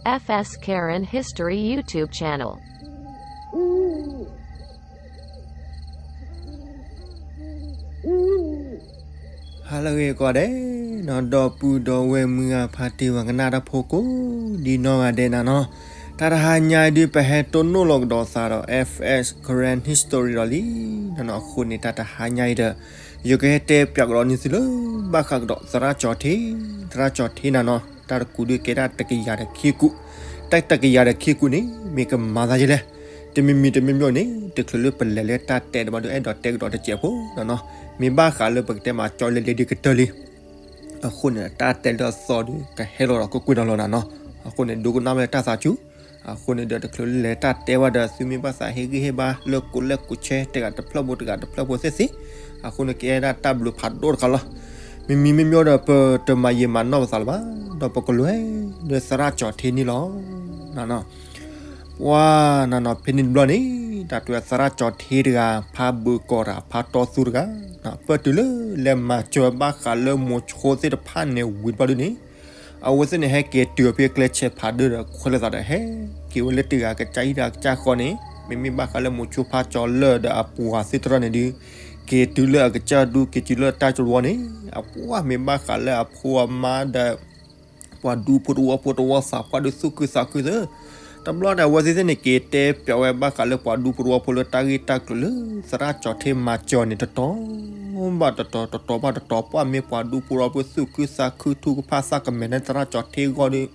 F S Karen History YouTube channel. ဟါလၢအဂ့ၤကိးဂၤဒဲးနီၤ, ဒီပုၢ်ဒီဝဲၢ်မုၢ်ဂၤဖါတံၢ်ဝဲကနၣ်တၢ်ဖိကိးဒံနီၢ်ဂၤဒဲးနၤနီၤ, တၢ်တဟါညါအံၤဒုး ပဟဲတိၢ်နီၣ်လီၤကဒီးသးဒီး F S Karen History ဒီးလံနၤနီၤ. အဃိန့ၣ် တၢ်တဟါညါအံၤဒီး ယကဟဲတဲပၠးကဒီးန့ၢ်သုလၢ ဘၣ်ဃးကဒီးသရၣ်ကၠီၤထ့, သရၣ်ကၠီၤထ့နၤနီၤ, တၢ်တကူးဒုးကဲဒၣ် တကယၤဒီးခံကူး, တၢ်တကယၤဒီးခံကူးန့ၣ် မ့ၢ်ကမၤသးဒ်လဲၣ်. တမံၤမံၤတမံၤမံၤန့ၣ် တချုးလၢပလဲၤလၢတၢ်တဲတဘျီဒုး အဲၣ်ဒိးတဲကဒီးတစဲးဖိနၤနီၤ. မ့ၢ်ဘၣ်ဃးလၢပကတဲမၤကၠီလၢလ့ဒုးကတၢၢ်လံ. အဃိန့ၣ် တၢ်တဲလၢအသီဒုး ကဟဲလီၤဒီးကွ့ၢ်ကွ့ၢ်လီၤလီၤနၤနီၤ. အဃိန့ၣ် ဒိကနၣ်ဝဲတၢ်သးစူၤ. အဃိန့ၣ်ဒီး တချုးလၢလဲၤတၢ်တဲဘၣ်ဒီး သုမ့ၢ်ဘၣ်သးဟ့ၣ်ဂံၢ်ဟ့ၣ်ဘါလၢကိးလဲၣ်ကိးဆဲ တဂၤတဖျၢၣ်ဖိတဂၤတဖျၢၣ်ဖိသ့ၣ်သ့ၣ်, အဃိန့ၣ် ကအဲၣ်ဒၣ်တၢ်ဘျုးဖးဒိၣ်တခါလီၤ. မံၤမံၤမ့မ့ၢ်ဒီး ပတမၤယံာ်မၤနီၢ်ပသးလၢၤဘၣ်, ဒီးပကလဲၤဒီးသရၣ်ကၠီၤထ့န့ၣ်လီၤနၤနီၤ. ပှၤနၤနီၤ ဖဲန့ၣ်တဘျီန့ၣ် တၢ်တဲသရၣ်ကၠီၤထ့တဂၤ ဖးဘုးကီၢ်တဂၤ ဖးတီသူတဂၤ, ပၢၢ်တုၤလၢလဲၤမၤစၢၤဘၣ်ဃးလၢမိၤဆိသ့ၣ်တဖၣ်န့ၣ်ဝံၤတဘျီဒုးန့ၣ်, အဝဲသ့ၣ်န့ၣ် ဟဲက့ၤတုၤဖဲကျဲဆဲးဖးဒိၣ်ဒီး ခွဲးလိာ်သးဒီး ဟဲက့ၤဝဲလၢတဂၤကစၢ်ဟံၣ်တဂၤကစၢ်ဃီန့ၣ်, မ့မ့ၢ်ဘၣ်ဃးလၢမိၤဆိဖးကၠီၤလၢာ်ဒီးအပှၤသ့ၣ်တဖၣ်န့ၣ်ဒုး က့ၤတုၤလၢအကစၢ်ဒူ က့ၤတုၤလၢတၢ်ကဝီၤန့ၣ်, အပှၤမ့ၢ်ဘၣ်ဃးလၢအဖိအမါဒီး ပှၤဒူဖိတဝီဖိတဝီသးပှၢ်ဒုးသူၣ်ခုသးခုသ့ၣ်, တဘျီန့ၣ် အဝဲသ့ၣ်သ့ၣ်န့ၣ် က့ၤတဲပၠးဝဲဘၣ်ဃးလၢပှၤဒူဖိတဝီဖိလၢတၢ်ဂ့ၢ်တၢ်ကျိၤလၢ သရၣ်ကၠီၤထ့မၤစၢၤန့ၣ် တတီၤဘၣ်တတီၤ တတီၤဘၣ်တတီၤ, ပှၤမ့ၢ်ပှၤဒူဖိတဝီဖိသူၣ်ခုသးခု ထုကဖၣ်သးကမဲာ်န့ၣ် သရၣ်ကၠီၤထ့အဂီၢ်ဒီး,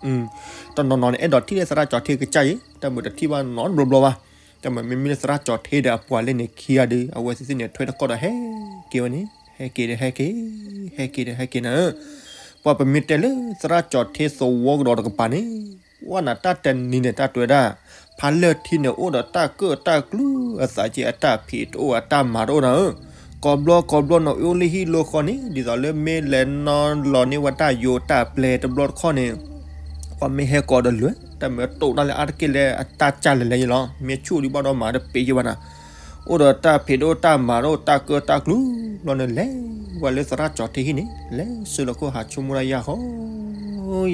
တနီၤနီၤန့ၣ် အဲၣ်ဒိးထံၣ်လၢသရၣ်ကၠီၤထ့ကစၢ်အံၤ, တၢ်မုာ်တထံၣ်ဘၣ်နီတဘျီဘျီဘၣ်. တၢ်မုာ်မ့မ့ၢ်လၢသရၣ်ကၠီၤထ့ဒီးအပှၤလၢန့ၣ်ခံဂၤဒုး အဝဲသ့ၣ်သ့ၣ်န့ၣ် ထွဲတကီၢ်ဒီးဟဲက့ၤဝဲန့ၣ်, ဟဲက့ၤဒီးဟဲက့ၤ, ဟဲက့ၤဒီးဟဲက့ၤနၤဧၢ. ပှၤပမ့ၢ်တဲလၢသရၣ်ကၠီၤထ့သဝီကဒီးတကပၤန့ၣ်, ပှၤနၤတၢ်တနံၤန့ၣ် တၢ်တဲဝဲဒၣ်, ဖးလၢာ်ထံန့ၣ် အိၣ်ဒီးတၢ်ကၢၣ်တၢ်ကျူ အသးက့ အတၢ်ဖံးတအိၣ် အတၢ်မၤတအိၣ်နၤဧၢ. ကိးဘျီကိးဘျီန့ၣ် အိၣ်လၢဟံၣ်လၢဃီန့ၣ် ဒ်သိးလၢမ့ၢ်လဲၤနီၤလီၤန့ၢ်ဝဲတၢ်ယိးတၢ်ပျဲတဘျီတခီၣ်န့ၣ်, ပှၤမ့ၢ်ဟဲကိးဒီးလဲၤ, တၢ်မ့ၢ်တိၢ်တၢ်လၢအါတက့ၢ်လၢအတၢ်ကၢ်လဲၤလဲၤယလီၤ, မ့ၢ်ဆူၣ်ဒံးဘၣ်ဒီးမၤတပ့ၤယဘၣ်နၤ. အိၣ်ဒီးတၢ်ဖံးတအိၣ် တၢ်မၤတအိၣ် တၢ်ကၢၣ်တၢ်ကျူ, ဘျီန့ၣ်လဲၤဝဲလၢသရၣ်ကၠီၤထ့ဟံၣ်န့ၣ် လဲၤဆူလီၤခိၣ်ဟးဆိကမိၣ်တၢ်ယၢ်ဃီ,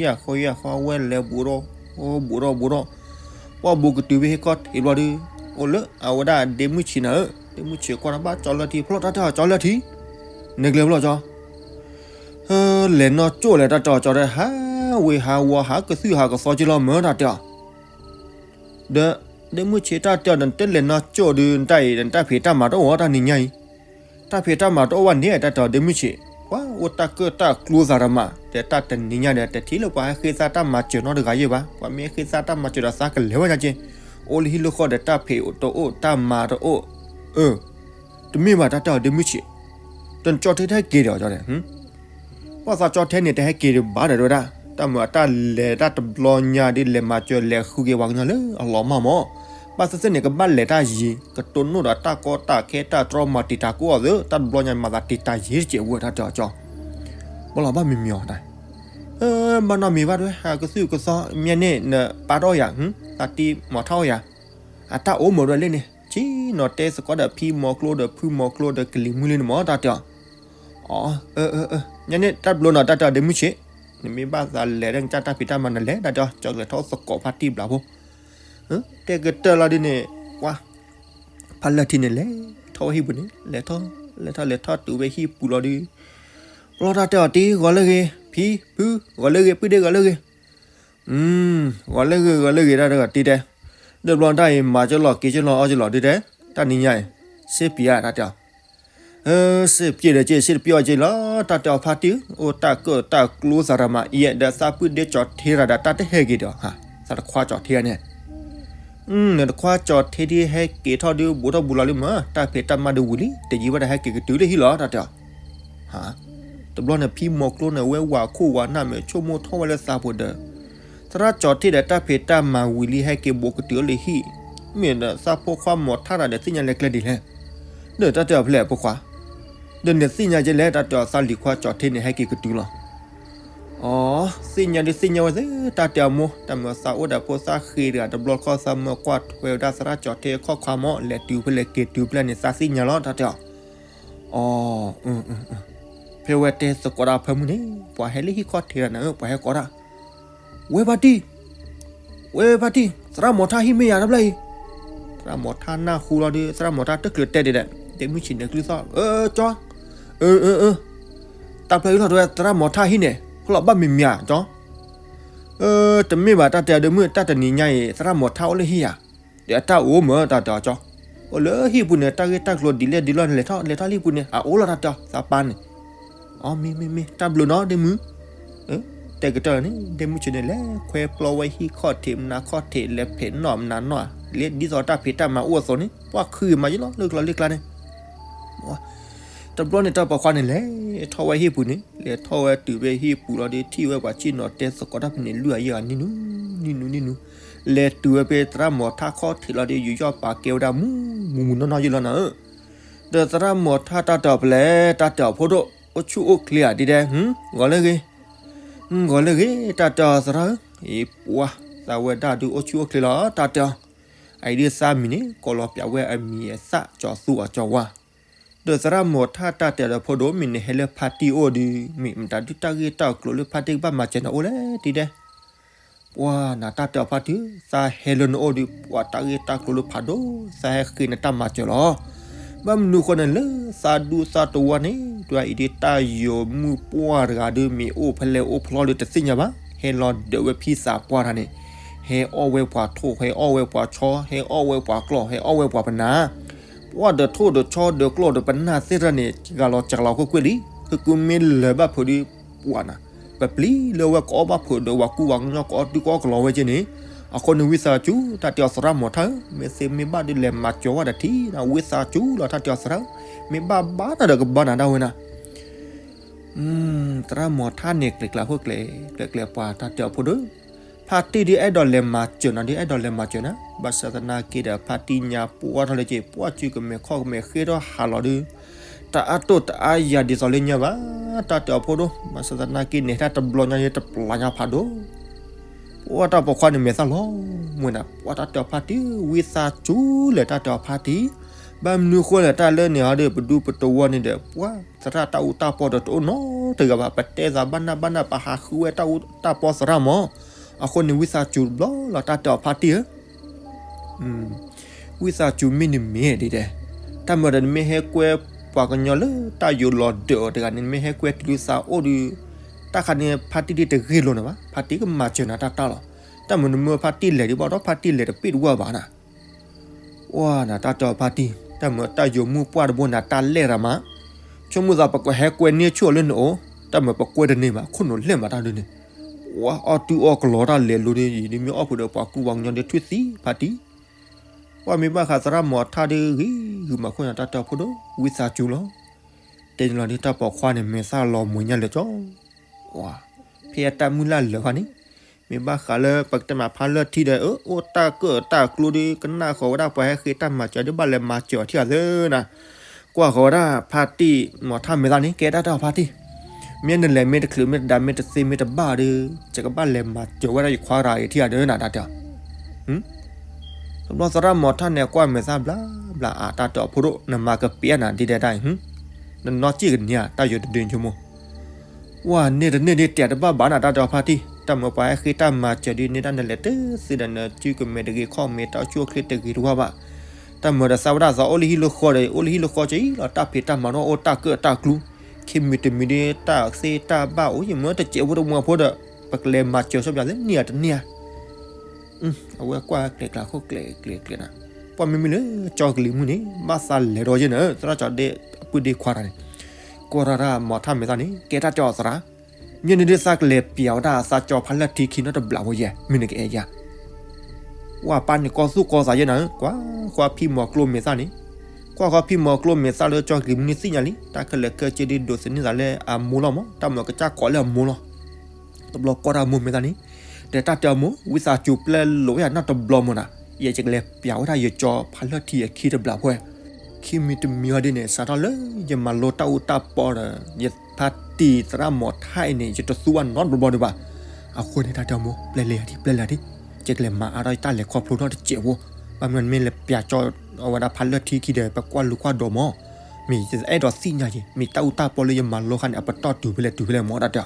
ယၢ်ဃီယၢ်ဃီ အဝဲလဲၤဘူးဒီး, ဘူးဒီးဘူးဒီး, ပှၢ်ဘူးကတုၤဖဲဟံၣ်ခီၣ်ထံးဘျီဒုး, အိၣ်လၢအဝဲဒၣ်ဒ့မုၢ်ဆံးနၤဧၢ, ဒ့မုၢ်ဆံးကွၢ်တၢ်ဘၣ်ကၠီလၢထံ ဖျီၣ်တၢ်တဲအီၤကၠီလၢထံ, နကလဲၤဖျီၣ်ကၠီ ဟၢ လဲၤနီၢ်ကၠိၣ်လဲၤတၢ်တဲအီၤကၠီဒီး ဟးဝ့ၤဟးဝီၤဟးကသုၣ်ဟးကသီက့လီၤမၢတၢ်တဲအီၤ, ဒီး ဒ့မုၢ်ဆံးတၢ်တဲအီၤဒီး နတလဲၤနီၢ်ကၠိၣ်ဒုး နတၢ်အံၤ နတၢ်ဖံးတၢ်မၤတအိၣ်တၢ်နံၤညါအံၤ, တၢ်ဖံးတၢ်မၤတအိၣ်ဘၣ်န့ၣ် တၢ်တဲအီၤဒ့မုၢ်ဆံး, ပှၤအိၣ်တၢ်ကၢၣ်တၢ်ကျူသးတမး ဒီးတၢ်တနံၤညါဒီး တထံၣ်လၢပှၤဟဲဃ့သါတၢ်မၤစၢၤနီတဂၤယဲၢ်ဘၣ်, ပှၤမ့ၢ်ဟဲဃ့သါတၢ်မၤစၢၤဒီးသးကလဲၤဝဲညါက့, အိၣ်လၢဟံၣ်လၢဃီဒီးတၢ်ဖံးတအိၣ်တၢ်မၤတအိၣ်, အၢ တမ့ၢ်ဘၣ်တၢ်တဲအီၤဒ့မုၢ်ဆံး, တနကၠီထ့တဟဲက့ၤဒီးကၠီဒီး ပှၤသးကၠီထ့န့ၣ် တဟဲက့ၤဒံးဘၣ်ဒီးတဲဝဲဒၣ်, တၢ်မုာ်အတၢ်လဲၤတၢ်တဘျီညါဒ်လဲၤမၤစၢၤလဲၤဃုက့ၤပှၤကညီလၢအလီၤမၢ်မး, ဘၣ်သ့ၣ်သ့ၣ်န့ၣ် ကဘၣ်လဲၤတၢ်ယံၤ ကတိၢ်နီၣ်ဒီးတၢ်ကီတၢ်ခဲတၢ်တြီမၤတံာ်တာ်ကိးအီၤသ့ၣ်, တၢ်တဘျီညါမၤသးတံာ်တာ်ယံၤတစဲးဝဲတၢ်တဲအီၤကၠီ, ဘၣ်လီၤဘၣ်မံၤမံၤအီၤတၢ်, ဘၣ်နီတမံၤဘၣ်တဲဝဲ ဟးကသုၣ်ကသီ မ့ၢ်န့ၣ် နပာ်တ့ၢ်ယၤ, သးတံၢ်မၤထီၣ်ယၤ, အတၢ်အိၣ်မးဒ်လဲၣ်န့ၣ် ဆ့ၣ်နီၤတဲသကိးဒီးဖံမီၤကျိဒီးဖုမီၤကျိဒီးကလံၤမုၢ်လံန့ၣ်မး တၢ်တဲအီၤ, အၢ ညါန့ၣ်တၢ်ဘျီနီၤ တၢ်တဲအီၤဒ့မုၢ်ဆံး, နမ့ၢ်ဘၣ်သးလဲၤဒီးနကစၢ်တၢ်ဖံးတၢ်မၤနလဲၤ တၢ်တဲအီၤ ကၠီလဲၤထီၣ်သကိးဖါတံၢ်ဘျးဖိ, တဲကတၢၢ်လီၤဒ်န့ၣ်, ပှၤ ဖါလၢာ်ထံန့ၣ်လဲၤထီၣ်ဝဲဟံၣ်ပူၤန့ၣ် လဲၤထီၣ် လဲၤထီၣ်လဲၤထီၣ်တုၤဝဲဟံၣ်ပူၤလီၤဒုး, ဘျီတၢ်တဲအီၤတ့ၢ်ဂီၤလၢဂ့ၤ, ဖံ ဖု ဂီၤလၢဂ့ၤ ပုၢ်ဒ့ဂီၤလၢဂ့ၤ ဂီၤလၢဂ့ၤ ဂီၤလၢဂ့ၤ တၢ်တဲအီၤတ့ၢ်တဲ, ဒီးဘျီတၢ်အံၤ မၤက့ၤလီၤက့ၤက့ၤလီၤအီက့ၤလီၤဒုးတဲ, တၢ်နံၤညါအံၤ စ့ပျ့ၤတၢ်တဲအီၤ, စ့ပျ့ၤဒီးက့ၤ စ့တပျ့ၤအီက့ၤလီၤ တၢ်တဲအီၤဖါတံၢ် အိၣ်တၢ်ကၢၣ်တၢ်ကျူသးရမး ယဲဒီးသးပုၢ်ဒ့ကၠီထ့ရၤဒီးတၢ်တဟဲက့ၤဒီး, သးတခွါကၠီထ့န့ၣ် နတခွါကၠီထ့ဒ်ဟဲက့ၤထီၣ်ဒုး ဘူးထီၣ်ဘူးလီၤလံမး တၢ်ဖံးတၢ်မၤဒုးဝံၤလံ တယံာ်ဘၣ်ဒီးဟဲက့ၤကတုၤလၢဟံၣ်လီၤ တၢ်တဲအီၤ, တဘျီန့ၣ် ဖံမီၤကျိန့ၣ် ဝဲဝးခိၣ်ဝးနၢ်မ့ၢ်ဆိကမိၣ်ထီၣ်ဝဲလၢသးပူၤဒီး, သရၣ်ကၠီထ့ဒီးတၢ်ဖံးတၢ်မၤဝံၤလံ ဟဲက့ၤဘူးကတုၤလၢဟံၣ်, မ့ၢ်ဒီးသးဖိခွါမီၤထါတၢ်ဒီးသ့ၣ်ညါလၢကျဲဒ်လဲၣ်, ဒီးတၢ်တဲအီၤဖဲလဲၣ်ဖိခွါ, ဒီးနသ့ၣ်ညါက့ၤလဲၣ် တၢ်တဲအီၤ သးလံၤခွါကၠီထ့န့ၣ် ဟဲက့ၤကတုၤလီၤ အီ, သ့ၣ်ညါဒုးသ့ၣ်ညါဝဲသ့ၣ် တၢ်တဲအီၤမိၢ် တၢ်မၤသးအိၣ်ဒီးဖိသၣ်ဃ့တဂၤတဘျီတခီၣ် သးမၢကွၢ်ထွဲဝဲဒၣ်သရၣ်ကၠီထ့အခီၣ်ခွါမး လဲၤတုၤဖဲလဲၣ်က့ၤတုၤဖဲလဲၣ်န့ၣ် သးသ့ၣ်ညါလီၤ တၢ်တဲအီၤ, အီ, ဖဲဝဲတဲသကိးတၢ်ဖၢမုၢ်န့ၣ် ပှၤဟဲလၢဟံၣ်ခီၣ်ထံးတဂၤန့ၣ် ပှၤဟဲကိးတၢ်, ဝဲဖါတံၢ် ဝဲဖါတံၢ် သရၣ်မီၤထၣ်ဟံၣ်မ့ၢ်ယၤတဘျီအံၤ. သရၣ်မီၤထၣ်နၢ်ဟူလီၤဒီး သရၣ်မီၤထၣ်တချုးတဲဒ်လဲၣ်, ဒဲမုၢ်ဆံးန့ၣ်ကျုသီၣ်, အၢ ကၠီ, အၢ အၢ အၢ, တၢ်ဖျၢၣ်အံၤလီၤတဝဲ သရၣ်မီၤထၣ်ဟံၣ်န့ၣ် ဖဲလီၤဘၣ်မံၤမံၤဧါ ကၠီ. အၢ တမ့ၢ်ဘၣ် တၢ်တဲအီၤ ဒဲမုၢ် တၢ်တနံၤညါအံၤ သရၣ်မီၤထၣ်အိၣ်လၢဟံၣ်ဧါ. ဒီးအတၢ်အိၣ်မ့ၢ် တၢ်တဲအီၤ ကၠီ, အိၣ်လၢဟံၣ်ပူၤန့ၣ် တၢ်ဂ့ၢ်တၢ်ကျိၤဒ်လဲၣ်ဒ်လဲၣ်န့ၣ် လဲၤထီၣ် လဲၤထီၣ်လၢဟံၣ်ပူၤန့ၣ် အအိၣ်လီၤ တၢ်တဲအီၤ သးပၢ်န့ၣ်. အီ မ့ၢ် မ့ၢ် မ့ၢ် တၢ်ဘျုးနီၤ ဒဲမုၢ်. တဲကတၢၢ်န့ၣ် ဒဲမုၢ်ဆံးန့ၣ် လဲၤခွဲပျီဝဲဟံၣ်ခီၣ်ထံးမနၤခီၣ်ထံး လဲၤဖံးနီၣ်မနၤနီၣ်, လဲၤဒ်သိးတၢ်ဖံးတၢ်မၤအိၣ်အသိးန့ၣ် ပှၤခုးမၤယ့လီၤ လၢကျီလၢကျါန့ၣ်. တဘျီန့ၣ် တၢ်ပိာ်ခွါန့ၣ် လဲၤထီၣ်ဝဲဟံၣ်ပူၤန့ၣ် လဲၤထီၣ်ဝဲတုၤဖဲဟံၣ်ပူၤလီၤဒီး ထံၣ်ဝဲပှၤဆ့ၣ်နီၤတဲသကိးတၢ်ဖဲန့ၣ် လွံၢ်အယဲၢ်ဂၤ နံၣ်နူ နံၣ်နူ နံၣ်နူ, လဲၤတုၤဝဲဖဲသရၣ်မီၤထၣ်ခီၣ်ထံးလီၤဒီး ယူးယီၣ်ပာ်ကဲဝဲဒၣ်မူ မူမူနီၢ်နီၢ်ယ့လီၤနၤဧၢ. ဒီးသရၣ်မီၤထၣ်တၢ်တဲအီၤဖဲလဲၣ် တၢ်တဲအီၤဖိဒိၣ် အိၣ်ဆူၣ်အိၣ်ချ့ဧါဒ်ဒဲ, ဂီၤလၢဂ့ၤ, ဂီၤလၢဂ့ၤ တၢ်တဲအီၤသရၣ်ဧၢ, အံၤပှၤ သးဝဲဒၣ်ဒုးအိၣ်ဆူၣ်အိၣ်ချ့လီၤ တၢ်တဲအီၤ. အအံၤဒုးသးမံၤန့ၣ် ကိးလီၤပၠးဝဲအမံၤအသၣ် ကၠီၤသူအီၤကၠီၤဝါ. ဒီးသရၣ်မီၤထၣ်တၢ်တဲဒီးဖိဒိၣ် မ့ၢ်နဟဲလၢဖါတံၢ်အိၣ်ဒီး မ့ၢ်မတၤဒုးတၢ်ဂ့ၢ်တၢ်ကျိၤလၢဖါတံၢ်ကဘၣ်မၤစၢၤနၤအိၣ်လဲၣ်ဒ်ဒဲ. ပှၤနၤတၢ်တဲအီၤဖါတံၢ် သးဟဲလၢနအိၣ်ဒီး ပှၤတၢ်ဂ့ၢ်တၢ်ကျိၤလၢဖးဒိၣ် သးဟဲဃ့နတၢ်မၤစၢၤလီၤ. ဘၣ်မနုၤဃိန့ၣ် လၢသးဒူသးတဝီန့ၣ် ဒွဲအံၤဒ်တၢ်ယိာ်မုၢ်ပှၢ်တဂၤဒီး မ့ၢ်အိၣ်ဖဲလဲၣ်အိၣ်ဖျီဒီးတသ့ၣ်ညါဘၣ်, ဟဲလီၤဒၢးဝဲဖံသးပှၢ်တၢ်န့ၣ် ဟဲအီၣ်ဝဲပှၤထိၣ် ဟဲအီၣ်ဝဲပှၤဆီ ဟဲအီၣ်ဝဲပှၤကျီၢ် ဟဲအီၣ်ဝဲပှၤပနၢ် ပှၤဒီးထိၣ်ဒီးဆီဒီးကျီၢ်ဒီးပနၢ်သ့ၣ်တဖၣ်န့ၣ် ဂၤလီၤစှၤလီၤကွ့ၢ်ကွ့ၢ်လံ. ဃုကုမ့ၢ်လၢၤဘၣ်ဖုးဒီး ပှၤနၤ ပပျံၤလၢဝဲကအီၣ်ဘၣ်ဖုးဒီးပှၤကူၣ်ပှၤကညီကအီၣ်တုၤကအီၣ်ကလီဝဲက့န့ၣ်, အဃိန့ၣ်ဝံသးစူၤ တၢ်တဲအီၤသရၣ်မီၤထၣ်ဧၢ, မ့ၢ်သ့မ့ၢ်ဘၣ်ဒီးလဲၤမၤစၢၤဝဲဒၣ်ထံနၤ ဝံသးစူၤလီၤ တၢ်တဲအီၤသရၣ်ဧၢ, မ့ၢ်ဘၣ်ဘၣ်တၢ်ဒီးကဘါနၤဒၣ်ဝဲနၤ သရၣ်မီၤထၣ်န့ၣ် ကျဲၤကျဲၤဟိၣ်ကျဲၤ ကျဲၤကျဲၤပှၤတၢ်တဲအီၤဖိဒိၣ်, ဖါတံၢ်ဒုးအဲၣ်ဒိးလဲၤမၤစၢၤနၤ ဒုးအဲၣ်ဒိးလဲၤမၤစၢၤနၤ, ဘၣ်ဆၣ်သနာ်က့ဒီး ဖါတံၢ်ညါပှၢ်ထီၣ်လၢက့ ပှၢ်စုကမဲာ်ခီၣ်ကမဲာ်ဃ့ထီၣ်ဟးလီၤဒုး, တအါတိၢ်တအါယၤဒ်သိးလၢညါဘၣ်, တၢ်တဲအီၤဖိဒိၣ်, ဘၣ်ဆၣ်သနာ်က့န့ၣ် တၢ်တဘျီညါယတပျၢ်ညါဖးဒိၣ် ပှၤတၢ်ပိာ်ခွါန့ၣ်မဲာ်သၣ်လီၤမွဲနၤ, ပှၤတၢ်တဲအီၤဖါတံၢ် ဝံသးစူၤလဲၣ် တၢ်တဲအီၤဖါတံၢ်, ဘၣ်မနုၤဃိလဲၣ် တၢ်လၢန့ၣ်ဟီဒီး ပဒူပတဝီန့ၣ်ဒီး ပှၤသရၣ်တၢ်အူတၢ်ပီဒီးတအိၣ်နီတဂၤဘၣ်, ပတဲသးဘၣ်နၢ်ဘၣ်နၢ် ပဟးဃုဝဲတၢ်အူတၢ်ပီသရၣ်မး, အဃိန့ၣ်ဝံသးစူၤတဘျီလီၤ တၢ်တဲအီၤဖါတံၢ်ဧၢ ဝံသးစူၤမ့ၢ်နမ့ၢ်ဒ်ဒဲး, တၢ်မၤဒီးနမ့ၢ်ဟဲကွဲပှၤကညီလၢတၢ်ယိာ်လီၤဒၢးအီၤတဂၤန့ၣ် နမ့ၢ်ဟဲကွဲတုၤလၢသးအိၣ်ဒီး, တၢ်ခါန့ၣ် ဖါတံၢ်ဒ်တဂ့ၢ်လိာ်နၤဘၣ်, ဖါတံၢ်ကမၤစၢၤနၤတၢ်တၢ်လီၤ, တၢ်မၤနမ့ၢ်ဖါတံၢ်လဲၤဒ်ဘၣ်ဒီး ဖါတံၢ်လဲၤတပ့ၢ်တဝၢ်ဘၣ်နၤ, အိၣ်နၤတၢ်တဲအီၤဖါတံၢ်, တၢ်မၤတၢ်ယိာ်မုၢ်ပှၢ်တဘိနၤ တၢ်လဲၣ်ရၤမး, ဆိကမိၣ်သးပကဟဲကွဲန့ၢ်ဆူၣ်အီၤလၢနအိၣ်, တၢ်မၤပကွဲတန့ၢ်ဘၣ် ခိၣ်နူာ်လဲၣ်မးတၢ်ဒုးန့ၣ် ဝဲအီၣ်တုၤအီၣ်ကလီတၢ်လဲၤလိၤဒီး ယဒ်မ့ၢ်အီၣ်ဖုးဒီးပှၤကူပှၤကညီဒီးထွံၣ်သံဖါတံၢ်, ပှၤမ့ၢ်ဘၣ်ဃးသရၣ်မီၤထၣ်ဒုးဂ့ၤဂုာ်မၤခိၣ်နၤတၢ်တဲအီၤဖိဒိၣ် ဝံသးစူၤလီၤ, တဲန့ၣ်လီၤဒုး တၢ်ပိာ်ခွါန့ၣ်မဲာ်သၣ်လီၤမွဲညါလၢာ်ကၠီ ဖဲအတၢ်မုၢ်လၢ်လၢာ်ခါန့ၣ်, မ့ၢ်ဘၣ်ဃးလၢပကတဲမးဖါလၢၢ်ထံဒီး အၢ အိၣ်တၢ်ကၢၣ်တၢ်ကျူဒီး ကနၣ်ဃီၤဝဲဒၣ်ပှၤဟဲဃ့တၢ်မၤစၢၤဒီး ဘၣ်လဲၤမၤစၢၤအီၤထံၣ်အီၤသ့နၤ, ကွၢ်ဃီၤဝဲဒၣ်ဖါတံၢ်မီၤထၣ်မဲာ်သၣ်န့ၣ် ကဲတၢ်တဲအီၤဖါတံၢ်, မ့ၢ်နလဲၤမ့ၢ်တချုးမ့ၢ်တဒါမ့ၢ်တသ့မ့ၢ်တဘၣ်ဒီး ယကဘၣ်လဲၤမၤစၢၤဝဲဒၣ်ယခွါတဂၤအံၤထံၣ်အီၤဒီးနၤ တၢ်တဲအီၤ တဘျီသရၣ်မီၤထၣ်န့ၣ် ကွၢ်မဲာ်သၣ်ဘျါဘျါအါ တၢ်တဲအီၤဖိဒိၣ် နမၤကပျဲနၤဒ်ဒဲးတၢ်အံၤ, နနီၢ်ကံၣ်ကန့ၢ်ဧါ တၢ်ယိာ်တဒုဆိကမိၣ်, ဝဲန့ၣ်တန့ၢ်ဒ်တဲာ်တဘၣ်ဘၣ်နၤ တၢ်တဲအီၤဖါတံၢ်, တၢ်မၤပှၤဟဲဃ့တၢ်မၤစၢၤဒ်န့ၣ် တၢ်နလဲၤတသ့ဒီး နစုကမဲာ်တဂ့ၤခီၣ်မဲာ် တၢ်အိၣ်ဆူၣ်အိၣ်ချ့တဂ့ၤတဝါဘၣ်, တၢ်မၤဒီးသးဝဲဒၣ်သးအိၣ်လၢဟံၣ်လၢဃီဒီး အိၣ်လၢဟံၣ်လၢဃီက့လီၤ တၢ်ဖံးတၢ်မၤနီၣ်အိၣ်တၢ်ကၢၣ်တၢ်ကျူ, ခံမံၤတမံၤဒ်တၢ်သ့တၢ်ဘၣ်အိၣ် ယမ့ၢ်တစဲးဖိတမွဲဖိဒီး ပကလဲၤမၤစၢၤဆိပျးသ့န့ၢ်ဧါတန့ၢ်ဧါ အဝဲကွၢ်ကျဲၤကျဲၤခိၣ်ကျဲၤကျဲၤကျဲၤနၤ, ပှၤမ့မ့ၢ်လၢကၠီကလံၤမုၢ်န့ၣ် ဘၣ်သးလဲၤဒီးယဲၢ်နၤ သရၣ်ကၠီဒ့အပုၢ်ဒ့ခွါတၢ်န့ၣ်, ကွၢ်ရၣ်တၢ်မီၤထၣ်မဲာ်သၣ်န့ၣ် ကဲတၢ်တဲအီၤသရၣ်, မ့ၢ်န့ၣ်ဒ်သးကလဲၤပျးဝဲဒၣ်သးကၠီဖးလၢထံခံနီတဘျီဖိယဲၢ် မ့ၢ်နကအဲၣ်ယၤ ဝဲပၢ်န့ၣ်ကီၢ်သူၣ်ကီၢ်သးယဲၢ်နၤ ကွၢ်ဃီဖံမီၤကျိမဲာ်သၣ်န့ၣ်, ကွၢ်ဃီဖံမီၤကျိမဲာ်သၣ်လၢကၠီကလံၤမုၢ်န့ၣ်သ့ၣ်ညါလံ တၢ်ခဲလၢာ်ခဲဆ့ဒ်ဒိးသန့ၤသးလၢအမိၢ်လီၤမး တၢ်မၤကစၢ်ကိးလၢအမိၢ်လီၤ တဘျီကွၢ်တၢ်မိၢ်မဲာ်သၣ်န့ၣ်, ဒီးတၢ်တဲအီၤမိၢ် ဝံသးစူၤပျဲလိာ်ဝဲယၤနီတဘျီမိၢ်နၤ, ယကလဲၤပျးဝဲဒၣ်ယကၠီဖးလၢထံအခံတဘျီဖိ ခံမံၤတမံၤအီၤဒ်န့ၣ် စးထီၣ်လၢယမၤလိတၢ်အူတၢ်ပီဒီး ယဖါတံၢ်သရၣ်မီၤထၣ်အံၤန့ၣ် ယတသူဘၣ်နီတဘျီဘျီဒံးဘၣ်. အဃိန့ၣ် တၢ်တဲမိၢ် ပျဲလဲၤယၤဒံး ပျဲလဲၤယၤဒံး, ယကလဲၤမၤအါထီၣ်ယတၢ်လဲၤခီဖျိထီၣ်တစဲးဖိ, ဘၣ်မနုၤမ့ၢ်လဲၤပျးကၠီအဝဲဒၣ်ဖးလၢထံခံဒီး ပကွၢ်လူၤကွၢ်ဒိးမး, မ့ၢ်ယအဲၣ်ဒိးသ့ၣ်ညါက့ၤ မ့ၢ်တၢ်အူတၢ်ပီလၢယမၤလိခါန့ၣ် အပတီၢ်တုၤဖဲလဲၣ်တုၤဖဲလဲၣ်မး တၢ်တဲ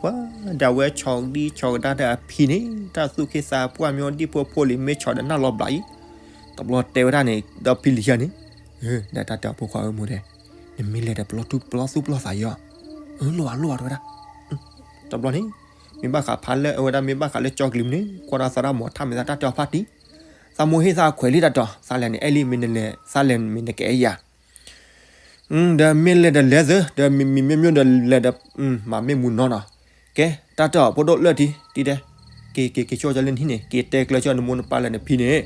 ပှၤဒၣ်ဝဲဆီၣ်ဒံဆီၣ်ကဒါဒီးအဖံန့ၣ် တၢ်သူၣ်က့သးပှၢ်မ့ၢ်အိၣ်ဒံဖိဖိလံၤမ့ၢ်ဆီၣ်ဒီးနၢ်လီၤဘျးအံၤ, တဘျီတဲဝဲဒၣ်န့ၣ် ဒီးဖံလံၤယၤန့ၣ်, ဒီးတၢ်တဲအီၤဖိခွါဧၢမိၢ်ဒဲး, နမ့ၢ်လဲၤဒီးပလီၢ်သူၣ်ပလီၢ်သးယီၤ, အၢ လိၣ်ဘၣ်လိၣ်ဘၣ်တဲဝဲဒၣ်, တဘျီန့ၣ် မ့ၢ်ဘၣ်ဃးဖးလၢအဝဲဒၣ်မ့ၢ်ဘၣ်ဃးလၢကၠီကလံၤမုၢ်န့ၣ် ကွၢ်ဒီးသရၣ်မီၤထၣ်မ့ၢ်သးတၢ်တဲအီၤဖးတံၢ်, သးမိၢ်ဟ့ၣ်သးခွဲးလံတၢ်တီၤ သးလဲၤန့ၣ်အဲၣ်လံ မ့ၢ်နလဲၤ သးလဲၤမ့ၢ်နကအဲၣ်ယၤ ဒီးမ့ၢ်လဲၤဒီးလဲၤသၢ ဒီးမံၤမံၤမ့ၢ်မ့ၢ်ဒီးလဲၤဒီး မၤမ့ၢ်မူနီၢ်နီၢ်, ကဲ တၢ်တဲအီၤဖိဒိၣ်လၢာ်ထံ တံၤဒဲး, က့ၤက့ၤက့ၤဆိကၠီလၢနဟံၣ်န့ၣ် က့ၤတဲကျၢၤကၠီနမိၢ်နပၢ်လၢနဖံန့ၣ်,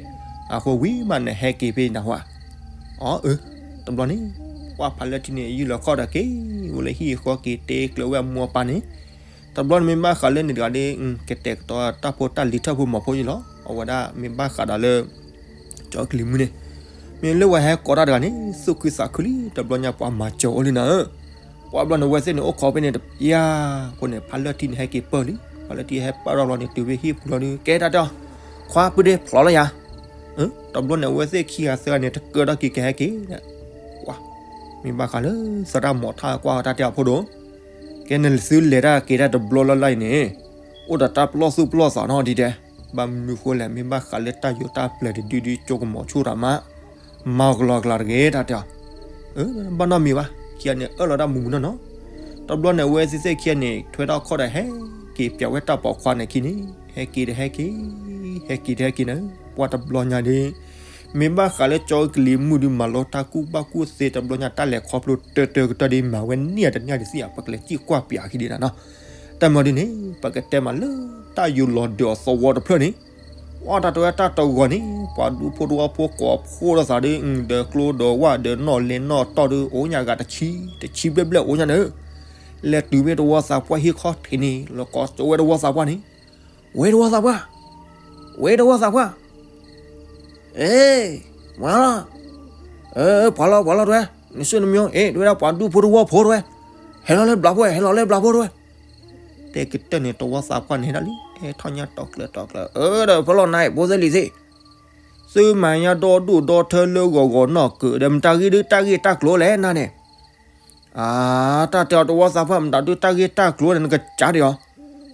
အဃိဝံၤမးနဟဲက့ၤဖဲနဟါ, အီ အၢ, တဘျီန့ၣ် ကွၢ်ဖးလၢထံန့ၣ် ယုၢ်လီၤခီၣ်ဒီးက့ၤ အိၣ်လၢဟံၣ်အဃီက့ၤတဲကျၢၤဝဲအမိၢ်အပၢ်န့ၣ်, တဘျီန့ၣ်မ့ၢ်ဘၣ်ဃးလၢန့ၣ်တဂၤဒီး ကတဲာ်ကတီၤတၢ်ဖိတၢ်လံၤထၢၣ်ဖိမီၤဖိယံၤလီၤ, အဝဲဒၣ်မ့ၢ်ဘၣ်ဃးဒီးလၢ ကၠီကလံၤမုၢ်န့ၣ်, မ့ၢ်လၢဝဲဟဲကိးတၢ်တဂၤန့ၣ် သူၣ်ခုသးခုလံ တဘျီညါပှၤမၤစၢၤအိၣ်လံနၤဧၢ, ပှၤဘျီန့ၣ်ဝဲသ့ၣ်န့ၣ် အိၣ်ခိးဖဲန့ၣ်တပျၢ်, အဃိန့ၣ် ဖးလၢထံန့ၣ်ဟဲက့ၤပၢၢ်လံ, ဖးလၢထံဟဲပၢၢ်ထီၣ်ဘျီန့ၣ် တုၤဖဲဟံၣ်ပူၤလီၤဒီး ကဲတၢ်တဲအီၤ, ခွါပုၢ်ဒ့ဖျိးလီၤယၤ, တဘျီန့ၣ်အဝဲသ့ၣ်ခံဂၤသၢဂၤန့ၣ် တကၢထီၣ်က့ၤကဟဲက့ၤ, ကွၢ်, မ့ၢ်ဘၣ်ဃးလၢသရၣ်မီၤထၣ်ကွၢ်တၢ်တဲအီၤဖိဒိၣ် ကဲနသုလဲၤတၢ်က့ၤတၢ်တဘျီလၢ်လၢ်အံၤန့ၣ်, အိၣ်ဒီးတၢ်ပလီၢ်သူၣ်ပလီၢ်သးနီၤဒ်တဲ, ဘၣ်မနုၤဃိလဲၣ် မ့ၢ်ဘၣ်ဃးလၢတၢ်ယိးတၢ်ပျဲၤတဒုဒုကၠိကမီၤဆူၣ်တၢ်မး, မၤကလီကလီတဂ့ၤတၢ်တဲအီၤ, ဘၣ်နီတမံၤဘၣ်, ခံဂၤန့ၣ် အၢၣ်လီၤတၢ်မုာ်မုာ်နီၢ်နီၢ်, တဘျီန့ၣ်အဝဲသ့ၣ်သ့ၣ်ခံဂၤန့ၣ် ထွဲထီၣ်ခီၣ်ဒီးဟဲက့ၤပၠးဝဲတၢ်ပိာ်ခွါန့ၣ်ခံန့ၣ်, ဟဲက့ၤဒီးဟဲက့ၤ, ဟဲက့ၤဒီးဟဲက့ၤန့ၣ်, ပှၤတဘျီညါဒီး မ့ၢ်ဘၣ်ဃးလၢကၠီကလံၤမုၢ်ဒုးမၤလိတၢ်ကူၣ်ဘၣ်ကူၣ်သ့တဘျီညါတၢ်လဲၤခီဖျိတၢတၢကတၢၢ်ဒ်မၤဝဲန့ၢ်တနံၣ်တသံၣ်ဧါ ပကလဲၤစံၣ်ကွၢ်ပၠးခံဒ်နၤနီၤ, တၢ်မၤဒ်န့ၣ် ပကတဲမးလၢတၢ်ယိးလီၤဒၢးအီၤသဝီတဖျၢၣ်န့ၣ်, အီၣ်တၢ်တဝဲတၢ်တဂီၤန့ၣ် ပှၤဒူဖိတဝီဖိကိးဖှိၣ်လိာ်သးဒီး ဒီးကျိဒီးဝၣ်ဒီးနီၣ်လဲၤနီၣ်တီၢ်ဒီး အိၣ်ညါဂၤတဆံ, တဆံဘျဲၣ်ဘျဲၣ်အိၣ်ညါန့ၣ်, လဲၤတုၤမ့ၢ်တဝီသးပှၢ်ဟံၣ်ခီၣ်ထံးန့ၣ် လီၤကိးကၠိဝဲတဝီသးပှၢ်န့ၣ်, ဝဲတဝီသးပှၢ်, ဝဲတဝီသးပှၢ် အ့, မၤလီၤ, ပှၤလီၤ ပှၤလီၤတဝဲ, နစုနမံၤ, အ့ တဝဲဒၣ်ပှၤဒူဖိတဝီဖိတဝဲ, ဟဲလီၤလၢဘျးဖိ, ဟဲလီၤလၢဘျးဖိတဝဲ, တဲကတၢၢ်န့ၣ် တဝီသးပှၢ်န့ၣ်ဟဲဒၣ်လံ, ဟဲထီၣ်ညါတီၤကျၢၤတီၤကျၢၤ, အၢ ဒီးဖဲလီၤနၤ ဘိသ့ၣ်လံၤသ့ၣ်, သုမၤညါဒီဒူၣ်ဒီထၢလၢဂီၤဂီၤနီၢ်ကၢးဒီး မတၤဂ့ၤဒုးတၢ်ဂ့ၢ်တၢ်ကျိၤလဲၣ်နၤန့ၣ် အါ, တၢ်တဲအီၤတဝီသးပှၢ် မတၤဒုးတၢ်ဂ့ၢ်တၢ်ကျိၤန့ၣ် နကစၢ်ဒံးအီၤ,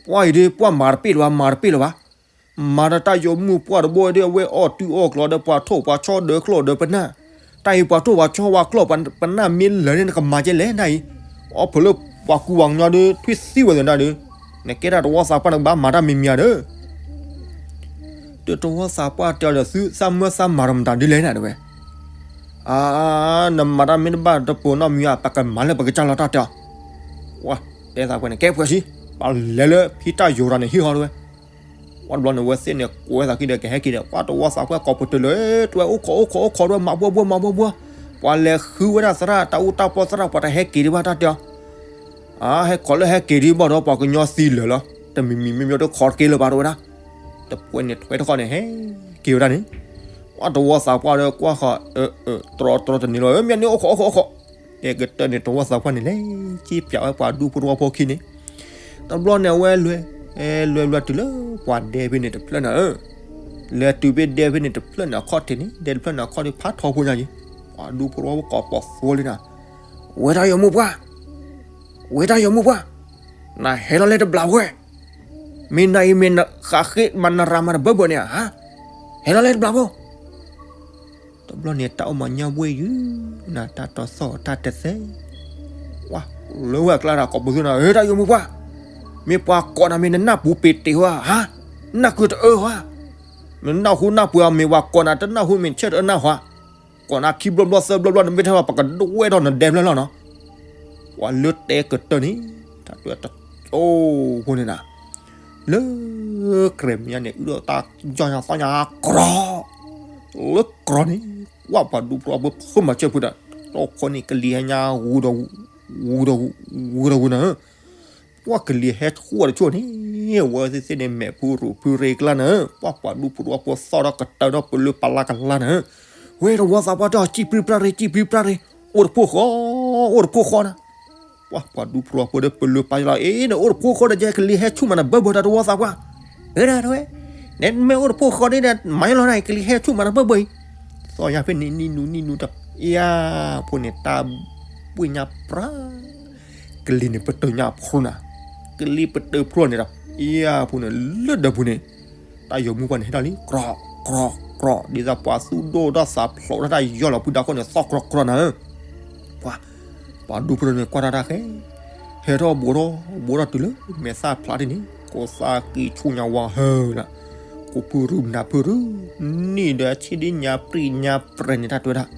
ပှၢ်အံၤဒုး ပှၢ်မၤတပ့ၢ်လၢၤဘၣ် မၤတပ့ၢ်လၢၤဘၣ်, မၤဒီးတၢ်ယိးမုၢ်ပှၢ်တဘိဒီး အဝဲအီၣ်တုၤအီၣ်ကျီဒီး ပှၤထိၣ်ပှၤဆီဒီးကျီဒီးပနၢ်, တၢ်အံၤပှၤထိၣ်ပှၤဆီပှၤကျီပနၢ်မ့ၢ်လၢာ်န့ၣ် နကမၤကဲလဲၣ်နၤအံၤ, အီၣ်ဖုးလၢပှၤကူပှၤကညီဒုး ထွံၣ်သံဝဲသ့ၣ်နၤဒုး, နကဲတၢ်တဝီသးပှၢ် နကဘၣ်မၤတၢ်မံၤမံၤဧါဒီး ဒီးတဝီသးပှၢ်တဲအီၤဒီး သုသးမၢသးမၤဒီးမတၤဒ်လဲၣ်နၤတဝဲ, အါ, နမၤတၢ်မ့ၢ်တဘၣ်တပိၤနီတမံၤဧါ ပကမၤလၢပကစၢ်လီၤတၢ်တဲအီၤ, ပှၤတဲသးပှၢ်န့ၣ် ကဲပှဲၤဆံ, ပလဲၤလၢဖံတၢ်ယိးတၢ်န့ၣ်ဟံၣ်ဟီတဝဲ, ပှၤတဘျီန့ၣ်ဝဲသ့ၣ်န့ၣ် ကိးဝဲသးခံဒီးကဟဲက့ၤဒီး ပှၤတဝီသးပှၢ်ကိးပတုာ်လၢ တဝဲအိၣ်ခိးအိၣ်ခိးအိၣ်ခိးတဝဲ မၤဘှီဘှီမၤဘှီဘှီ, ပှၤလဲၤဃုဝဲဒၣ်သရၣ် တၢ်အူတၢ်ပီၢ်သရၣ် ပှၤတဟဲက့ၤဒံးဘၣ်တၢ်တဲအီၤ အါ ဟဲခိးလၢဟဲက့ၤဒံးဘၣ်ဒီး ပှၤကညီသံလၢာ်လီၤ, တမံၤမံၤမ့ၢ်မ့ၢ်တခီတက့ၢ်လၢၤဘၣ်တဝဲဒၣ်, တပှဲၤန့ၣ်ထွဲတခီန့ၣ် ဟဲက့ၤဝဲဒၣ်န့ၣ်, ပှၤတဝီသးပှၢ်ဒီးကွၢ်ဃီၤ, တြီတြီတန့ၢ်လီၤ မ့ၢ်န့ၣ်အိၣ်ခိးအိၣ်ခိးအိၣ်ခိး, တဲကတၢၢ်န့ၣ် တဝီသးပှၢ်န့ၣ် လဲၤက့ၤပၠးဝဲပှၤဒူဖိတဝီဖိခံန့ၣ်, တဘျီန့ၣ်အဝဲလဲၤ, လဲၤလဲၤတုၤလၢပှၤဒဲဖဲန့ၣ်တဖျၢၣ်နၤဧၢ, လဲၤတုၤဖဲဒဲဖဲန့ၣ်တဖျၢၣ်န့ၣ်အခီၣ်ထံးန့ၣ် ဒဲတဖျၢၣ်န့ၣ်အခီၣ်ထံးဖးထီဖိညါက့ၤ, ပှၤဒူဖိတဝီဖိကိးပိာ်သိလံနၤ, ဝဲတၢ်ယိးမုၢ်ပှၢ် ဝဲတၢ်ယိးမုၢ်ပှၢ်, နဟဲလီၤလၢတဘျးဝဲ, မ့ၢ်နၤအံၤမ့ၢ်နဃးဃ့မၤနရၤမၤတဘၢဘၢန့ၣ်ဧါ, ဟဲလီၤလၢတဘျးဖိ, တဘျီန့ၣ်တၢ်အိၣ်မၤညါဝ့ၢ်ယုၢ်, နတၢ်တီၤသီၣ်တၢ်တသဲး, လၢဝဲအကျါတၢ်ကိးပသူနၤ ဧၢ တၢ်ယိးမုၢ်ပှၢ်, မ့ၢ်ပှၤကိးနၤမ့ၢ်နနၢ်ပူၤပ့ၤတ့ၢ်ဧါ, နၢ်ကုတအၢဧါ, မ့ၢ်နၢ်ဟူနၢ်ပှၢ်မ့ၢ်ပှၤကိးနၤတနၢ်ဟူမ့ၢ်ဆဲးတအၢနၢ်ဟူဧါ ကိးနၤခံဘျီဘျီသၢဘျီဘျီ နမ့ၢ်ထဲဘၣ် ပကဒွဲၣ်ထီၣ်နဒဲဖျၢၣ်လီၤနီၤ. ပှၤလၢတဲကတၢၢ်န့ၣ် တၢ်တဲတၢ်အိၣ်ဖိန့ၣ်နၤ, လၢကြဲးမံၤညါန့ၣ် အုၣ်ဒီးတၢ်ယီၢ်ညါသီညါကြီ, လၢကြီန့ၣ် ကွၢ်ပှၤဒူဖိတဝီဖိ ဖိမၤစၢၤဖုးဒီး တီၢ်ခိန့ၣ် ကလံၤဟဲညါဝူဒီးဝူဒီးဝူဒီးဝူဒီးဝူနၤ ပှၤကလံၤဟဲဆူၣ်တဆူၣ်န့ၣ်, ဝဲသ့ၣ်သ့ၣ်န့ၣ် မဲာ်ဖုရူးဖုရ့ကျါန့ၣ်, ပှၤပှၤဒူဖိတဝီဖိသီၣ်ဒီးကတၢၢ်ဒီးပလၢပလၢကလါန့ၣ်, ဝဲတဝီသးပှၢ်တဲအီၤ စံၣ်ပြံပြါရ့ စံၣ်ပြံပြါရ့, အိၣ်တဖိဃီ, အိၣ်တဖိဃီနၤ. ပှၤပှၤဒူဖိတဝီဖိဒီးပလၢပလၢလီၤ, အ့ နအိၣ်တဖိဃီဒီး ကလံၤဟဲဆူၣ်မးနဘၢဘၢတၢ်တဝီသးပှၢ်, အၢ ဒၣ်တဝဲ, နမ့ၢ်အိၣ်တဖိဃီန့ၣ်ဒီး မၤယလီၤနၤ ကလံၤဟဲဆူၣ်မးနဘၢဘၢအံၤ, သီၣ်ယၤဖဲန့ၣ် နံၣ်နူနံၣ်နူတၢ်, ယၤဖိန့ၣ် တၢ်ဘှ့ၣ်ညါပြါ ကလံၤန့ၣ် ပတုာ်ညါအဖိနၤ, ကလံၤပတၢၢ်ဖျိန့ၣ်ဒီး အံၤအပူၤန့ၣ် လၢဒၢးပူၤန့ၣ် တၢ်ယိၤမုၣ်ပှၢ်န့ၣ် ဟဲထီၣ်လံ ကြီ ကြီ ကြီ ဒ်သိးပှၤသူၣ်ဒိၣ်ထီၣ်သးဖျိးထီၣ်တၢ်ယီၢ်လီၤ ဖုဒါခိၣ်န့ၣ်သီၣ်ကြီကြီနၤဧၢ ပှၤ ပှၤဒူဖိထီၣ်န့ၣ် ကွၢ်တၢ်တၢ်ဃဲ ဟဲထီၣ်ဘိးထီၣ် ဘိးထီၣ်တုၤလၢမဲာ်သၣ်ဖျါထံၣ်န့ၣ် ကိးသးကံၢ်ဆူညါဝါဟၢလၢ ကိးဖုရူနၤဖုရူ နံၣ်ဒီးဆံၣ်ဒံၣ်ညါပြံၣ်ညါပြဲၤန့ၣ် တၢ်တဲဝဲဒၣ်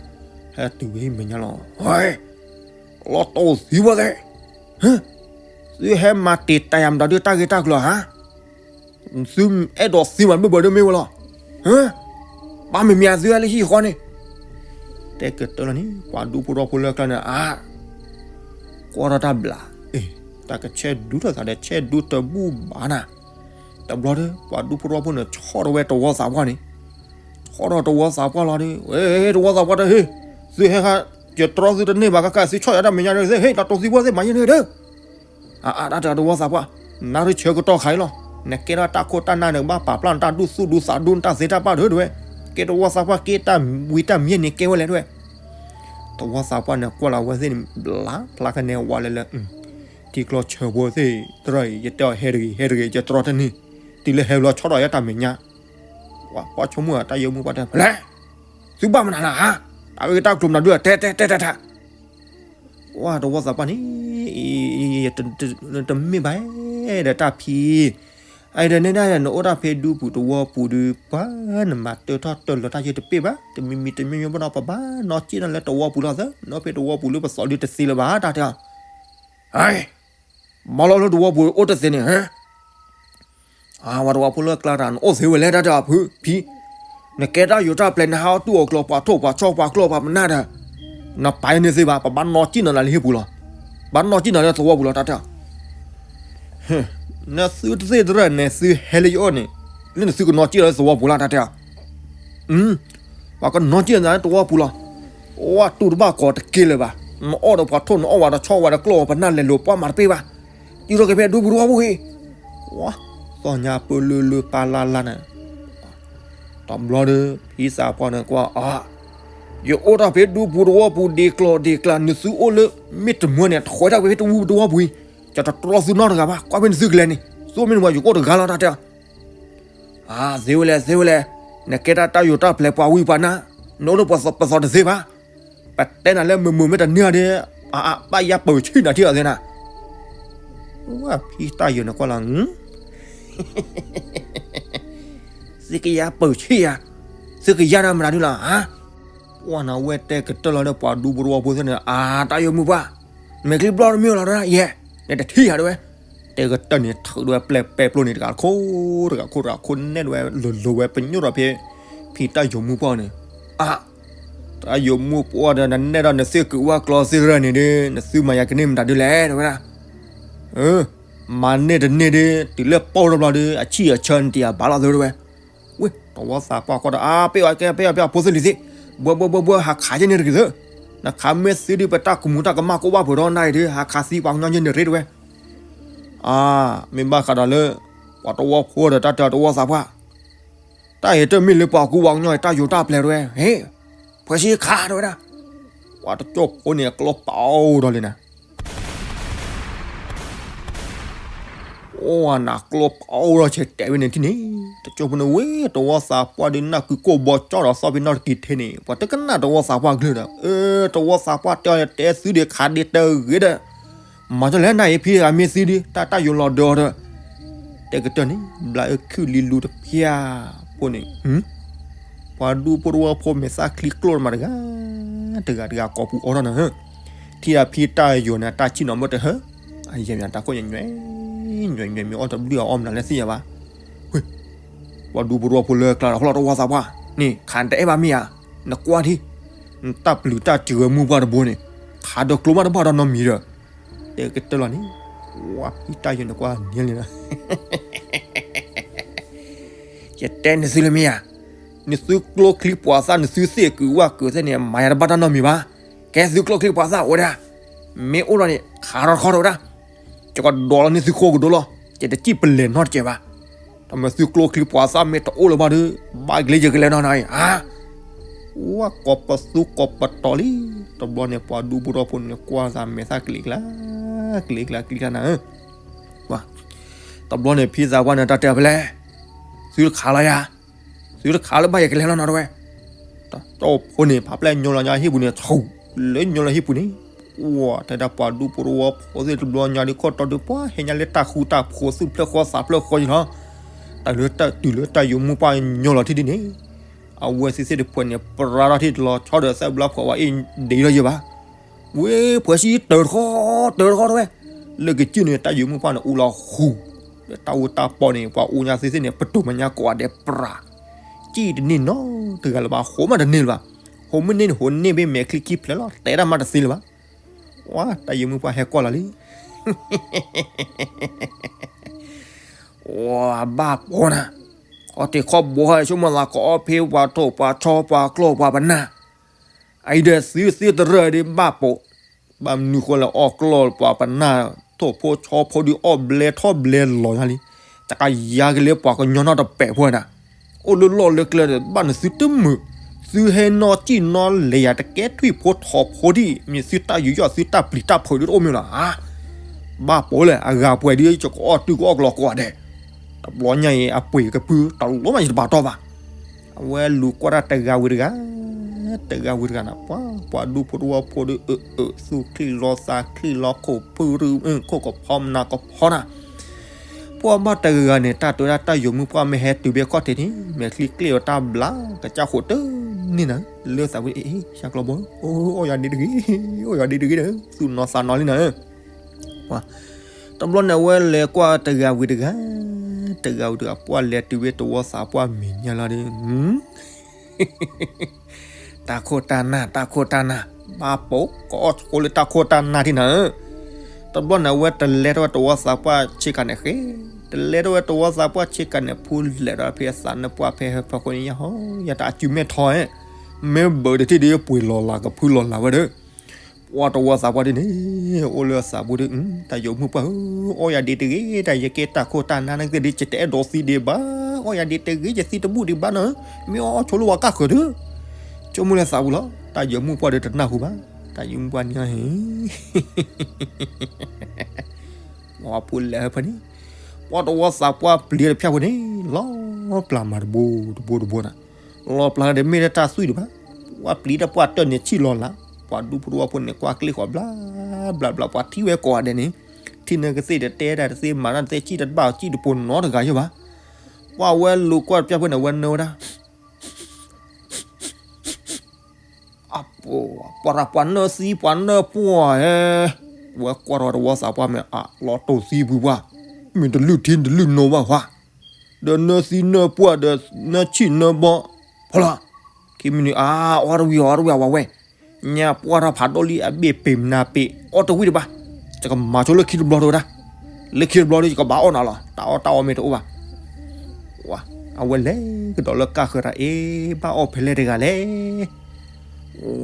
ဟဲတုၤဝဲမဲာ်ညါလီၤ လီၤတိၢ်သံဝဲသ့ၣ် သုဟဲမၤတ့ၢ်တၢ်ယၤမတၤဒုတၢ်ဂ့ၢ်တၢ်ကျိၤဧါ သုအဲၣ်ဒိးသံမးဘၣ်ဘၣ်ဒ်မ့ၢ်ဝဲလီၤ ဘၣ်မ့မ့ၢ်သုဟဲလၢဟံၣ်ဃီန့ၣ် တဲကတၢၢ်လီၤန့ၣ် ပှၤဒူဖိထီၣ်ဖိလၢကျါန့ၣ် အါ ကွၢ်ထီၣ်တၢ်ဘျး တၢ်ကဆဲးဒူထီၣ်သးဒီးဆဲးဒူတဘူၣ်ဘၣ်နၤ တဘျီဒီး ပှၤဒူဖိထီၣ်ဖိန့ၣ် ဆီၣ်ထီၣ်ဝဲတဝီသးပှၢ်န့ၣ် ဆီၣ်ထီၣ်တဝီသးပှၢ်လီၤဒီး တဝီသးပှၢ်တဟ့ၣ် သုဟဲခါ ယတြီသုတန့ၢ်ဘၣ်ကကဲသုဆီၣ်ယၤတၢ်မဲာ်ညါန့ၣ် ဟ့ၣ်လီၤတိၢ်သံဖိသ့ၣ်မၤယဲန့ၣ်ဒီး အါအါတၢ်တဝီသးပှၢ် နၢ်ရံၣ်ဆၢကတီၢ်ခါအံၤလီၤ နကဲထီၣ်တၢ်ခိၣ်တၢ်နၢ်န့ၣ် ကဘၣ်ပာ်ဖျါနတၢ်ဒူၣ်သူၣ်ဒူသးဒူနတၢ်သ့တၢ်ဘၣ်ဒီးတဝဲ ကဲတဝီသးပှၢ်က့တၢ်ဝံတၢ်မံၤန့ၣ်ကဲဝဲလဲၣ်တဝဲ တဝီသးပှၢ်န့ၣ်ကွၢ်လီၤဝဲသ့ၣ်န့ၣ် ဘျါဖျါကနဲဝါလဲၤလၢ ထံကျိဆၢဖိသ့ၣ် တရၢ်အံၤ ယတဲအီၤဟဲတဂ့ၤ ဟဲတဂ့ၤ ယတြီတန့ၢ် တုၤလၢဟဲဘျီဆီၣ်ထီၣ်ယဲတၢ်မဲာ်ညါ ပှၤပှၢ်ဆိကမိၣ်တၢ်ယိၤမုၣ်ပှၢ်တဲ ဖဲလဲၣ် သုဘၣ်မနုၤလဲၣ်ဧါ တၢ်ဂ့ၢ်တၢ်ကျိၤမနုၤဒု တဲတဲတဲတဲတဲ ဝဲတဝီသးပှၢ်န့ၣ် တမ့ၢ်ဘၣ်ဒီးတၢ်ဖံ အအံၤဒီးနဲဒၣ် နအိၣ်တၢ်ဖဲဒူပူၤတဝီပူၤဒီး ပှၤနမၤတၢထီၣ်တၢလီၤတၢ်ယဲတပ့ၢ်ဘၣ် တမံၤမံၤတမံၤမံၤဘၣ်ဒီး ပဘၣ်နီၢ်ကံၣ်နီၢ်လၢတဝီပူၤလီၤသၢ နအိၣ်ဖဲတဝီပူၤလၢပသီဒုတသ့လၢၤဘၣ် တၢ်တဲအီၤ မၤလီၤလၢတဝီပူၤအိၣ်တသ့န့ၣ် အဝဲတဝီဖိလၢကျါတၢ် နအိၣ်သ့ဝဲလဲၣ် တၢ်တဲအီၤ ဖု ဖံ နကဲတၢ်ယိၤတၢ်ပျဲၤ နဟးအီၣ်တူၢ်အီၣ်ကျိၤ ပှၤထိၣ်ပှၤဆီပှၤကျီၢ်ပှၤပနၢ်ဒီး နပာ်ယဲန့ၢ်သ့ဘၣ် ပဘၣ်နီၢ်ကံၣ်နီၢ်နၤလၢဟံၣ်ပူၤလီၤ ဘၣ်နီၢ်ကံၣ်နီၢ်လၢသဝီပူၤလီၤ တၢ်တဲအီၤ နသုတသ့ၣ်တရၢၣ်န့ၣ် သုဟဲလၢယအိၣ်န့ၣ် လၢနသုကနီၢ်ကံၣ်လီၤလၢသဝီပူၤလီၤ တၢ်တဲအီၤ ပှၤကနီၢ်ကံၣ်နီၢ်နၤလၢသဝီပူၤလီၤ ဝဲတူၢ်တဘၣ်ကီးတက့ၢ်လၢၤဘၣ် နအီၣ်ဒီးပှၤထိၣ်နအီၣ်ဝဲဒီးဆီဝဲဒီးကျီၢ်ဝဲပနၢ်လဲၤလိာ်ပှၤမၤတပ့ၢ်ဘၣ် ယူၤထီၣ်က့ၤဖဲဒူပူၤတဝီပူၤဂ့ၤ သီၣ်ညါပၢလၢလၢပၢ်လၢ်လၢ်န့ၣ် တဘျီဒီး ဖံသးပှၢ်န့ၣ်ကွၢ်အီၤ ယအိၣ်တၢ်ဖဲဒူပူၤတဝီပူၤ ဒ့ကျီၢ်ဒ့ကျါ နသုအိၣ်လၢ မ့ၢ်တမၢန့ၣ် ထီၣ်ဝဲဒၣ်ဖဲတဝီပူၤတဝီပူၤအံၤ ယတတြီသုနီတဂၤဘၣ် ကွၢ်ဖဲနသုကလဲၤန့ၣ် သုမ့ၢ်တမၢယကအိၣ်တဂၤလီၤ တၢ်တဲအီၤ သ့ဝဲလဲၣ် သ့ဝဲလဲၣ် နကဲတၢ်တၢ်ယိၤတၢ်ပျဲၤပှၤဝံပှၤနါ နအိၣ်လၢပသီတသ့ဘၣ် ပတဲနၤလၢမုာ်မုာ်မ့ၢ်တန့ၢ်ဒီး အဘၣ်ယါပၢၢ်ဆံၣ်နၤထံၣ်အီၤသ့နၤ ဝဲဖံတၢ်ယိၤန့ၣ်ကွၢ်လီၤ သုကယါပၢၢ်ဆံၣ်ယၤ သုကယါနၤမတၤဒုလီၤ ပှၤနဝဲတဲကတၢၢ်လီၤဒီးပှၤဒူဖိတဝီဖိသ့ၣ်န့ၣ် အါ တၢ်ယိၤမုၣ်ပှၢ် မဲာ်ချံဘျီတမ့ၢ်လီၤ ယဲ နတထံၣ်ယၤတဝဲ တဲကတၢၢ်န့ၣ်ထုးဒဝဲပျဲၢ်ပဲပျိန့ၣ် တဂၤခိၣ်တဂၤခိၣ်တဂၤခိၣ်နဲၣ်ဒဝဲ လိၤလိၤဝဲပညိၣ်ဒီးဖဲ ဖံတၢ်ယိၤမုၣ်ပှၢ်န့ၣ် အါ တၢ်ယိၤမုၣ်ပှၢ်ဒီး နနဲၣ်ဒီးနသ့ၣ်ကုးဝၣ်ကျီသ့ၣ်တရၢၣ်န့ၣ်ဒီး နသုမၤယၤကန့ၢ်မတၤဒုလဲၣ် တဝဲဒၣ် မၤန့ၢ်တန့ၢ်ဒီး တုၤလၢပီၢ်တဘျီဒီး အဆံၣ်အဆၢနတယၤဘၣ်လီၤသ့တဝဲ ဝဲတဝီသးပှၢ်ကွၢ်ဒီး အါ ပ့ၢ်အီၤကဲ ပ့ၢ်အီၤ ပ့ၢ်အီၤ ဖိသ့ၣ်လံၤသ့ၣ် ဘှဲဘှဲဘှဲဘှဲ ဟးခးယဲန့ၣ်တဂ့ၤသၢ နခးမ့ၢ်သ့ဒီး ပတၢ်ကမူၤတၢ်ကမၣ်ကိးဘၣ်ပှဲၤဒီးနၤအံၤဒီး ဟးခးသံပှၤကညီယဲန့ၣ်ရ့တဝဲ အါ မ့ၢ်ဘၣ်ဃးဒီးလၢ ပှၤတဝီဖိဒီးတၢ်တဲတဝီသးပှၢ် တၢ်အံၤတမ့ၢ်လၢပှၤကူပှၤကညီအံၤ တၢ်ယိၤတၢ်ပျဲၤတဝဲ ဟ့ၣ် ဖှဲးဆံခါတဝဲဒၣ် ပှၤတကၠိၢ်ဖိန့ၣ် အကျီပာ်အိၣ်ဒီးလံနၤ အိၣ်နၤကျီပာ်အိၣ်ဒီးဆဲးတဲဝဲန့ၣ်ထံၣ်န့ၣ် တကၠိၢ်ဖိန့ၣ်ဝဲ တဝီသးပှၢ်ဒုးနၢ်ကုကိၢ်ဘီကၠီဒီးသီၣ်ဖံးနီၣ်တက့ၤထဲန့ၣ် ပှၤတကနၣ်တဝီသးပှၢ်ကလုၢ်ဒီး အၢ တဝီသးပှၢ်တဲအီၤတဲသုဒံးခးဒံးတဂ့ၤဒီး မၤကၠီလဲၣ်နၤအံၤဖံဂၤမ့ၢ်သံဒုး တၢ်တၢ်ယိၤလီၤဒၢအီၤဒီး တဲကတၢၢ်န့ၣ် ဘျးအၢခုၣ်လံလူတဖျၢၣ်ဖိန့ၣ် ပှၤဒူဖိတဝီဖိမဲာ်သၣ်ချံကျိၣ်မးတဂၤ တဂၤတဂၤကိးပူၤအီထီၣ်နၤဟၢ ထံၣ်ဒၣ်ဖံတၢ်ယိၤန့ၣ် တၢ်ဆံၣ်နီၤမ့ၢ်တဟၢ အယဲၢ်မတၤခိၣ်ညွဲ ညွဲ ညွဲ မ့ၢ်အီၣ်တဘျုးအီၣ်မနုၤလဲၣ်သ့ၣ်ညါဘၣ် ပှၤဒူဖိတဝီဖိလၢကျါဒီး ဟီၣ်လီၤတဝီသးပှၢ်န့ၣ် ခးတအဲၣ်ဘၣ်မ့ၢ်ဧါ နကွၢ်ထံၣ် နတၢ်ပျုၤတၢ်စှၤဝဲမုၢ်ပှၢ်တဘိန့ၣ် ခးဒီးကျိမးတဘၣ်ဒီးနီတမံၤဒီး တဲကတၢၢ်လီၤန့ၣ် ဝဲဖံတၢ်ယိၤန့ၣ်ကွၢ်န့ၣ်လံလီၤ ယတဲနသုလၢမ့ၢ်ဧါ, နသုကျိချံပှၤသၣ် နသုသ့ၣ်ကုးဝၣ်ကုးသ့ၣ်န့ၣ် မၤယၤတဘၣ်တၢ်နီတမံၤဘၣ်. ကဲသုကျိချံပှၤသၣ်အိၣ်ဝဲဒၣ်, မ့ၢ်အိၣ်ဒီးန့ၣ် ခးထီၣ်တခီထီၣ်ဝဲဒၣ်, ယကဒိးလီၤန့ၢ်သုခိၣ်ကဒိလီၤ, ယတစံၣ်ပလဲၤနီတစဲးဘၣ်. တမ့ၢ်သုကျိချံပှၤသၣ်မ့ၢ်တအိၣ်လၢၤဘၣ်ဒီး ဘၣ်ကလ့ယကလဲၤနီၤနၤအံၤဧါ. ဝဲကိးပသူကိးပတီၤလံ, တဘျီန့ၣ် ပှၤဒူဖိထီဖိန့ၣ် ကွၢ်သးမဲာ်သၣ်ကလံၤကျါ, ကလံၤကျါ ကလံၤကျါနၤဧၢ. တဘျီန့ၣ် ဖံသးပှၢ်န့ၣ် တၢ်တဲဖဲလဲၣ်, သုတခးလီၤယၤ, သုတခးလၢၤဘၣ် ယကလဲၤလီၤနီၤတဝဲ. တၢ်ကၠီဖိန့ၣ် ဖးပျဲၢ်ညီလီၤညါဟံၣ်ပူၤန့ၣ် ဆူၣ်လၢညီလီၤဟံၣ်ပူၤန့ၣ်, ဝဲတဲဒၣ်ပှၤဒူဖိတဝီဖိသ့ၣ်တဘျီညါဒ်ခီၣ်တီဒီး ပှၤဟဲညါလၢတၢ်ဃူတၢ်ဖိး သူၣ်ဖျၢၣ်ဃီသးဖျၢၣ်ဃီယံၤလီၤ. တၢ်တုၤလၢတၢ်ယိၤမုၣ်ပှၢ်ညီလီၤထံၣ်ဒ်န့ၣ်, အဝဲသ့ၣ်သ့ၣ်တဖၣ်န့ၣ် ပြါထီၣ်ထံၣ်တလီၤဆီဒီး သၢဘျီဖှီၣ်ဝဲအ့ၣ်ဒ့လီၤယဲဘၣ်. ဝဲဖှီၣ်ဆံတၢၤတခီ, တၢၤတခီတဝဲ, လၢကစၢၢ်န့ၣ် တၢ်ယိၤမုၣ်ပှၢ်န့ၣ် အူလီၤဃူၤ, လၢတၢ်အိၣ်တၢ်ပီးန့ၣ် ပှၤအူညါသ့ၣ်သ့ၣ်န့ၣ် ပတိၢ်မညါကိးဂၤဒဲးပြး, စံၣ်တန့ၢ်နီတဂၤလၢၤဘၣ်, ဟိးမးတန့ၢ်လၢၤဘၣ်. ဟိးမ့ၢ်န့ၢ်န့ၣ် ဟိးန့ၢ်ဘ့ၣ်မဲာ်ချံခံဖျၢၣ်လီၤ, တဲတၢ်မးတသ့လၢၤဘၣ်. ဝဲတၢ်ယိၤမုၣ်ပှၢ်ဟဲကွၢ်လီၤလံ. ဝဲဘၣ်ပိာ်နၤ, ခီၣ်ထံးခီၣ်ဘိ ဆိကမိၣ်သးကအီၣ်ဖဲပှၤထိၣ်ပှၤဆီပှၤကျီၢ်ပှၤပနၢ်, အအံၤဒီးသုသ့တရၢၢ်ဒ်ဘၣ်ပိာ်, ဘၣ်မနုၤဃိလဲၣ် အီၣ်ကျီၢ်ပှၤပနၢ် ထိၣ်ဖိဆီဖိဒ်အီၣ်ဘျဲထီၣ်ဘျဲလီၤညါလံ. တကယၤက့ၤလၢပှၤကညီနီတပဲာ်ဖိနၤ, အိၣ်လၢလီၢ်လၢကျဲဒီး ဘၣ်နသုတမုာ်, သုဟဲနီၣ်စံၣ်နီၣ်လဲၤယၤ တကဲထွံၣ်ဖိထိၣ်ဖိဒ် မ့ၢ်သုတၢ်ယူးယီၣ်သုတၢ်ပျံၤတၢ်ဖုးဒ်တအိၣ်မ့ၢ်လီၤဧါ. ဘၣ်ပိာ်လဲၣ် အဂၤပှဲၤဒ်ယကအီၣ်တုၤကအီၣ်ကျီၤကိးဂၤဒဲး, တဘျီညါအံၤ အပှ့ၤကပုၢ် တလီၤမးယတဘၣ်တီၢ်ဘၣ်. အဝဲလူၤကွၢ်တၢ်တဂၤဝံၤတဂၤ, တဂၤဝံၤတဂၤနၤ, ပှၤ ပှၤဒူဖိတဝီဖိဒီး အၢ အၢ သူၣ်ချံလီၤသးချံလီၤ ခိၣ်ဖု ခိၣ်ကဖီမနၤကဖီနၤ, ပှၤဘၣ်တဂၤဂၤန့ၣ် တၢ်တဲဒၣ်တၢ်ယိၤမုၣ်ပှၢ်မ့ၢ်ဟဲတုၤဘ့ၣ်ခီၣ်ထံးန့ၣ် မဲာ်ချံကျ့အီၤတၢ်ဘျါ ကစၢ်ဃိးတန့ၢ်နၤ, လၢသးဝံၤ အ့ အ့ ဆၢကျီဘီ, အိၣ်ယၤဒ့တဂ့ၤ, အိၣ်ယၤဒ့တဂ့ၤဒီး သူၣ်နီၤသးနီၤလံနၤ. တဘျီန့ၣ် အဝဲလဲၤကွၢ်တဂၤဝံၤတဂၤ, တဂၤဝံၤတဂၤ ပှၤလဲၤတုၤဘ့ၣ်တဝီသးပှၢ်မဲာ်ညါလီၤဒီး တၢ်ခိၣ်တၢ်နၢ် တၢ်ခိၣ်တၢ်နၢ်, ဘၣ်ပိာ် ကအီၣ်ဆိလၢတၢ်ခိၣ်တၢ်နၢ်ထံၣ်နၤဧၢ. တဘျီန့ၣ် အဝဲတလဲထီၣ်ဝဲတဝီသးပှၢ်ဆ့ကၤန့ၣ်ဃ့, တလဲထီၣ်ဝဲတဝီသးပှၢ်ဆ့ကၤန့ၣ် ဖုလဲၤဒီးဖဲအသးနၢ်ပှၢ်ဖဲဟၢဖၢဃိန့ၣ် ယဟီ ယတၢ်အစုမဲာ်ထီၣ်ဧၢ, မ့ၢ်ဘၢးတထံၣ်ဒီးပှ့ၤလီၤလးကဖုလီၤလးဝဲဒီး ပှၤတဝီသးပှၢ်ဒ်န့ၣ် အိၣ်လၢအသးပူၤဒီး တၢ်ယိၤမုၣ်ပှၢ်ဧၢ, အီၣ်ယၤဒ့တဂ့ၤ, တၢ်ယကဲတၢ်ခိၣ်တၢ်နၢ်နကသ့ၣ်ဒီး ယတအဲၣ်ဒိးသံဒံးဘၣ်, အီၣ်ယၤဒ့တဂ့ၤ, ယသံတဘူၣ်ဒံးဘၣ်နီၤ, မ့ၢ်အီၣ်ဆိလၢပှၤကၢ်ဃၢၤဒီး ဆိကမိၣ်လၢသးပူၤလီၤ. တၢ်ယိၤမုၣ်ပှၢ်ဒီးတနၢ်ဟူဘၣ်, တၢ်ယိၤမုၣ်ပှၢ်န့ၣ်ဟ့ ပှၤဖုလဲၤဟၢဖၢန့ၣ်, ပှၤတဝီသးပှၢ်ပျံၤတဖၠၣ်ဖိန့ၣ် လီၤပျၢ်မးတဘိတဘိတဘိနၤ, လီၤပျၢ်ဒီးမ့ၢ်လၢတၢ်သွံၣ်ဒံးဘၣ်, ပှၤပျံၤတၢ်ပှၢ်တၢၢ်န့ၣ်ဆံၣ်လီၤလး, ပှၤဒူဖိတဝီဖိန့ၣ် ကွၢ်ကျ့ဃီၤဘျါ ဘျါဘျါ ပှၤထံၣ်ဝဲကိးဂၤဒဲးန့ၣ်, ထံၣ်နကသ့ၣ်ဒီးတဲတၢ်တသ့ မၤတၢ်တသ့ စံၣ်တဘၣ်စံၣ်တပိာ်နီတဂၤယဲဘၣ်. ပှၤဝဲလူၤကွၢ်တဖၠၣ်ဖိန့ၣ် အဝဲနၢဝဲဒၣ် အပှၤ ပှၤနၢသံပှၤနၢပှၢ်ဧဲ, ဝဲကွၢ်ထီၣ်တဝီသးပှၢ်မ့ၢ်အလီၤတိၢ်သံ ပှၤပှၢ်, မ့ၢ်တလုၢ်ထံတလုၢ်နိဘၣ်ဝဲ, ဒီးနၢသံနၢပှၢ်ဒီးနၢဆံၣ်နၢဘီ, ဖီလီၤ, ခံမံးနံး အါ အီၣ်တဝံၤအီၣ်တဝံၤအဝဲဝဲ, ညါပှၢ်ထီၣ်ဖးဒိၣ်လံ အဘ့ၣ်ပ့ၤမနၤပ့ၤ အီၣ်တဝံၤတဘၣ်, ယကမၤဆိလၢခံတဘျီတဝဲဒၣ်, လၢခံတဘျီဒီး ယကဘၣ်အီၣ်နၤလီၤ, တၢ်အီၣ်တၢ်အီမ့ၢ်တအိၣ်ဘၣ်. အဝဲလဲၤကဒီးလၢကၢ်ဃၢၤတၢ် အ့ ဘၣ်အီၣ်ဖဲလဲၣ်တဂၤလဲၣ်.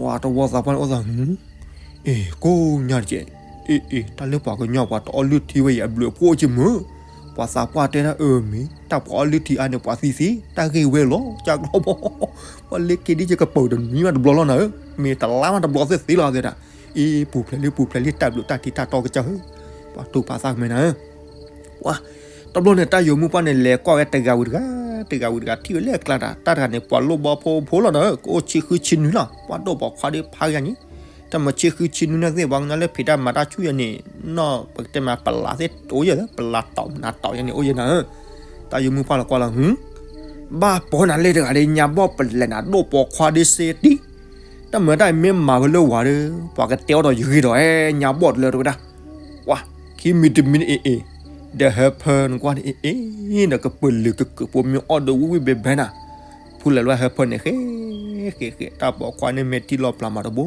ဝဲတဝီသးပှၢ်န့ၣ်အိၣ်သး အ့ ကိးညါတက့ၢ်, အ့ အ့ တၢ်လၢပှၤကညီပှၤတအီၣ်လုၢ်ထံဝဲအံၤ အဘျုးအဖှိၣ်က့မုၢ်, ပှၤသးပှၢ်တဲဒၣ်အၢမ့ၢ် တၢ်ပှၤအီၣ်လုၢ်ထံအါန့ၣ် ပှၤသံသ့ တၢ်ဂ့ၢ်ဝဲလီၤ ကၢ်ကျီဘီ, ပှၤလၢခံဒ်ယကပၢၤတနွံမးတဘျီလီၤနၤဧၢ, မ့ၢ်တလါမးတဘျီသ့သ့လီၤသ့ဒၣ်, အ့ ပူၤဖျဲးလံပူၤဖျဲးလံ တၢ်ဘျုးတၢ်ထံးတၢ်တီကစၢ်ဧၢ, ပှၤတူၢ်ပာ်သးကမဲာ်နၤဧၢ. ပှၤ တဘျီန့ၣ် တၢ်ယိၤမုၣ်ပှၢ်န့ၣ် လဲၤကွၢ်ဝဲတဂၤဝံၤတဂၤ, တဂၤဝံၤတဂၤထံၣ်ဝဲလၢအကျါတၢ်, တၢ်တဂၤန့ၣ် ပှၤလိၣ်ဘီဖိဖိလီၤနၤဧၢ, ကအိၣ်ဆံဃုဆံနွံလီၤ, ပှၤဒိၣ်ပိာ်ခွါဒီးဖးယၤန့ၣ်, တၢ်မၤဆံဃုဆံနွံန့ၣ်သ့ၣ် ပှၤကညီလၢဖံးတၢ်မၤတၢ်ဆူၣ်ယၤန့ၣ်, နီၢ်ပကတဲမး ပလးသ့ၣ်အိၣ်ယဲၢ်လၢ ပလးတီၤမနၤတီၤယဲၢ်န့ၣ် အိၣ်ယဲၢ်နၤဧၢ. တၢ်ယိၤမုၣ်ပှၢ်လီၤကွၢ်လီၤ ဟူ ဘၣ်ပိာ်နၤလၢတဂၤဒီး ညါဘီၣ်ပလဲၤနၤ ဒိၣ်ပိာ်ခွါဒီးစ့တံၢ်, တၢ်မၤတၢ်အံၤမ့ၢ်မၤဝဲလၢဝၤဒီး ပှၤကတဲအီၣ်ဒီးယဂ့ၤဒီး ညါဘီၣ်တလၢတဝဲဒၣ်. ဝါ ခံမံၤတမံၤန့ၣ်အ့ၣ်အ့ၣ်, ဒီးဟၢဖၢနကွၢ်န့ၣ်အ့ၣ်အ့ၣ်, ဒီးကပၢၤလုာ်ကကုာ်ဖိမ့ၢ်အီၣ်ဒီးဝံၣ်ဝံၣ်ဘဲဘဲနၤ, ဖုလဲၤလၢဟၢဖၢန့ၣ်ဃ့ ဃ့ဃ့ တၢ်ပိာ်ခွါန့ၣ်မဲာ်ထံလီၤပျၢ်မးတဘိ,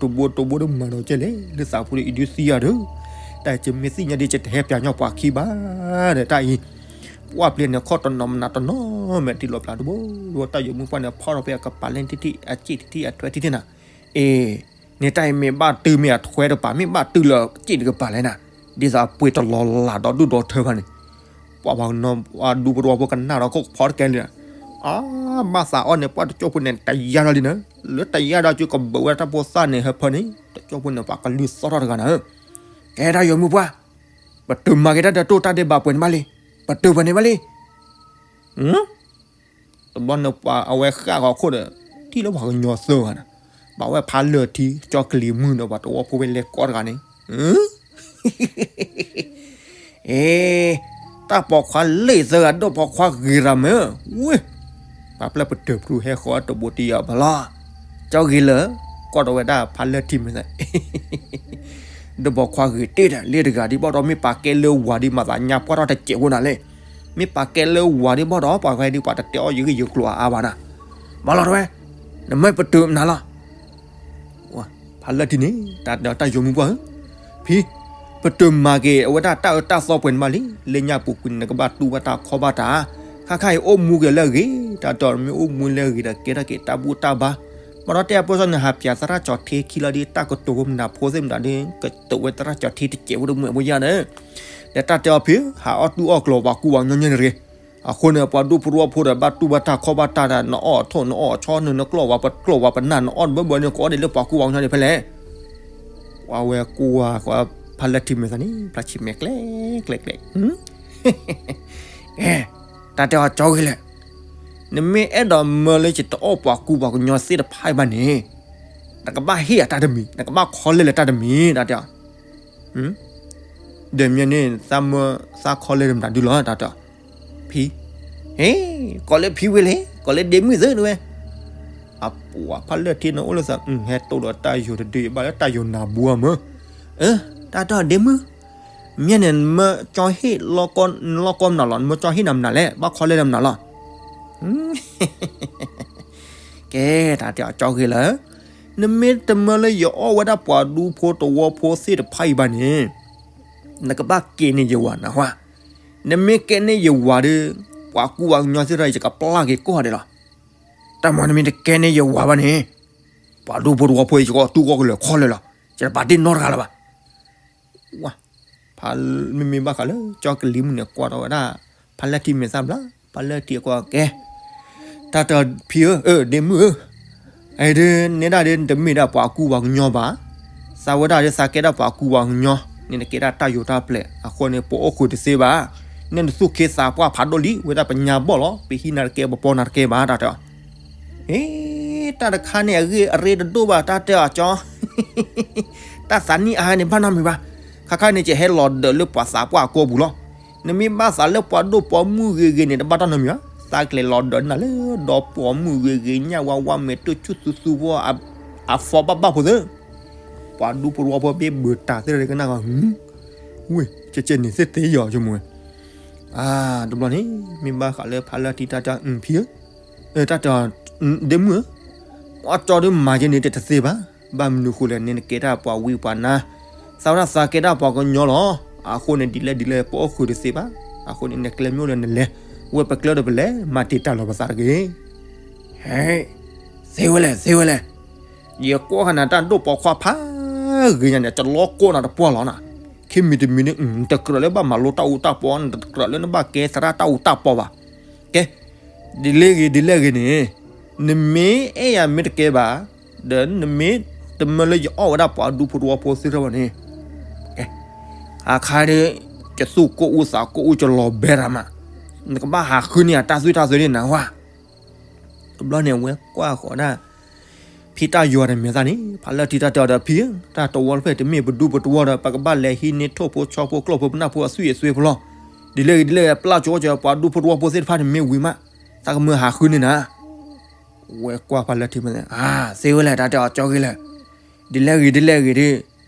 တဘိတဘိဒီးမၤဒီးကဲလဲၣ်, လၢသးဖိဒီးအံၤဒုးသံယၤဒီး, တၢ်ကမ့ၢ်သ့ၣ်ညါဒ်ကတဟဲပၠးညီပှၤခံဘၣ်ဒီးတၢ်အံၤ, ပှၢ်ပျံၤန့ၣ်ခီၣ်တနီၤမနၤတနီၤ မဲာ်ထံလီၤပျၢ်တဘိ, တၢ်ယိၤမုၣ်ပှၢ်န့ၣ် ဖီၣ်ထီၣ်ဖဲအကပၤလဲၣ်ထံၣ်ထံၣ် အစ့ၣ်ထံၣ်ထံၣ် အထွဲထံၣ်ထံၣ်နၤ, အ့ၣ် န့ၣ်တၢ်အံၤမ့ၢ်ဘၣ်တုၤမ့ၢ်အထွဲတပၤ မ့ၢ်ဘၣ်တုၤလၢစ့ၣ်တကပၤလဲၣ်နၤ, ဒ်သိးအပှ့ၤတလီၤလးဒီးဒုၣ်ဒီးထၢဖၣ်န့ၣ်, ပှၤပှၤကနီၤ ပှၤဒူဖိတဝီဖိကနၣ်ဒီးခိၣ်ဖီတကဲလၢာ်, အါ ဘၣ်သးအီၣ်န့ၣ် ပှၢ်တကၠိၢ်ဖိန့ၣ် တယာ်ဒီးလံနၤ, လၢတယာ်ဒီးကကဘၢးဝဲတၢ်ဖိသၣ်န့ၣ် ဟၢဖၢန့ၣ် တကၠိၢ်ဖိန့ၣ် ပှၤကလုၢ်သီၣ်ထီၣ်တဂၤနၤဧၢ, ကဲတၢ်ယိၤမုၣ်ပှၢ် ပတုာ်မၤက့ၤတၢ်ဒီးတိၢ်တၢ်ဒဲးဘးပှဲၤန့ၣ်ဘၣ်လံ, ပတုာ်ပှဲၤန့ၣ်ဘၣ်လံ. တဘျီန့ၣ်ပှၤအဝဲဃၣ်ဂီၤခိၣ်ဒီး ထံၣ်လၢပှၤကညီသၢဂၤန့ၣ်, ဘၣ်ဝဲဖးလၢၢ်ထံ ကၠီကလံၤမုၢ်ဒီးပှၤတဝီဖိဝဲလဲၤကိးတဂၤန့ၣ်, အ့, တၢ်ပိာ်ခွါလံသၢဂၤ ဒိၣ်ပိာ်ခွါဂ့ၤရၤမ့ၢ်, ဝ့ၢ်, ပှၤပျဲၢ်ပတုာ်ဖုဟဲဃီတဘိတယီၤဘၣ်လီၤ. ကၠီဂ့ၤလၢာ်, ကိးဒီးဝဲဒၣ်ဖးလၢၢ်ထံမဲာ်သၣ် ဒိၣ်ပိာ်ခွါဂ့ၤတ့ၢ်ဒီး လ့တဂၤဒ်ဘၣ်ဒီး မ့ၢ်ပာ်ကဲလၢဝၤဒ်မၤသးညါပှၢ်ထီၣ်တစဲးဖိနၤလဲၣ်. မ့ၢ်ပာ်ကဲလၢဝၤဒ်ဘၣ်ဒီး ပှၤဂၤဒ်ပှၤတတဲအီၣ်ယဂ့ၢ်ယကျိၤအါအါဘၣ်နၤ. ဘၣ်လီၤတဝဲ, နမ့ၢ်ပတုာ်နၤလီၤ. ဖးလၢၢ်ထံန့ၣ် တၢ်ယိၤမုၢ်ပှၢ်ဧၢ, ဖံ, ပတုာ်မၤက့ၤအဝဲဒၣ်တၢ်အၢတၢ်သီပှဲၤန့ၣ်ဘၣ်လံ, လၢညါပူၤကွံာ်န့ၣ် နကဘၣ်တူၢ်ဘၣ်တၢ်ခီၣ်ဘၣ်တၢ်, ခါခါအံၤအိၣ်မူက့ၤလၢအဂ့ၤ, တၢ်တီၤမ့ၢ်အိၣ်မူလၢအဂ့ၤဒီး ကဲထီၣ်က့ၤတၢ်ဘူၣ်တၢ်ဘါ, ဘၣ်ဒီးတဲအဖိစီန့ၣ် ဟးပၠးသရၣ်ကၠီၤထ့ခံလီၤဒီး တၢ်ကတိၤဖိမနုၤဖိသ့ၣ်မတၤဒီး ကတိၤဝဲသရၣ်ကၠီၤထ့တစဲးဖိတမုာ်အဖိယါဒီး ဒီးတၢ်တဲအီၤဖံဧၢ, ဟးအီၣ်တူၢ်အီၣ်ကျိၤပှၤကူပှၤကညီန့ၣ်တဂ့ၤ. အဃိန့ၣ် ပှၤဒူဖိတဝီဖိဒီး ဘၣ်တူၢ်ဘၣ်တၢ်ခီၣ်ဘၣ်တၢ်ဒီး နအီၣ်အထိၣ် နအီၣ်အဆီ နကျီၢ်ဝဲပကျီၢ်ဝဲပနၢ် နအီၣ်ဘၢဘၢန့ၣ် ကိးအီၣ်ဒ်လၢပှၤကူပှၤကညီန့ၣ်ဖဲလဲၣ်. ပှၤဝဲကွၢ်ဃီ ဖးလၢၢ်ထံမဲာ်သၣ်န့ၣ် ဖျါဆံးမဲာ်ကျဲကျဲကျဲ, တၢ်တဲအီၤကၠီဂ့ၤလၢာ်, နမ့ၢ်အဲၣ်ဒိးမၢလၢယတအီၣ်ပှၤကူပှၤကညီသ့ၣ်တဖၣ်အံၤဘၣ်န့ၣ်, နကဘၣ်ဟ့ၣ်ယၤတၢ်တမံၤ, နကဘၣ်ခီလဲလၢတၢ်တမံၤ, တၢ်တဲအီၤ ဒီးမ့ၢ်န့ၣ် သးမၢသးခီလဲမတၤဒုလီၤ တၢ်တဲအီၤ, ဖံ, ဟ့, ကိးလၢဖံဝဲလဲၣ်, ကိးလၢဒ့မုၣ်သ့ၣ်တဝဲ. အပှၤဖးလၢၢ်ထံန့ၣ်အိၣ်လၢသး ဟဲတိၢ်ဒီးတၢ်ယိၤတဒု ယဘၣ်လၢတၢ်ယိၤနၤဘိမၢ, အၢ, တၢ်တဲအီၤဒ့မုၣ်, မ့ၢ်န့ၣ် နမၢကၠီဟ့ၣ်လီၤကီမနုၤလီၤ, နမၢကၠီဟ့ၣ်နၤမနုၤလဲၣ်, ဘၣ်ခီလဲနၤမနုၤလီၤ. ကဲ, တၢ်တဲအီၤကၠီဂ့ၤလၢာ်, နမ့ၢ်တမၢလၢယအီၣ်ဝဲဒၣ်ပှၤဒူဖိတဝီဖိသ့ၣ်တဖၣ်အံၤဘၣ်န့ၣ်, နကဘၣ်ကဲန့ၢ်ယဝၤနၢ်ဟူဧါ. နမ့ၢ်ကဲန့ၢ်ယဝၤဒီး ပှၤကူပှၤကညီသ့ၣ်တဖၣ်အံၤ ယကပျၢ်က့ၤကိးဂၤဒဲးလီၤ. တၢ်မၤနမ့ၢ်တကဲန့ၢ်ယဝၤဘၣ်န့ၣ်, ပှၤဒူဖိတဝီဖိအံၤ ယကအီၣ်တူၢ်အီၣ်ကျိၤခီလဲလီၤ, ယတပာ်တ့ၢ်နီတဂၤလၢၤဘၣ်. ဝါ, ဖး, မ့မ့ၢ်ဘၣ်ဃးလၢကၠီကလံၤမုၢ်န့ၣ် ကွၢ်ထီၣ်ဝဲဒၣ် ဖးလၢၢ်ထံမဲာ်သၣ်ဘျီ, ဖးလၢၢ်ထံအကွၢ်ကဲ, တၢ်တဲအီၤဖံဧၢ, အၢ ဒ့မုၣ်ဧၢ, အအံၤဒုး နဲဒၣ်ဒုး နတမ့ၢ်ဒၣ်ပှၤကူပှၤကညီဘၣ်, သးဝဲဒၣ်ဒုး သးကဲဒၣ်ပှၤကူပှၤကညီ, န့ၣ်နကဲဒၣ်တၢ်ယိၤတၢ်ပျဲၤ, အဃိန့ၣ် ပအိၣ်ဃုာ်တသ့ဘၣ်, နဲနသူၣ်ခ့သးပှၢ်ဖးဒိၣ်လံ, ဝဲဒၣ်ပညါဘီၣ်လီၤ, ပဟံးနၤတကဲ ပပီနၤတကဲဘၣ် တၢ်တဲအီၤ. ဟ့, တၢ်တခါန့ၣ် အဂ့ၢ်အရ့တဒိၣ်ဘၣ် တၢ်တဲအီၤကၠီ, တၢ်သးနံၣ်အါန့ၣ် ဘၣ်နီတမံၤဘၣ်, ခါခါန့ၣ် ယဟဲလီၤဒၢးလၢပှၤသးပှၢ်အကိာ်ပူၤလီၤ. နမ့ၢ်ဘၣ်သးလၢပှၤဒိၣ်ပှၤမုၣ်ဂ့ၤဂ့ၤန့ၣ် တဘၣ်တၢ်နီတမံၤဘၣ်, သးကလဲၤလီၤဒၢးနၤလၢဒီပိာ်မုၣ်ဂ့ၤဂ့ၤ ညၣ်ဝါဝါမဲာ်တၢၢ်ဆူၣ်သူသူဖိ အ, အဖီဘၣ်ဘၣ်ဖိသ့ၣ်, ပှၤဒူဖိတဝီဖိဘ့ၣ်ဘုးတၢ်သ့ၣ်တဖၣ်ကနၣ်ဃီ, ဝ့ၢ် ကဲကဲန့ၣ်သ့ၣ်သ့ယီၤဆိကမိၣ်ဝဲ. တဘျီန့ၣ် မ့ၢ်ဘၣ်ဃးလၢဖးလၢၢ်ထံ တၢ်တဲအီၤဖံဧၢ, တၢ်တဲအီၤ ဒ့မုၣ်ဧၢ, အီၣ်ကၠီဒုးမၤက့ၤန့ၣ်တသ့ဘၣ်, ဘၣ်မနုၤဃိလဲၣ်န့ၣ် နကဲဒၣ်ပှၤဝံပှၤနါ, သးဝဲဒၣ်သးကဲဒၣ်ပှၤကညီလီၤ. အဃိန့ၣ် ဒ်လဲၣ်ဒ်လဲၣ် ပအိၣ်ဃုာ်တသ့ဘၣ်. အဃိန့ၣ် နကျဲမ့ၢ်အိၣ်လၢနလဲၤ, ဝဲပကျဲဒီးပလဲၤ မၤတံာ်တာ်လီၤပသးတဂ့ၤ. ဟဲ, သ့ဝဲလဲၣ် သ့ဝဲလဲၣ်, ယကွၢ်ဃာ်နၤတၢ်ဒိၣ်ပိာ်ခွါဖးဂ့ၤညါန့ၣ် တလီၤကိးနၤတပှၢ်လီၤနၤ, ခံမံၤတမံၤန့ၣ် နတကြၢးလၢဘၣ်မၤလိတၢ်အူတၢ်ပီ, နတကြၢးလၢနဘၣ်ကဲသရၣ်တၢ်အူတၢ်ပီဘၣ်. ကဲ, ဒ်လဲၣ်ဂ့ၤ ဒ်လဲၣ်ဂ့ၤန့ၣ်, နမ့ၢ်အဲၣ်ယၤမ့ၢ်တကဲဘၣ်, ဒီးနမ့ၢ်တမၢလၢယအီၣ်ဝဲဒၣ်ပှၤဒူဖိတဝီဖိသ့ၣ်တဖၣ်န့ၣ်, အခါဒီး ယသူၣ်ကိၢ်အူသးကိၢ်အူ ယလီၤဘဲရၤမး, နကဘၣ်ဟးဃုန့ၢ်ယတၢ်သွံၣ်တၢ်သၢန့ၣ်နၢ်ဟူဧါ. တဘျီန့ၣ် အဝဲကွၢ်ဃီၤဒၣ် ဖံတၢ်ယိၤတမဲာ်သၣ်န့ၣ် ဖးလၢၢ်ထံ တၢ်တဲအီၤဒီး ဖံဧၢ, တၢ်တဝီတဖျၢၣ်တမ့ၢ်ပဒူပတဝီဒီး ပကဘၣ်လဲၤဟံးန့ၢ်ထိၣ်ဖိဆီဖိ ကျီၢ်ဖိပနၢ်ဖိအသွံၣ်အသွဲဖိလီၤ. ဒ်လဲၣ်ဂ့ၤဒ်လဲၣ်ဂ့ၤ ပျၢ်ကၠိကၠီ ပှၤဒူဖိတဝီဖိသ့ၣ်တဖၣ်န့ၣ်မ့ၢ်ဝံၤမး, သးကမၢဟးဃုန့ၢ်နၤ. ဝဲကွၢ်ဖးလၢၢ်ထံ မ့ၢ်သ့ၣ်, အါ, သ့ဝဲလဲၣ် တၢ်တဲအီၤကၠီဂ့ၤလဲၣ်, ဒ်လဲၣ်ဂ့ၤဒ်လဲၣ်ဂ့ၤဒီး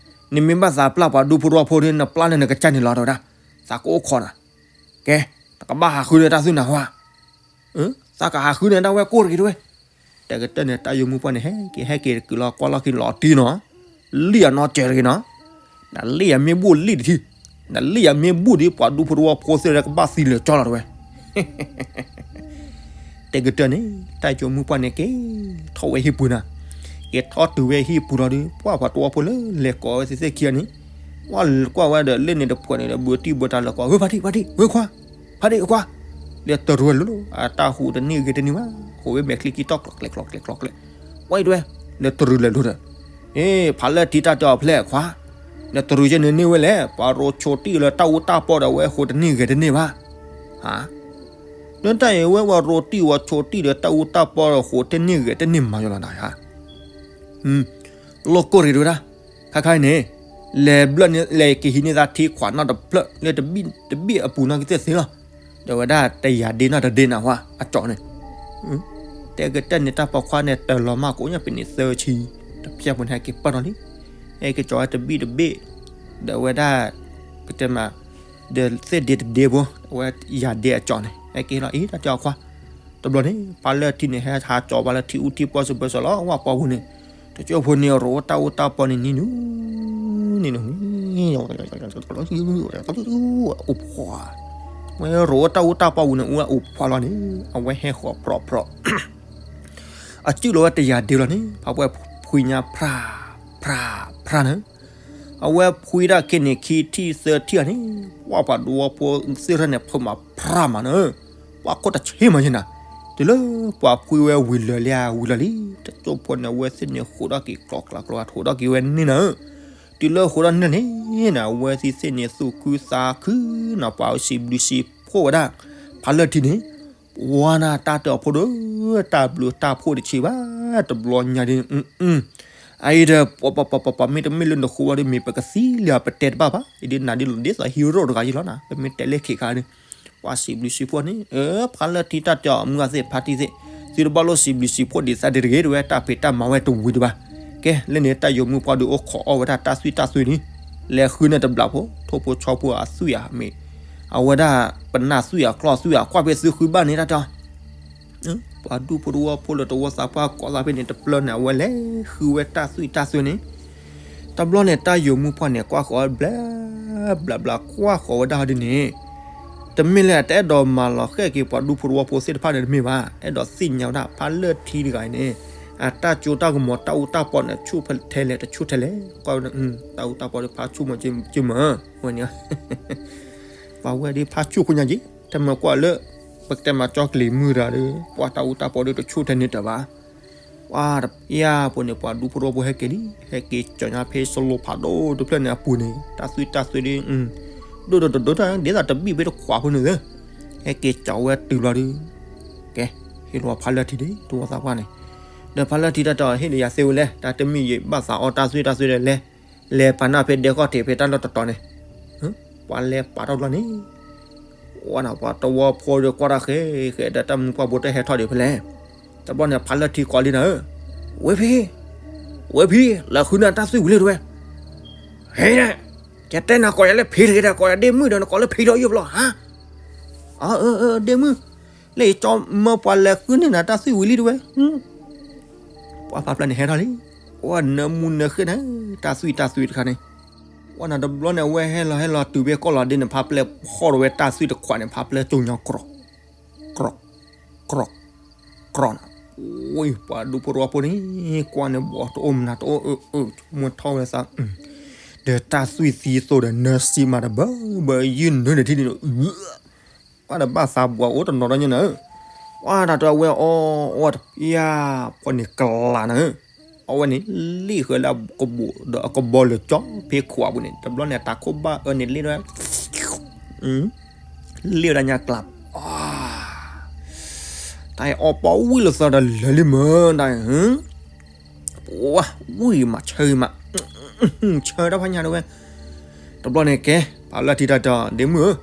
နမ့ၢ်ဘၣ်သးပျၢ်ပှၤဒူဖိတဝီဖိဒီး နပျၢ်လၢနကစၢ်န့ၣ်လီၤ တဲဝဲဒၣ်, သးကအိၣ်ခိးနၤ. ကဲ, နကဘၣ်ဟးဃုဒီးတၢ်သွံၣ်နၢ်ဟူဧါ. သးကဟးဃုန့ၢ်ဒၣ်ဝဲကိၢ်တဂ့ၤတဝဲ. တကတၢၢ်န့ၣ် တၢ်ယိၤမုၢ်ပှၢ်န့ၣ် ဟဲက့ၤဟဲက့ၤတကုာ်လီၤ ကွၢ်လီၢ်ခံလီၤတံၢ်နီၤ, လံၣ်အနီၢ်စၢၤတဂ့ၤနီၤ, နလံၣ်အမ့ၢ်ဘူၣ်လံၣ်တထံၣ်, နလံၣ်အမ့ၢ်ဘူၣ်ဒီး ပှၤဒူဖိတဝီဖိသ့ၣ်တဖၣ်ကဘၣ်သံလၢာ်ကၠီလီၤတဝဲ. တကတၢၢ်န့ၣ် တၢ်ယိၤမုၢ်ပှၢ်န့ၣ် က့ၤထီၣ်ဝဲဟံၣ်ပူၤနၤ, က့ၤထီၣ်တုၤဝဲဟံၣ်ပူၤလီၤဒီး ပှၢ်ပှၤတဝီဖိလၢလဲၤကိးဝဲသ့ၣ်သ့ၣ်ခံဂၤန့ၣ်, ကွၢ်ဝဲဒီးလၢန့ၣ်တဖှဲးန့ၣ်ဒီး ဘုးတံၢ်ဘုးတၢ်လၢကိး ဝဲဖါတံၢ် ဖါတံၢ် ဝဲခွါ, ဖါတံၢ်အခွါ, လဲၤတရူးဝဲလီၤလီၤ အတၢ်ဟူးတန့ၢ်ဂ့ၤတန့ၢ်ဘၣ်, ဟူးဝဲမဲာ်ချံကံတီၢ်ကျီးကျဲကျီးကျဲကျီးကျဲ, ဝဲဒဝဲ, လဲၤတရူးလဲၤလိၤဒီး, အ့ ဖးလၢၢ်ထံ တၢ်တဲအီၤဖျဲၣ်ခွါ, ဒီးတရူးကဲန့ၣ်န့ၢ်ဝဲလဲၣ်, ပှၤရိဆိတံၢ်လၢတၢ်အူတၢ်ပီဒီး အဝဲဃိးတန့ၢ်ဂဲၤတန့ၢ်ဘၣ်. ဟါ, လၢတၢ်အံၤဝဲ ပှၤရိတံၢ် ပှၤဆိတံၢ်ဒီးတၢ်အူတၢ်ပီဒီး ဃိးတန့ၢ်ဂဲၤတန့ၢ်မၤယီၤလီၤနၤဧါ. လီၢ်ကိၢ်ရ့ၣ်တဝဲဒၣ်, ခါခါအံၤန့ၣ် လဲၤဘျၢၣ်န့ၣ် လဲၤကဟံးန့ၢ်သးထံခွးနီတဖျၢၣ်လၢတဘ့ၣ်တဘ့ၣ်အပူၤနီၢ်ကီၢ်သ့ၣ်သ့လီၤ. ဒီးဝဲဒၣ်တယၤဒ့နီတဒ့နၤဝဲအကၠီန့ၣ်, တဲကတၢၢ်န့ၣ် တၢ်ပိာ်ခွါန့ၣ် တၢၤလီၤမၢ်ကိးညါ ပ့ၤန့ၣ်သၢဆံ, တဖျၢၣ်ပူၤန့ၣ် ဟဲက့ၤပာ်နီၣ်လံ, ဟဲက့ၤကၠီၤဝဲတဘ့ၣ်တဘ့ၣ်, ဒီးဝဲဒၣ် ပတဲမး ဒီးသ့ၣ်ဒ့တဒ့ဖိ အဝဲယၤဒ့အကၠီန့ၣ် ဟဲက့ၤလီၤအံၤ တၢ်တဲအီၤခွါ. တဘျီန့ၣ် ဖါလၢၢ်ထံန့ၣ် ဟဲဟးကၠီၤဘၣ်လၢထံအူထံပီစၢၤဘၢစၢၤလီၤ ဝဲပှၢ်ပူၤန့ၣ်, တကၠိဖိန့ၣ် ရိးတၢ်အူတၢ်ပီန့ၣ် နံၤနူၤ နံၤနူၤ အိၣ်ဖှီၣ်, ဝဲရိးတၢ်အူတၢ်ပီပူၤန့ၣ် အိၣ်အိၣ်ဖှီၣ်လီၤန့ၣ် အဝဲဟဲဃီၤပြီၣ်ပြီၣ် အစုၣ်လီၤဝဲတယၤဒ့လီၤန့ၣ် ဖါဝဲဖှံညါဖြၣ် ဖြၣ် ဖြၣ်န့ၣ်, အဝဲဖှံဒၣ်ခဲန့ၣ် ခံထံၣ်သၢထံၣ်အီၤန့ၣ်, ပှၤပှၤဒူဖိသ့ၣ်တဖၣ်န့ၣ် ဖုးမၤဖြၣ်မးန့ၣ်, ပှၤခိၣ်တဆ့မးယဲနၤ, တုၤလၢပှၤဖှံဝဲဝံၤလၢာ်လံ ဝံၤလၢာ်လံ, တကၠိဖိန့ၣ် အဝဲသ့ၣ်န့ၣ်ဃိးထီၣ်က့ၤကျီကျါကျီ ဃိးထီၣ်က့ၤဝဲန့ၣ်နၤ, တုၤလၢဃိးထီၣ်န့ၣ်န့ၣ် အဝဲသ့ၣ်သ့ၣ်န့ၣ်သူၣ်ခုသးခုန့ၣ် ပှၤစံးဘျုးစံးဖှိၣ်ဝဲဒၣ် ဖါလၢၢ်ထံန့ၣ် ပှၤနၤတၢ်တၢၢ်အဖိဒီး တၢ်ဘျုးတၢ်ဖှိၣ်တဆံးဘၣ် တဘျီညါဒ်န့ၣ်, အအံၤဒီး ပှၤပှၤပှၤပှၤ မ့တမ့ၢ်လၢနဃိဝဲဒီး မ့ၢ်ပကသံလံပတဲတဘၣ်ဘၣ်, အံၤဒ်နၤဒ်လီၤဒ်သိး hero တဂၤယလီၤနၤ, ပမ့ၢ်တဲလၢခံခါဒီး ပှၤစံးဘျုးစံးဖှိၣ်န့ၣ်, ဖါလၢၢ်ထံတၢ်တၢၢ်အမုၢ်အသ့ၣ်ဖါတံၢ်သ့ၣ်, သုတဘၣ်လိၣ်စံးဘျုးစံးဖှိၣ်ဒ်သးတဂ့ၤ တဝဲတၢ်ဖံးတၢ်မၤဝဲတဝံၤတဘၣ်, ကဲ လၢန့ၣ်တၢ်ယိာ်မုၢ်ပှၢ်ဒီးအိၣ်ခိးအီၣ်ဝဲဒၣ်တၢ်သွံၣ်တၢ်သွဲန့ၣ်, လဲၤဃုန့ၢ်တဘျီဖိ ထိၣ်ဖိဆီဖိအသွံၣ်ဧါ မ့ၢ် အဝဲဒၣ်ပနၢ်သွံၣ်အကျီၢ်သွံၣ်ဧါ ကွၢ်ဖဲသုဃုဘၣ်န့ၣ်တၢ်တၢၢ် ပှၤဒူဖိတဝီဖိလၢတဝီသးပှၢ်ကိးသးဖဲန့ၣ် တပျၢၢ်န့ၣ် အဝဲလဲၤဃုဝဲတၢ်သွံၣ်တၢ်သွဲန့ၣ်, တဘျီန့ၣ် တၢ်ယိာ်မုၢ်ပှၢ်န့ၣ် ကွၢ်ဃီၤဘျါ ဘျါဘျါ ကွၢ်ဃီၤဝဲဒၣ်ဟီဒ်န့ၣ်, တမ့ၢ်လၢတအဲၣ်ဒိးမၤလီၤဃဲၣ်က့ၤပှၤဒူဖိတဝီဖိသ့ၣ်တဖၣ်န့ၣ်တမ့ၢ်ဘၣ်, အဲၣ်ဒိးသ့ၣ်ညါဝဲဒၣ်ဖါလၢၢ်ထံတဂၤအံၤန့ၣ်, အတၢ်ကၠိတၢ်ကမီၤတၢ်အူတၢ်ပီန့ၣ် ဆူၣ်ထဲလဲၣ်တဆူၣ်ထဲလဲၣ်, ကွၢ်ဝဲ တၢ်အူတၢ်ပီဒီးဖါဆူၣ်မးကမၢ်, ဝဲန့ၣ် ပှၤဝဲဒ်ဖါဆူၣ်ခိၣ်ညါက့ၤ, တမ့ၢ်ကွၢ်လၢ ပကတဲမၤကၠီကလံၤမုၢ်တဂၤဒီး ပှၤတၢ်အူတၢ်ပီဒီးတဆူၣ်ထဲန့ၣ်တၢ်ဘၣ်, ပှၤတပျၢ်ဖိန့ၣ် ပှၤဒူဖိတဝီဖိဟဲက့ၤလံ, ဟဲက့ၤကၠီၤညါဖဲစလိဖးဒိၣ်တဖျၢၣ်န့ၣ်အပူၤန့ၣ် တၢ်သွံၣ်တၢ်သွဲဒီး ဒိၣ်ဒိၣ်ဒိၣ်ဒိၣ်တၢ် ဒ်သိးတဘံၣ်ဖဲတခွးဖိန့ၣ်သ့, ဟဲက့ၤကၠီၤဝဲတုၤဘျီဒီး ကဲ ဟ့ၣ်လီၤဖါလၢၢ်ထံဒီး တဝီသးပှၢ်န့ၣ်, ဒီးဖါလၢၢ်ထံတၢ်တၢ်ဟ့ၣ်ဒီးယၤသ့ဝဲလဲၣ်, တၢ်တမ့ၢ်ယဘၣ်သးအီၣ်တၢ်သွံၣ်တၢ်သွဲဒီးလဲၤ, လဲၤပာ်နၢ်ဖဲဒဲကီၢ်ထံးဖဲတၢ်လီၢ်တတီၤန့ၣ်, ပှၤလဲၤပာ်ထီၣ်ဘျီန့ၣ် ဝဲနၤပှၤတဝီဖိဒီးကွၢ်တၢ်ဃဲဃဲဒီး တၢ်မုၢ်ပှၢ်ဘိတဟဲထီၣ်ဒံးဖဲလဲၣ်, တဘျီန့ၣ် ဖါလၢၢ်ထံကိးလံနၤဧၢ, ဝ့ဖံ, ဝ့ဖံ, လဲၤဃုန့ၢ်တၢ်သွံၣ်ဝံၤလံတဝဲ, ဟဲ, ယတဲနၤကိးယၤလၢဖံတဂ့ၤဒီး ကိးယၤဒ့မုၣ်ဒီး နကိးလၢဖံလီၤယိၣ်ဖျီဟါ, အၢ ဒ့မုၣ်, လၢယကၠီမၢပှၤလဲၤဃုန့ၢ်နၤတၢ်သွံၣ်ဝံၤလံတဝဲ, ပှၤဖါပျဲၢ်န့ၣ်ဟဲထီၣ်လံ, အိၣ်နၢမူနၢဃ့ၢ်န့ၣ်, တၢ်သွံၣ်တၢ်သွဲတခါန့ၣ်, ဝဲနၤတဘျီန့ၣ် အဝဲဟဲလီၤဟဲလီၤတုၤဖဲကီၢ်လီၤဒ့န့ၣ် ဖါပျဲၢ်ဖီၣ်ဒီးဝဲတၢ်သွံၣ်တခွးန့ၣ် ဖါပျဲၢ်ကၠိညါကြီၢ်, ကြီၢ်, ကြီၢ်, ကြီၢ်န့ၣ်, ဝံၤ ပှၤဒူဖိတဝီဖိန့ၣ် ကွၢ်န့ၣ်ဘီတအိၣ်မနၤတအိၣ်အၢ အၢ ဆိကမိၣ်ထီၣ်ဝဲသး ဒီးတၢ်သွံၣ်သံသိးဒီးနၢၤစံမးတဘၢဘၢယုၢ်နၢၤန့ၣ်ထံၣ်န့ၣ် ပှၤတဘၣ်သးဘှၤအိၣ်တနီၤဒီးညါနၤ, ပှၤတၢ်တဝဲအီၣ်အီၣ်တပျၢ် ဖီၣ်န့ၣ်ကလးနၤ, အဝဲန့ၣ် လ့ၣ်ဃၢလၢအကဘိးဒီးအကဘီလၢာ်ကၠီဖဲခွးပူၤန့ၣ် တဘျီန့ၣ် အတၢ်ခိၣ်ဘၣ်အၢန့ၣ်လ့ၣ်ဝဲ လ့ၣ်ဝဲဒၣ်ညါကျး, တၢ်အီၣ်ပီဝံၣ်လၢသီဒီးလၢာ်လံမၢ်တၢ် ပှၤဝံၣ်မး ဆၢဂ့ၤမး, ဆၢတၢ်ဖးညါတဝဲ, တဘျီန့ၣ်ကဲ ဖါလၢၢ်ထံတၢ်တဲအီၤ ဒ့မုၣ်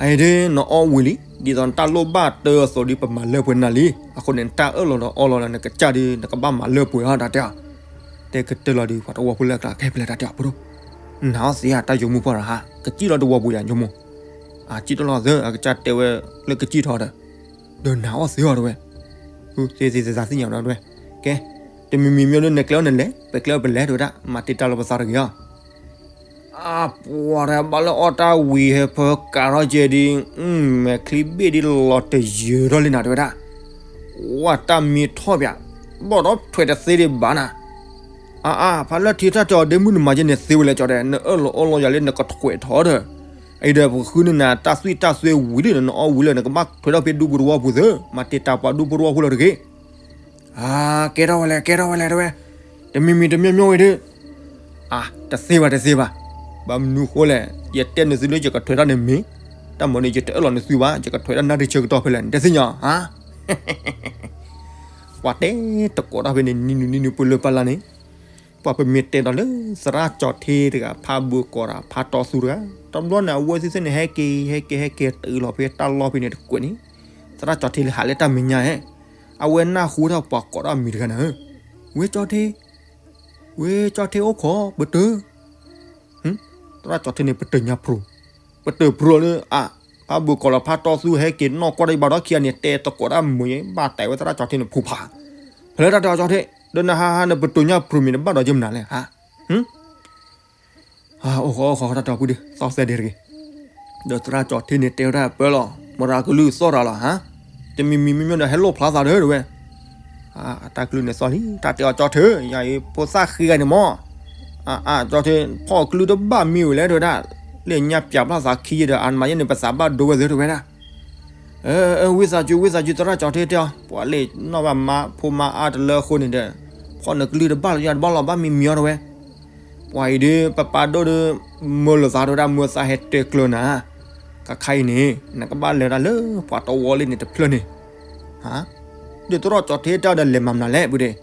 ဧၢ, အအံၤဒ်နအီၣ်ဝံၤလံ ဒ်သိးနတၢ်လိၣ်ဘၣ်တၢ်အသိးဒီး ပမၤလၢပှဲၤနၤလံ, အဃိန့ၣ် နတၢ်အၢၣ်လီၤဒီးအီလီၤလၢ နကစၢ်ဒီး နကဘၣ်မၤလၢပှဲၤအီၤတၢ်တဲအီၤ, တဲကတၢၢ်လီၤဒီး ပှၤတဝီဖိလၢအကျါ ကဲဖဲလဲၣ်တၢ်တဲအီၤ ဖိဒိၣ်, နၤအီၣ်သ့ဧါ တၢ်ယိာ်မုၢ်ပှၢ်ဒီးဟါ ကစံၣ်လီၤတဝီပူၤယၤ ယိာ်မုၢ် အစံၣ်တလီၤသၢ အကစၢ်တဲဝဲလၢကစံၣ်ထီၣ်ဒီး, ဒီးနၤအီၣ်သ့အီၤတဝဲ, သ့သ့သ့သ့ၣ်ညါဒီးတဝဲ, ကဲ, တမံၤမံၤမ့ၢ်လၢနကျဲအီၤနလဲၤ ပကျဲအီၤပလဲၤတဝဲဒၣ် မၤတ့ၢ်တၢ်လီၤပသးတဂ့ၤအီၤ, အပှၤတဘၣ်လၢအီၣ်တၢ်ဝံၤဟဲဖၢကၤထီၣ်ကဲဒ်, မဲာ်ချံဘ့ၣ်ဒ်လီၤတယၢၤထီၣ်လံနၤတဝဲဒၣ်, ဝဲတၢ်မံထီၣ်ပၠး, ဘီၣ်ဒီးထွဲးတသ့ဒံးဘၣ်နၤ အါအါ ဖါလၢၢ်ထံတၢ်တဲအီၤ ဒ့မုၣ်နမၤယဲန့ၣ်သ့ဝဲလဲၣ်ကၠီတဲ နအၢၣ်လီၤအီလီၤယၤလၢနကထွဲးထီၣ်ဒီး, အံၤဒီးပဃုန့ၢ်နၤတၢ်သွံၣ်တၢ်သွဲဝံၤလံ နအီၣ်ဝံၤလၢနကဘၣ်ထွဲးထီၣ်ဖဲဒူပူၤတဝီပူၤသၢ မၤတ့ၢ်တၢ်ပှၤဒူဖိတဝီဖိလီၤတဂ့ၤ, အါ ကဲထီၣ်ဝဲလဲၣ် ကဲထီၣ်ဝဲလဲၣ်တဝဲ, တမံၤမံၤတမံၤမံၤဝဲဒီး အါ, တသ့ဘၣ် တသ့ဘၣ်. ဘၣ်မနုၤဃိလဲၣ်, ယတဲနသုလၢယကထွဲးတၢ်န့ၣ်မ့ၢ်, တၢ်မၤန့ၣ် ယတအၢၣ်လီၤနသုဘၣ်, ယကထွဲးတၢ်နၢ်တဆၢကတီၢ်ဖဲလဲၣ် နတသ့ၣ်ညါဧါ. ပှၤတဲတကိးတၢ်ဖဲန့ၣ် နံၤနုၤနံၤနုၤ ပှၤလၢပှၤလၢ်န့ၣ်, ပှၤပမ့ၢ်တဲဒီးလၢ သရၣ်ကၠီၤထ့တဂၤ ဖးဘၢကီးဒီးဖးတီသူတဂၤ, တဘျီန့ၣ် အဝဲသ့ၣ်သ့ၣ်န့ၣ် ဟဲက့ၤဟဲက့ၤဟဲက့ၤ တုၤလီၤဖဲတၢ်လီၢ်ဖဲန့ၣ်တကွဲးန့ၣ်, သရၣ်ကၠီၤထ့လၢဟးလၢတၢ်မဲာ်ညါဧါ, အဝဲနၢ်ဟူထီၣ်ပှၤကိးထီၣ်အမံၤတဂၤန့ၣ်, ဝ့ကၠီၤထ့, ဝ့ကၠီၤထ့အိၣ်ခိး ပတုာ် သရၣ်ကၠီၤထ့န့ၣ် ပတုာ်ညါဖျိ, ပတုာ်ဖျိလၢအ, ဖးဘၢကီးလီၤဖးတီသူဟဲက့ၤနီၢ်ကီၢ်တဘၣ်ဒီးခံဂၤန့ၣ် တဲသကိးတၢ်မုာ်ယဲ ဘၣ်တဲဝဲသရၣ်ကၠီၤထ့န့ၣ်ဖူးဖး, ဖဲလၢတၢ်တဲအီၤကၠီၤထ့, ဒီးနဟါဟါန့ၣ် ပတုာ်ညါဖျိမ့ၢ်နဘၣ်ဒီးယမနုၤလဲၣ်ဧါ. အိၣ်ဃီအိၣ်ဃီ တၢ်တဲအီၤပုၢ်ဒ့ သီၣ်သဲဒ့တဂ့ၤ. ဒီးသရၣ်ကၠီၤထ့န့ၣ်တဲဝဲဒၣ်ပၢလီၤ, မတၤကလုၢ်သီၣ်တၢ်လီၤဧါ, တမံၤမံၤမံၤမံၤဒီးဟဲလိၣ်ဖျါသးဒီးတဝဲ အတၢ်ကလုၢ်န့ၣ်သီၣ်လံ, တၢ်တဲအီၤကၠီၤထ့, ယၤအံၤဖိသၣ်ဃ့ဂၤန့ၣ်မး, အကၠီၤထ့, ဖီၣ်ကလုၢ်တဘၣ်မံဝံၤလဲၣ်တဝဲဒၣ်, လၢညါပၠးဖျါသးခံယဲဒီး အမၤယဲန့ၣ် ပသးဘၣ်ဒိဝဲသ့တဝဲဒၣ်. ဝံသးစူၤ ဝံသးစူၤ သရၣ်ကၠီၤထ့တဲအီၤ, ပှၤလၢနီၢ်ဘၣ်မါဖိမါအါတလၢအဃိန့ၣ်ဒီး, ဖီၣ်နကလုၢ်တဘၣ်လၢယၤတဘၣ်လီၤ ဘၣ်မံမံအီၤတဝဲ ပှၤအံၤဒ် ပပာ်ဒိၣ်ဒီး မၢလိာ်သးတဝဲဒၣ် မၢသးဟဲတဲကျၢၤနၤ, ကခါအံၤန့ၣ် နကဘၣ်လဲၤဒၣ်လၢပှၤတဝီလၢန့ၣ်တဖျၢၣ်န့ၣ်, ဒီးသရၣ်ကၠီၤထ့တဲအီၤဒီး လဲၤမၤမနုၤလဲၣ် ပုၢ်ဒ့,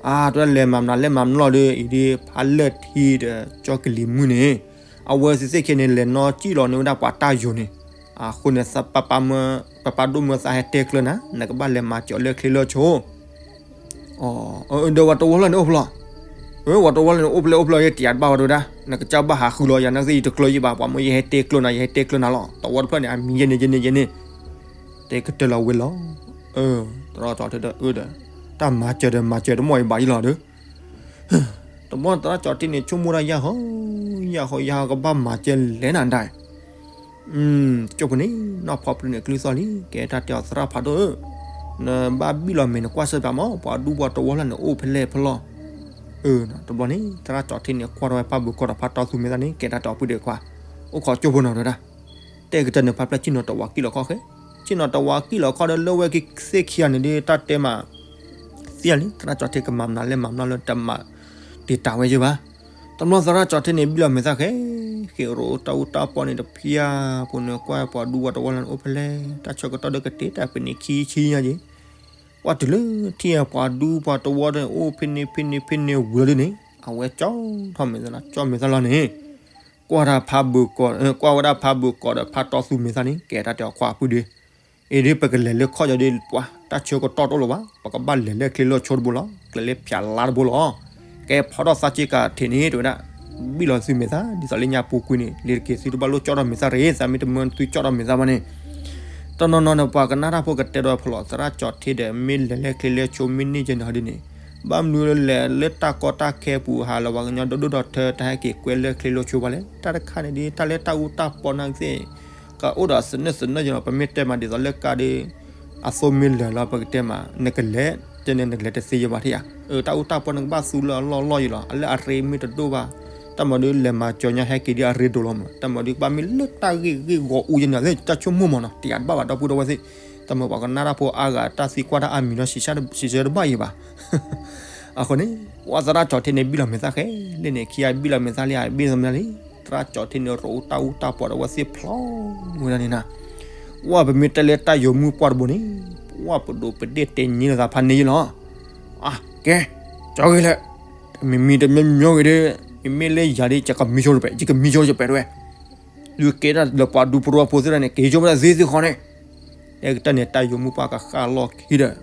အတဝဲလဲၤမၤမနုၤလဲၤမၤမနုၤလီၤဒီး အံၤဒ်ဖးလဲၢ်ထံဒီးကၠီကလံၤမုၢ်န့ၣ်, အဝဲသ့ၣ်သ့ၣ်ခံန့ၣ် လဲၤနီၢ်ကံၣ်လီၤန့ၢ်ဝဲဒၣ်ပှၤတၢ်ယိာ်န့ၣ်, အဃိန့ၣ် ပပာ်ဒိၣ်မၢသးဟဲတဲကျၢၤနၤ, နကဘၣ်လဲၤမၤစၢၤလၢချ့လၢဆိ ဒီးပှၤတဝီလၢန့ၣ်အိၣ်ဖဲလဲၣ်, ပှၤတဝီလၢန့ၣ်အိၣ်ဖဲလဲၣ်အိၣ်ဖဲလဲၣ် ယတယးတဘၣ်ဝဲတဝဲဒၣ်, နကစၢ်ဘၣ်ဟးဃုလီၤ ယၤနကသ့ၣ်ယတကျၢၤယဘၣ် ပှၤမၢယဟဲတဲကျၢၤနၤ ယဟဲတဲကျၢၤနၤလီၤ တဝီတဖျၢၣ်န့ၣ် အမံၤယဲန့ၣ်ယဲန့ၣ်ယဲန့ၣ်, တဲကတၢၢ်လီၤဝဲလီၤ. သရၣ်ကၠီၤထ့ဒီးအၢဒီး, တၢ်မၤစၢၤဒီးမၤစၢၤတမီၢ်အံၤဘၣ်ယလီၤဒီး တဘျီသရၣ်ကၠီၤထ့န့ၣ် ဆိကမိၣ်ဒၣ်ယၢ်ဟီ, ယၢ်ဟီယၢ်ဟီကဘၣ်မၤကဲလဲၣ်နၤဒၣ်, ကၠိဖိန့ၣ် နီၢ်ဖီပျုၢ်န့ၣ် ကလုၢ်သီၣ်လံ ကဲတၢ်တဲအီၤသရၣ်ဖးဒိၣ်ဧၢ, နဘၣ်ဘံၣ်လီၤမဲာ်နကွၢ်စၢၤပၠးမး ပှၤဒူပှၤတဝီလၢန့ၣ်အိၣ်ဖဲလဲၣ်ဖဲလဲၣ်. တဘျီန့ၣ် သရၣ်ကၠီၤထ့န့ၣ် ကွၢ်ထီၣ်ဝဲဖးဘၢကီးဒီးဖးတီသူမဲာ်သၣ်န့ၣ် ကဲတၢ်တဲအီၤပုၢ်ဒ့ခွါ, အိၣ်ခိးကၠိဖိနီၤတဝဲဒၣ်, တဲကတၢၢ်န့ၣ် ဖးဖျဲၣ်ဆ့ၣ်နီၤတဝးကံၣ်လီၤခီၣ်ဃဲ, ဆ့ၣ်နီၤတဝးကံၣ်လီၤခီၣ်ဒီးလၢဝဲကသ့ၣ်ခံဂၤန့ၣ်ဒီး တၢ်တဲမး သ့ၣ်ညါလံ သရၣ်ကၠီၤထ့ကမၤမနုၤလဲၣ်မၤမနုၤလၢတမၤတံာ်တာ်ဝဲယဲဘၣ်. တဘျီသရၣ်ကၠီၤထ့န့ၣ် ဘံၣ်လီၤမဲာ်သၣ်ဃဲ, ဃ့ရိတၢ်အူတၢ်ပီန့ၣ်တဖျၢၣ်ဖိန့ၣ် ကွၢ်ပှၤဒူပှၤတဝီလၢန့ၣ်အိၣ်ဖဲလဲၣ်, တၢ်ဆၢကတီၢ်ဒီးကတ့တၢ်ပနံးခံဆံညါက့ၤ, ကွၢ်တုၤလၢထံၣ်ပှၤဒူပှၤတဝီဒီးအိၣ်ဖဲန့ၣ်ဖဲန့ၣ်ဖဲန့ၣ်ဝံၤလီၤဒ်န့ၣ် အဝဲကၠီထီၣ်မဲာ်သၣ်လီၤ ကၠီမဲာ်သၣ်လီၤန့ၣ် ကွၢ်တၢ်ဖးဘၢကီး, ကွၢ်ဝဲဒၣ်ဖးဘၢကီးဒီးဖးတီသူမဲာ်သၣ်န့ၣ် ကဲတၢ်တဲအီၤခွါပုၢ်ဒ့, အံၤဒ်ပကလဲၤလၢခီၣ်ယီၤဒ်ပှၤ တၢ်ဆၢကတီၢ်တအိၣ်လၢၤဘၣ်, ပကဘၣ်လဲၤလၢချ့လၢဆိတဘိလီၤ, ကလဲၤလၢဖၠးလါတဘိလီၤ. ကဲဖီထီၣ်သးက့ကၤထံးန့ၣ် တဝဲဒၣ်, ဘံၣ်လီၤသုမဲာ်သၣ် ဒ်သိးလၢညါပူၤကွံာ်န့ၣ် လ့ၤတက့ၤသုတဘၣ်လိၣ်ကၠီထီၣ်မဲာ်သၣ်ရ့ၣ်, သးမ့ၢ်တမၢသုကၠီထီၣ်မဲာ်သၣ်ဘၣ်န့ၣ် တနီၤနီၤန့ၣ် ပှၤကနၣ်တၢ်ဖိကတဲဒီးဖျိး သရၣ်ကၠီၤထ့ဒီး မ့ၢ်လဲၤလၢချ့လၢဆိမ့ၢ်န့ၢ်ကဲန့ၣ်ဟီဒ်န့ၣ်, ဘၣ်မနုၤလဲၤလၢတၢ်ကီတၢ်ခဲပူၤ ဟးလီၤပှၤကညီဒိၣ်ဒိၣ်ထီထီ တၢ်ဟဲက့ၤကွဲလၢချ့လၢဆိဘၣ်လဲၣ်, တၢ်တခါန့ၣ်ဒ် တၢ်လၢတၢ်အူတၢ်ပီနာ်ကသ့ၣ် ကအိၣ်ဒီးသနၢၣ်သနၢၣ်ယလီၤ, ပမ့ၢ်တဲမးဒ်သိးလၢကါဒ် အသိမ့ၢ်လၢာ်လီၤ ပကတဲမး နကလဲၤ, တဲန့ၣ်နကလဲၤတသ့ယဘၣ်ထံၣ်ဧါ, တၢ်အူတၢ်ပီန့ၣ်ကဘၣ်သူလၢအလီၢ်လီၢ်ယလီၤ, အလၢအရ့မ့ၢ်တဒိၣ်ဘၣ်, တၢ်မၤဒ်လဲၤမၤစၢၤညါဟဲက့ၤဒ်အရ့ဒိၣ်လီၤမး, တၢ်မၤဒ်ကဘၣ်မ့ၢ်လၢတၢ်ဂ့ၢ်ဂ့ၢ်ဂီၤအူယဲန့ၣ် တၢ်ဆိကမိၣ်မးနီၤ တယးတဘၣ်ဘၣ်ဒီပုၢ်ဒီဝဲၢ်သ့ၣ်, တၢ်မၤပှၤကနၣ်တၢ်ဖိအါဂၤ တၢ်သံကွၢ်တၢ်အါမံၤနီၤ စံးဆၢတဘၣ်ယံၤဘၣ် အဃိန့ၣ် ပှၤသရၣ်ကၠီၤထ့န့ၣ် ဘံၣ်လီၤမဲာ်သၣ်ဃဲလံန့ၣ် ခံဂၤဘံၣ်လီၤမဲာ်သၣ်လံ ဘံၣ်သးမနုၤလံ, သရၣ်ကၠီၤထ့န့ၣ် ရိးအူတၢ်အူတၢ်ပီးဒီးဝဲသ့ၣ်ဖျီဝဲဒၣ်န့ၣ်နၤ, ဝဲပမ့ၢ်တဲလၢတၢ်ယိၤမုၢ်ပှၢ်တဘိန့ၣ်, ပှၢ်ပဒိးပဒ့ၣ်တဲညံလီၤသးဖးန့ၢ်ယလီၤ, အကဲ, ကၠီဂ့ၤလဲၣ်, မ့မ့ၢ်တမံၤမံၤဂ့ၤဒီး, မ့မ့ၢ်လၢယၤဒီး ယကမံဆိတပဲာ်, ယကမံဆိတပဲာ်တဝဲ ဒုးကဲတၢ်လၢပှၤဒူပရူၤဖိသ့ၣ်တဖၣ်န့ၣ် က့ၤဆိဝဲဒၣ်သ့သ့ဃီန့ၣ်, တဲကတၢၢ်န့ၣ် တၢ်ယိၤမုၢ်ပှၢ်ကဃၣ်လီၢ်ခံဒီး,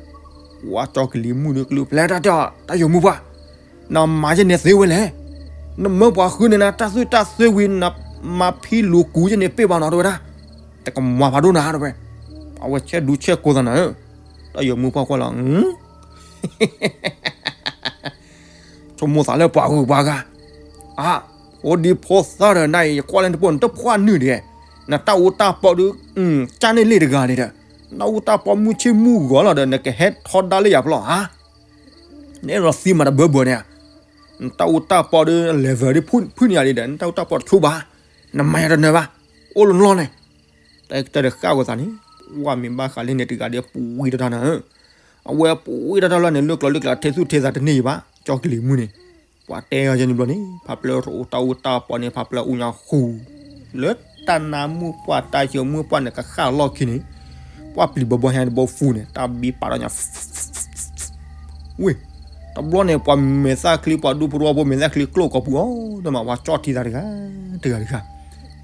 ဝါကၠီကလံၤမုၢ်ဒီးကလုၢ်ဖျဲးတၢ်တဲအီၤ တၢ်ယိၤမုၢ်ပှၢ်, နမၤယဲန့ၣ်သ့ဝဲလဲၣ်, နမၢပှၤဃုန့ၣ်နၤ တၢ်သွံၣ်တၢ်သွဲဝံၤ နမၤဖံလူၤကူယဲန့ၣ်ပ့ၢ်ဘၣ်နီၤတဝဲဒၣ်, တကမၤဖးဒိၣ်နၤတဝဲ, အဝဲဆဲးဒူဆဲးကိးသးနၤဧၢ, တၢ်ယိၤမုၢ်ပှၢ်ကွၢ်လီၤ ဆိကမိၣ်သးလၢပှၤဂုၤပှၤဂၤ, အ, အိၣ်ဒံးဖိသၣ်ဒီးနၤအံၤ ယကွၢ်လၢနတပိၢ်နတဖှၣ်နုာ်ဒံး, နတၢ်အူတၢ်ပီဒုး, ကၢ်န့ၢ်လ့ၣ်တဂၤန့ၣ်ဒီး, နတၢ်အူတၢ်ပီမုၢ်ဆ့ၣ်မုၢ်ဂီၤလီၤဒီး နကဟဲထီဒါလၢယၤဖျီဧါ, နအဲၣ်ဒိးသံမးတဘၢဘၢန့ၣ်ဧါ, နတၢ်အူတၢ်ပီဒုး level ဒ်ဖုၣ်န့ၢ်ယၤလံဒီး နတၢ်အူတၢ်ပီတဆိဘၣ်, နမၤယၤတနၢၤဘၣ်, အိၣ်လီၤလီၤန့ၣ် တၢ်ကတၢၢ်ဒီးဃၣ်ဝဲသးန့ၣ်, ဝဲမ့ၢ်ဘၣ်ဃးလၢန့ၣ်တဂၤဒီးပူၤဝံၤတၢ်တၢ်နၤဧၢ, အဝဲပူၤဝံၤတၢ်တၢ်လီၤန့ၣ် လၢကျိၤလၢကျဲထဲသူၣ်ထဲသးတန့ၢ်ယံၤဘၣ်, ကၠီကလံၤမုၢ်န့ၣ်, ပှၤတဲအီၤယဲန့ၣ်ဘျီန့ၣ် ဖးပျဲၢ်ရိးတၢ်အူတၢ်ပီန့ၣ် ဖးပျဲၢ်အူညါဃူ လၢတၢ်နါမုၣ်ပှၢ်တၢ်ယီၤမုၣ်ပှၢ်န့ၣ် ကဃၣ်လီၢ်ခံန့ၣ် ပှၢ်ပျံၤဘီဘီဟဲတဘီဖူန့ၣ် တၢ်ဘံပာ်ဒီးညါ ဝ့ၢ်, တဘျီန့ၣ် ပှၤမဲာ်သၣ်ချံ ပှၤဒူဖိတဝီဖိမဲာ်သၣ်ချံကျိၣ်ကိာ်ပူၤအီၤ တမးပှၤကၠီၣ်ထံသးတဂၤ တဂၤတဂၤ,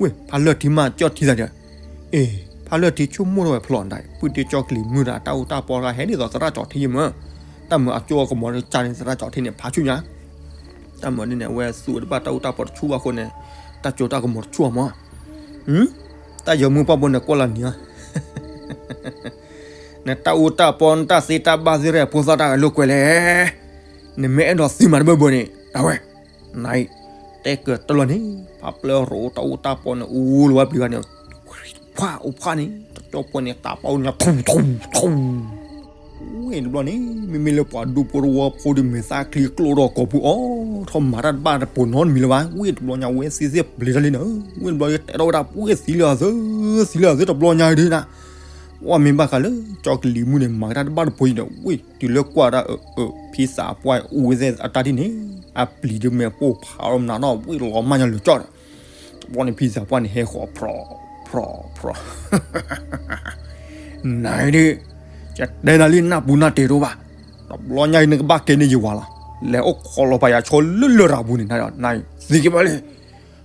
ဝ့ၢ် ဖးလၢၢ်ထံမးကၠီၣ်ထံသးတဂၤ, အ့ၣ် ဖးလၢၢ်ထံဆိကမိၣ်ထီၣ်ဝဲဖျိးဒၣ် ပုၢ်တ့ၢ်ကၠီၣ်ကလံၤမုၢ်ဒီးတၢ်အူတၢ်ပီတဂၤ ဟဲဒ်သိးသရၣ်ကၠီၣ်ထံယမၢ်, တၢ်မၤအကၠိအကမီၤကၢ်န့ၣ် သရၣ်ကၠီၣ်ထံန့ၣ် ဖးဆူညါ တၢ်မၤဒ်န့ၣ် အဝဲသူၣ်ဝဲတဘၣ်တၢ်အူတၢ်ပီတဆူၣ်ဘၣ်အဃိန့ၣ် တၢ်ကၠိတၢ်ကမီၤတဆူၣ်အမၢ်, တၢ်ယီၤမုၣ်ပှၢ်ဘိန့ၣ်ကွၢ်လီၤနံၤအီၤ နတၢ်အူတၢ်ပီ နတၢ်သ့တၢ်ဘၣ်သ့ၣ်ရဲၣ် ဖိသၣ်တၢ်ဂဲၤလိာ်ကွဲလဲၣ်, နမ့ၢ်အဲၣ်ဒိးသံမၤတဘၢဘၢန့ၣ် တၢ်ဝဲ, နအံၤ တဲကၢၤတလီၤန့ၣ် ဖးပျဲၢ်ရိးတၢ်အူတၢ်ပီန့ၣ် အူလီၤဝဲပျံၤဂၤန့ၣ် ဖှၣ်အိၣ်ဖှၣ်န့ၣ် တကၠီၣ်ဖိန့ၣ် တၢ်ပီညါထူထူထူ ဝ့ၢ်တဘျီန့ၣ် မ့မ့ၢ်လၢပှၤဒူဖိတဝီဖိဒီးမဲာ်သၣ်ချံကျိၣ်ဒီးကိာ်ပူၤအီၤ ထီၣ်မၤတၢ်တဘၣ်တပိၤနီတမံၤလၢၤဘၣ်, ဝ့ၢ်တဘျီညါဝဲသ့သ့ၣ်ပျံၤတၢ်လံန့ၣ်, ဝ့ၢ်တဘျီယတဲထီၣ်ဝဲဒၣ် ဝ့ၢ်သံလၢအသၢ သံလၢအသၢတဘျီညါဒ်နၤ, ဝဲမ့ၢ်ဘၣ်ဃးလၢကၠီၣ်ကလံၤမုၣ်န့ၣ် မၤတၢ်တဘၣ်တပိၤအံၤဒီး ဝ့ၢ်တုၤလၢကွၢ်တၢ်အၢ ဖံသးပှၢ်အူဝဲသ့ၣ်အတၢ်ဒ်န့ၣ် အပျံၤဒ်မဲာ်ပိၢ်ဖးအီၤမနုၤနီၣ် ဝ့ၢ်လီၤမၢ်ညါလၢာ်ကၠီၣ်ဒီး တဘျီန့ၣ် ဖံသးပှၢ်န့ၣ် ဟဲဃီၤဖြီ ဖြီ ဖြီ, နဒုး, ယတဲနၤလံနၢ်ပူၤနၢ်တဲာ်တအိၣ်ဘၣ်, တဘျီညါအံၤနကဘၣ်ကဲန့ၢ်ယဝၤလီၤ, လဲၤအိၣ်ခိးလီၤပာ်ယၤဆီလၢလရာ်ပူၤန့ၣ် နသံက့ၤဘၣ်လံ,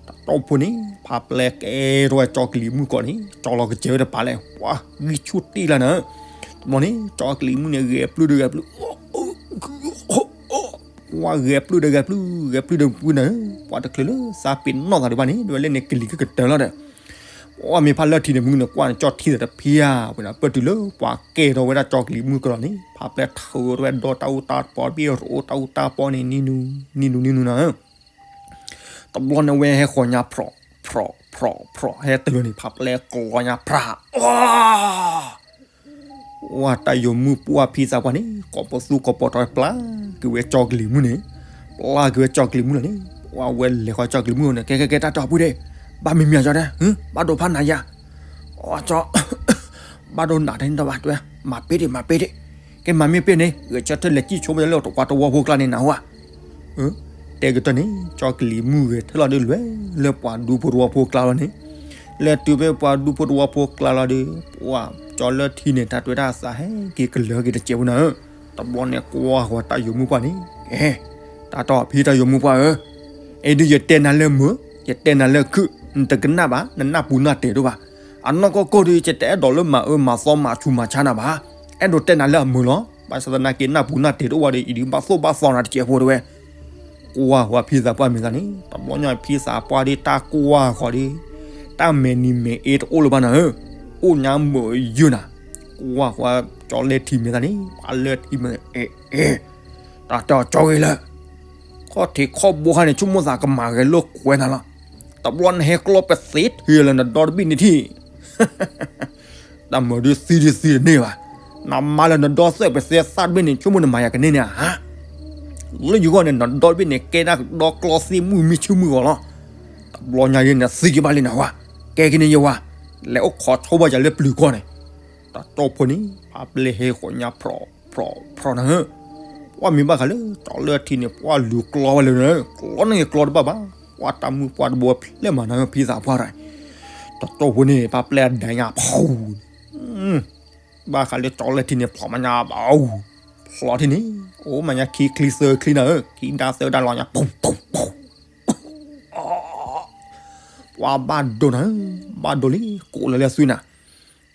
တတီၢ်ဖိန့ၣ် ဖးပျဲၢ်ကဲထီၣ်ဝဲကၠီၣ်ကလံၤမုၣ်ကီးန့ၣ် ကၠီလီၤကစဲၤဝဲတပၤလဲၣ် ပှၤဂံၢ်ဆူၣ်တ့ၢ်လၢနၤ, တဘျီန့ၣ် ကၠီၣ်ကလံၤမုၣ်န့ၣ် ဂဲၤပျုၢ်ဒီးဂဲၤပျုၢ် ပှၤဂဲၤပျုၢ်ဒီးဂဲၤပျုၢ် ဂဲၤပျုၢ်ဒီးပှၤနၤ, ပှၤတချုးလၢသးပ့ၤနီၣ်သးဒံးဘၣ်န့ၣ် ဒ်ဝဲလၢန့ၣ်ကလံၤကကတၢၢ်လီၤဒီး, ပှၤမ့ၢ်ဖးလၢထံန့ၣ် မုၢ်န့ၣ်ကွၢ်န့ၣ် ကၠီၣ်ထံသးတဖံဧါ, ဝဲဒၣ်ပတုၤလၢပှၤကဲထီၣ်ဝဲဒၣ်ကၠီၣ်ကလံၤမုၣ်ကလီၤန့ၣ် ဖးပျဲၢ်ထုးထီၣ်ဝဲဒီတၢ်အူတၢ်ပီ ဘ့ၣ်ရိးတၢ်အူတၢ်ပီန့ၣ် နံၤနူၤ နံၤနူၤ နံၤနူၤနၤဧၢ တဘျီန့ၣ်ဝဲဟဲဃီၤညါဖြီး ဖြီး ဖြီး ဖြီး ဟဲတုၤလီၤန့ၣ် ဖးပျဲၢ်ကလီညါဖြး အီ ဝဲ တၢ်ယိၤမုၣ်ပှၢ်ဖံသးပှၢ်န့ၣ် ကိးပသူကိးပီၤထီၣ်ဝဲပျၢ်က့ၤဝဲကၠီၣ်ကလံၤမုၣ်န့ၣ်, ပျၢ်က့ၤဝဲကၠီၣ်ကလံၤမုၣ်လီၤန့ၣ်, ဝဲလဲၤဃီၤကၠီၣ်ကလံၤမုၣ်န့ၣ် ကဲ ကဲ ကဲ တၢ်တီၢ်ပူၤဒဲး, ဘၣ်မံၤမံၤကၠီဒဲး, ဘၣ်ဒိဖးနၤယၤ, အီ ကၠီ ဘၣ်ဒိနးထဲန့ၣ်တဘၣ်တဲဝဲ, မၤပ့ၤဒံး မၤပ့ၤဒံး, ကဲမၤမ့ၢ်ပ့ၤန့ၣ် ဂဲၤဆၢထၢၣ်လဲၤစံၣ်ဆိပှၤလၢတဝီတဝီဖိကျါန့ၣ်နဟူဧါ တဲကတၢၢ်န့ၣ် ကၠီၣ်ကလံၤမုၣ်ဂဲၤထၢၣ်လီၤဒုးလွဲၢ်လၢပှၤဒူဖိတဝီဖိကျါလီၤန့ၣ်, လဲၤတုၤဖဲပှၤဒူဖိတဝီဖိကျါလီၤဒီး ပှၤကၠီလၢထံန့ၣ် တၢ်တဲဝဲဒၣ်သးဟဲက့ၤကလၢၤက့ၤတစဲးဖိနၤဧၢ, တဘျီန့ၣ်ကွၢ်ဃီၤတၢ်ယိၤမုၣ်ပှၢ်န့ၣ်, ကဲ, တၢ်တီၢ်ဖံတၢ်ယိၤမုၣ်ပှၢ်ဧၢ, အံၤဒုးယတဲနၤလၢမုာ်, ယတဲနၤလၢခုၣ်, နတကနၣ်ဘၣ်, နနၢ်ပူၤနၢ်တဲာ်တအိၣ်ဘၣ်, အနီၢ်ကီၢ်ကီၢ်ဒီး ယတအဲၣ်ဒိးလၢမၤအၢမၤသီမၤဆူးမၤဆါနၤဘၣ်, အဲၣ်ဒိးတဲနၤလၢအမုာ်လီၤ, ဘၣ်ဆၣ်သနာ်က့နၢ်ပူၤနၢ်တဲာ်တအိၣ်ဘၣ်ဒီး အံၤဒုးဘၣ်သိၣ်ဘၣ်သီနၤတစဲးဖိတဲဝဲ ကွၢ်ဃီၤဖံသးပှၢ်မဲာ်သးန့ၣ် တဘျီညါဖံသးပှၢ်ဒ်တၢ်ကွၢ်ဃီၤဒီး တၢ်မဲာ်နံၤမဲာ်အ့တအိၣ်လၢၤဘၣ်နၤဧၢ, အိၣ်ညါမုာ်ယုၢ်နၤ, ကွၢ်ဃီၤကၠီလၢထံမဲာ်သးန့ၣ် ပှၤလၢထံမဲာ်သး အဲ အဲ တၢ်တဲအီၤကၠီဂ့ၤလၢ ခီၣ်ထံးခီၣ်ဘိခါန့ၣ် ဆိကမိၣ်သးကမၤဂဲၤလိာ်ကွဲနၤလီၤ, တဘျီနဟဲကျီပသ့ထံလၢနဒီတဘ့ၣ်န့ၣ်ထံၣ် တၢ်မၤဒုးသံဒုးသံတန့ၢ်ဘၣ်, နမါလၢနဒီသၢပသဲသၣ်တဘ့ၣ်န့ၣ် ဆိကမိၣ်နမၤယၤကန့ၢ်န့ၣ်ဧါ, လၢယဂီၢ်န့ၣ် နဒီတဘ့ၣ်န့ၣ် ကဲဒၣ်ဒီကျီသ့ၣ်မုၢ်မံဆူၣ်မုၢ်ဂီၤလီၤ, တဘျီညါယဲန့ၣ်သံက့ၤဘၣ်လံနဟူဧါ, ကဲက့ၤန့ၣ်ယဝၤ, လဲၤအိၣ်ခိးဆိပှၤယၤလၢပျုၤကီၢ်န့ၣ်, တၢ်တီၢ်ဖိန့ၣ် ဖးပျဲၢ်ဟဲဃီၤညါဖြီး ဖြီး ဖြီးနၤဧၢ, ပှၢ်မ့ၢ်ဘၣ်ဃးလၢ ကၠီလၢထံန့ၣ် ပှၢ်လူၤကျီဝဲလၢနၤ, ကျီန့ၣ်ကျီတဘၣ်ဘၣ်, ပှၢ်တၢ်မုၢ်ပှၢ်တဘိဖျဲၣ်မးနၤဧၢ ဖံသးပှၢ်တၢ်, တၢ်တီၢ်ဖိန့ၣ် ဖးပျဲၢ်ဒဲညါဖီ ဘၣ်ဃးလၢကၠီလၢထံန့ၣ် ဖျိးမးညါဘၣ်, ဖျိးထံန့ၣ် အိၣ်မးညါခံချံသၢချံနၤဧၢ, ခံဒါသၢဒါလီၤညါ ပှၤဘၣ်ဒိနၤဧၢ, ဘၣ်ဒိလံ ကိးလၢလၢသွံၣ်နၤ,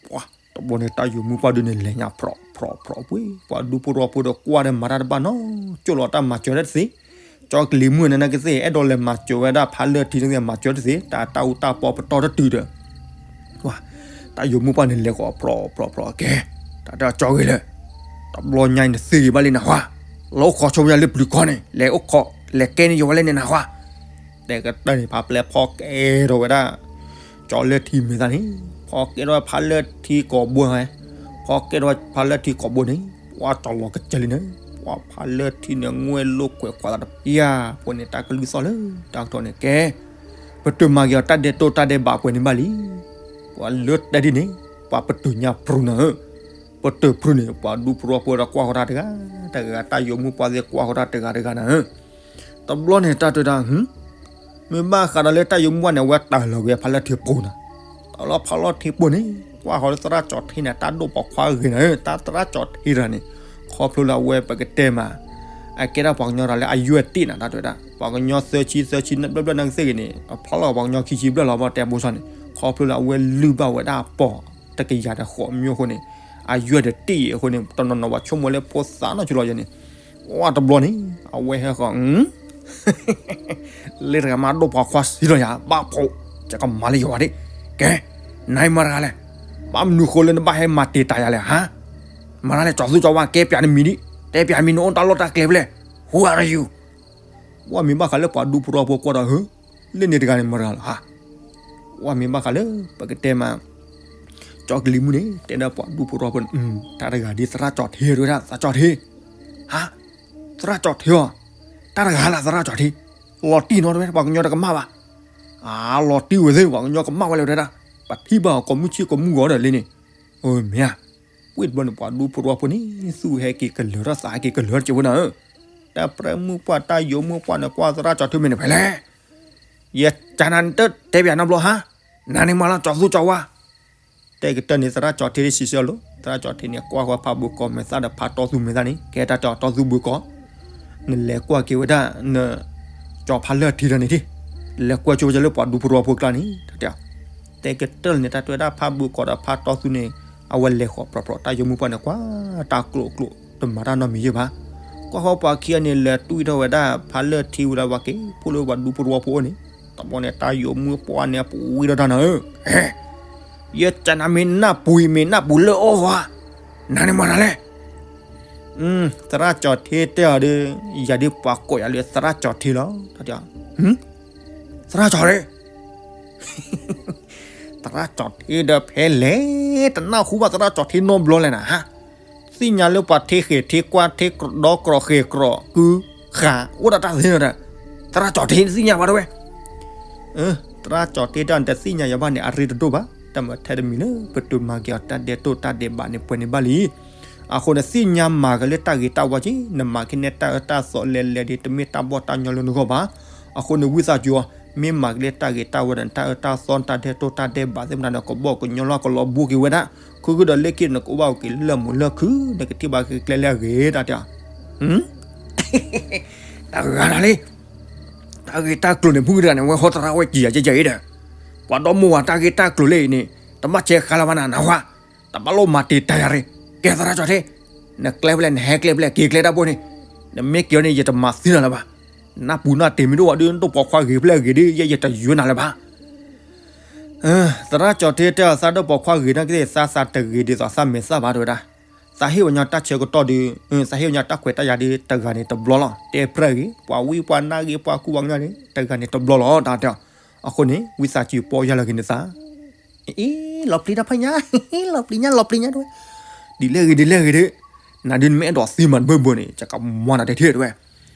ပှၤတဘျီန့ၣ် တၢ်ယိၤမုၣ်ပှၢ်ဒုးန့ၣ် လဲၤညါဖြီး ဖြီး ဖြီးပှ့ၤ, ပှၤဒူဖိတဝီဖိဒီးကွၢ်ဒီးမၤတၢ်တဘၣ်နီၤ, ကၠိလီၤတၢ်မၤစၢၤတသ့, ကၠီကလံၤမုၣ်န့ၣ်နကသ့ၣ် အဲၣ်ဒိးလဲၤမၤစၢၤဝဲဒၣ်ဖးလၢထံန့ၣ် မၤစၢၤတသ့, တၢ်တၢ်အူတၢ်ပီပတီၢ်တတုၤဒီး တၢ်ယိၤမုၣ်ပှၢ်န့ၣ် လဲၤဃီၤဖြီး ဖြီး ဖြီး ကဲ, တၢ်တဲအီၤကၠီဂ့ၤလၢ တဘျီညါအံၤနသ့ဂ့ၤဘၣ်လံနဟူဧါ, လဲၤအိၣ်ခိးဆိပှၤယၤလၢပျုၤကီၢ်န့ၣ် လဲၤအိၣ်ခိး လဲၤကဲန့ၢ်ယဝဲလၢန့ၣ်နဟူဧါ, တဲကတၢၢ်န့ၣ် ဖးပျဲၢ်ဖီကဲထီၣ်ဝဲဒၣ် ကၠီလၢထံမဲာ်သးန့ၣ်, ဖီကဲထီၣ်ဝဲဖးလၢထံကိာ်ဘိဝဲ, ဖီကဲထီၣ်ဝဲဖးလၢထံကိာ်ဘိန့ၣ် ပှၤကၠီလီၤကစဲၤလံနၤ, ပှၤဖးလၢထံန့ၣ် ငွဲၣ်လိာ်ကွဲးကွၢ်သးတပျၢ်, ပှၤန့ၣ်တၢ်ကလုၢ်သီၣ်လၢတၢ်ကတီၢ်န့ၣ်ကဲ ပတုာ်မၤက့ၤအီၤတၢ်ဒဲးတိၢ်တၢ်ဒဲးဘးပှဲၤန့ၣ်ဘၣ်လံ, ပှၤလၢတဲဒ်န့ၣ် ပှၤပတုာ်ညါဖြူနၤဧၢ, ပတုာ်ဖြူန့ၣ် ပှၤဒူဖိတဝီဖိဒီးကွၢ်ဃီၤတၢ်တဂၤတဂၤ, တၢ်ယိၤမုၣ်ပှၢ်သ့ၣ်ကွၢ်ဃီၤတၢ်တဂၤတဂၤနၤဧၢ, တၢ် တဘျီန့ၣ် တၢ်တဲဝဲဒၣ် မ့ၢ်ဘၣ်ဃးဒီးလၢတၢ်ယိၤမုၣ်ဝါန့ၣ် အဝဲတၢ်လီၤဂ့ၤဖးလၢထံပူၤနီၤ. တၢ်လီၤဖးလီၤထံပူၤန့ၣ် ကွၢ်ဃီၤလၢသရၣ်ကၠီၣ်ထံန့ၣ် တၢ်ဒိၣ်ပိာ်ခွါဂ့ၤနီၤ, တၢ်သရၣ်ကၠီၣ်ထံတဂၤန့ၣ် ခီဖျိလၢအဝဲပကတဲမး အကဲဒၣ်ပှၤကညီတဂၤလၢအယွဲၢ်တ့ၢ်နီၤ, တၢ်တဲဝဲဒၣ် ပှၤကညီသၢဆံ သၢဆံ ဘျဲၣ်ဘျဲၣ်နကသ့ၣ်ဂ့ၤန့ၣ် အဖီၣ်လီၤပှၤကညီခံဆံဘျဲၣ်လီၤ ဘၣ်တဲဘိစီန့ၣ် ခီဖျိလၢအဝဲလုၢ်ဘၣ်ဝဲဒၣ်ပိာ်တကယၤဒီးဃိးမၠိအဃိန့ၣ် အယွဲၢ်တ့ၢ်အံၤအဃိန့ၣ် တနီၤနီၤဘၣ်ဆိကမိၣ်လၢဖိသၣ်နီၢ်ဆိလီၤယဲန့ၣ် ဝဲတဘျီန့ၣ် အဝဲဟဲဃီၤ လၢတဂၤမးဒိၣ်ပိာ်ခွါစံးလီၤယၤ ဘၣ်ဖိး ကကမၤလၢယဂီၢ်ဒၣ်, ကဲ နၤမၤတဂၤလဲၣ်, ဘၣ်မနုၤဃိလၢနဘၣ်ဟဲမၤတံာ်တာ်ယၤလဲၣ်ဟါ, မၤတဂၤလဲၣ် ကၠီၤသူကၠီၤဝါ ကဲပျးနမံၤဒံး, တဲပျးမံၤနအိၣ်တၢ်လီၢ်တၢ်ကျဲဖဲလဲၣ်, who are you, ဝဲမ့ၢ်ဘၣ်ဃးလၢပှၤဒူဖိတဝီဖိကွၢ်ဒီး ဟၢ လၢန့ၣ်တဂၤန့ၣ်မၤတဂၤလီၤဟါ ဝဲမ့ၢ်ဘၣ်ဃးလၢ ပကတဲမး ကၠီကလံၤမုၣ်န့ၣ် တဲဒၣ်ပှၤဒူဖိတဝီဖိန့ၣ် တၢ်တဂၤဒ်သရၣ်ကၠီၣ်ထံတဲဝဲဒၣ် သရၣ်ကၠီၣ်ထံ, ဟါ, သရၣ်ကၠီၣ်ထံဧါ, တၢ်တဂၤလၢသရၣ်ကၠီၣ်ထံ, လီၤတံၢ်နီၤတဲဝဲ ပှၤကညီတကမၣ်ဘၣ်, အါ လီၤတံၢ်ဝဲသ့ၣ် ပှၤကညီကမၣ်ဝဲလၢတဲဒၣ်, ပထံၣ်ဘၣ်အီၤကိးမုၢ်ဆ့ၣ်ကိးမုၢ်ဂီၤဒီးလံန့ၣ်, အမ့ၢ်ဧါ, ဝံၣ်တဘျီန့ၣ် ပှၤဒူဖိတဝီဖိန့ၣ် သူၣ်ဟဲက့ၤကလၢၤထီၣ်သးဟဲက့ၤကလၢၤထီၣ်က့ဝဲဒၣ်ဧၢ, တၢ်ပြၢမုၣ်ပှၢ်တၢ်ယိၤမုၣ်ပှၢ်န့ၣ် ကွၢ်သရၣ်ကၠီၣ်ထံမ့ၢ်န့ၣ်ဖဲလဲၣ် ယကနၤနတတဲပျးနီတဘျီဟါ, နၤန့ၣ်မၤလီၤကၠီၤသူကၠီၤဝါ, တဲကတၢၢ်န့ၣ် သရၣ်ကၠီၣ်ထံတဆံဆၢလိၤ, သရၣ်ကၠီၣ်ထံန့ၣ် ကွၢ်ဃီဖးဘိၣ်ကီးမဲာ်သၣ်ဒီးဖးတီသူမဲာ်သၣ်န့ၣ် ကဲတၢ်တဲအီၤတီသူဘိၣ်ကီး, နလဲၤကွၢ်က့ၤဝဲဒၣ် န ကၠီၤဖးလၢၢ်ထံဒီးန့ၣ်ထံၣ်, လဲၤကွၢ်ကၠိဝဲဒၣ်လၢပှၤဒူဖိတဝီဖိကျါန့ၣ် တၢ်တဲအီၤ, တဲကတၢၢ်န့ၣ် တၢ်တဲဝဲဒၣ်ဖးဘိၣ်ကီးဒီးဖးတီသူန့ၣ် အဝဲလဲၤဃီၤပြီၤပြီၤ တၢ်ယိၤမုၣ်ပှၢ်န့ၣ် ကွၢ်တၢ်ကျိၣ်ကျိၣ် တမၤတၢ်နီတမံၤယဲၢ်ဘၣ်. ကွၢ်ဃီပှၤခံဂၤန့ၣ် လဲၤတွံၢ်ထီၣ်ဝဲဒၣ်ဖးလၢၢ်ထံဝံၤဒီး ပှၤက့ၤဖိလၢပှၤဒူဖိတဝီဖိအအိၣ်န့ၣ်, တဘျီန့ၣ် တၢ်ယိၤမုၣ်ပှၢ်န့ၣ် ပူၤဝံၤဒီးတၢ်နၤဧၢ, ယကနၤမ့ၢ်နၢ်ပူၤအံၤ မ့ၢ်နၢ်ပူၤလၢအီၣ်ဧါ, နၤန့ၣ်မၤတၢ်လဲၣ် သရၣ်ကၠီၣ်ထံတဲအီၤဒီး, ယၤဒ်ပှၤကိးယၤလၢသရၣ်ကၠီၣ်ထံလီၤ, သရၣ်ကၠီၣ်ထံ, သရၣ်ကၠီၣ်ထံဒီးဖဲလဲၣ်, တနၢ်ဟူဘၣ်သရၣ်ကၠီၣ်ထံနီတဘျီလဲၣ်နၤဟါ, သ့ၣ်ညါလၢပှၤထံဃဲၤထံကွၢ်ထံဒီကြီဃဲၤကြီကုဃာ် အိၣ်ဒီးတၢ်သ့ဒီး, သရၣ်ကၠီၣ်ထံသ့ၣ်ညါဘၣ်တဝဲ သရၣ်ကၠီၣ်ထံတဲအီၤ နတသ့ၣ်ညါယၤဘၣ်န့ၣ် အရ့တဒိၣ်ဘၣ်, တၢ်မၤထဲတမံၤလၢ ပတုာ်မၤက့ၤအီၤတၢ်ဒဲးတိၢ်တၢ်ဒဲးဘးန့ၣ် ပှဲၤန့ၢ်ဘၣ်လံ. အဃိန့ၣ် သ့ၣ်ညါမၤက့ၤလၢတၢ်ဂ့ၤတၢ်ဝါက့ၤ, နမၤက့ၤန့ၢ်တၢ်အၢတၢ်သီလဲၤလဲၤဒီး တမ့ၢ်တၢ်ဘီၣ်တၢ်ညီလၢနဂီၢ်ဘၣ်. အဃိန့ၣ် ဝံသးစူၤအီၤ, မ့ၢ်မၤက့ၤလၢတၢ်ဂ့ၤတၢ်ဝါဒီး နတၢ်အၢတၢ်သီ နတၢ်ဒဲးတိၢ်တၢ်ဒဲးဘးသ့ၣ်မတၤန့ၣ် ကဘီၣ်ကညီလီၤကလီၤဘှံးက့ၤဝဲဒၣ်, ခုကဒီးလၢခံနကအိၣ်ဘၣ်အိၣ်က့ၤလၢမူးလၢခု, နကထံၣ်ဘၣ်က့ၤကျဲလၢအဂ့ၤတၢ်တဲအီၤ တဂၤလၢ်လံ တၢ်ဂ့ၢ်တၢ်ကျိၤန့ၣ် ဖုၣ်ကတၢၢ်န့ၣ် ဝဲဟီသရၣ်ဝဲကံၤယၤကဲကဲအံၤဒီး, ပှၤဒီမါဝၤတၢ်ဂ့ၢ်တၢ်ကျိၤလၢအံၤန့ၣ် တဘၣ်ဆဲးဃါလၢၤဘၣ်နၤ နၢ်ဟူဧါ, တဘၣ်လိၣ်မၤတံာ်တာ်ယၤရ့, ကဲသရၣ်ကၠီၣ်ထံ, နကျဲဖဲလဲၣ် နဟဲကျဲဖဲလဲၣ် က့ၤကျဲတၢ်ဘိန့ၣ်, နမ့ၢ်က့ၤအီၤန့ၣ် ယတမၤသံနၤလၢၤဘၣ်, နၢ်ပူၤနၢ်တ့ၤမ့ၢ်ဒိၣ်ဝဲဒုး နဒိၣ်ပိာ်ခွါဂ့ၤဖဲလဲၣ်ဂ့ၤဒုး ယဲယတယွဲနၤလၢၤဘၣ် သရၣ်ကၠီၣ်ထံတဲအီၤ သးဒိၣ်ပိာ်ခွါဂ့ၤနာ်က့သ့ၣ် သးသးတဂ့ၤဒ်သိးသးမဲာ်သၣ်ဘၣ်တဲဝဲဒၣ်, သးဟ့ၣ်ဝဲညီတၢ်ဆၢကတီၢ်ဒီး, သးဟ့ၣ်ဝဲညီတၢ်ခွဲးတၢ်ယာ်ဒီး တဂၤန့ၣ်တဘျီလီၤ, တဲပြၢ်ဂ့ၤ ပှၤဝံပှၤနါဂ့ၤ ပှၤကူပှၤကညီန့ၣ် တဂၤန့ၣ်တဘျီလီၤ တၢ်တဲအီၤ, အဃိန့ၣ် ဝံသးစူၤပီၢ်ယၢ်လီၤက့ၤနသး အ့ လီၤပျံၤတၢ်ဖးညါ, လီၤပျံၤညါ လီၤပျံၤညါတဲဝဲ, ဒ်လဲၣ်ဂ့ၤ ဒ်လဲၣ်ဂ့ၤဒုး, နၤဒုးနမ့ၢ်အဲၣ်ဒိးသံမးတဘၢဘၢန့ၣ် ကကမၤနၤတထံၣ်တဲဝဲ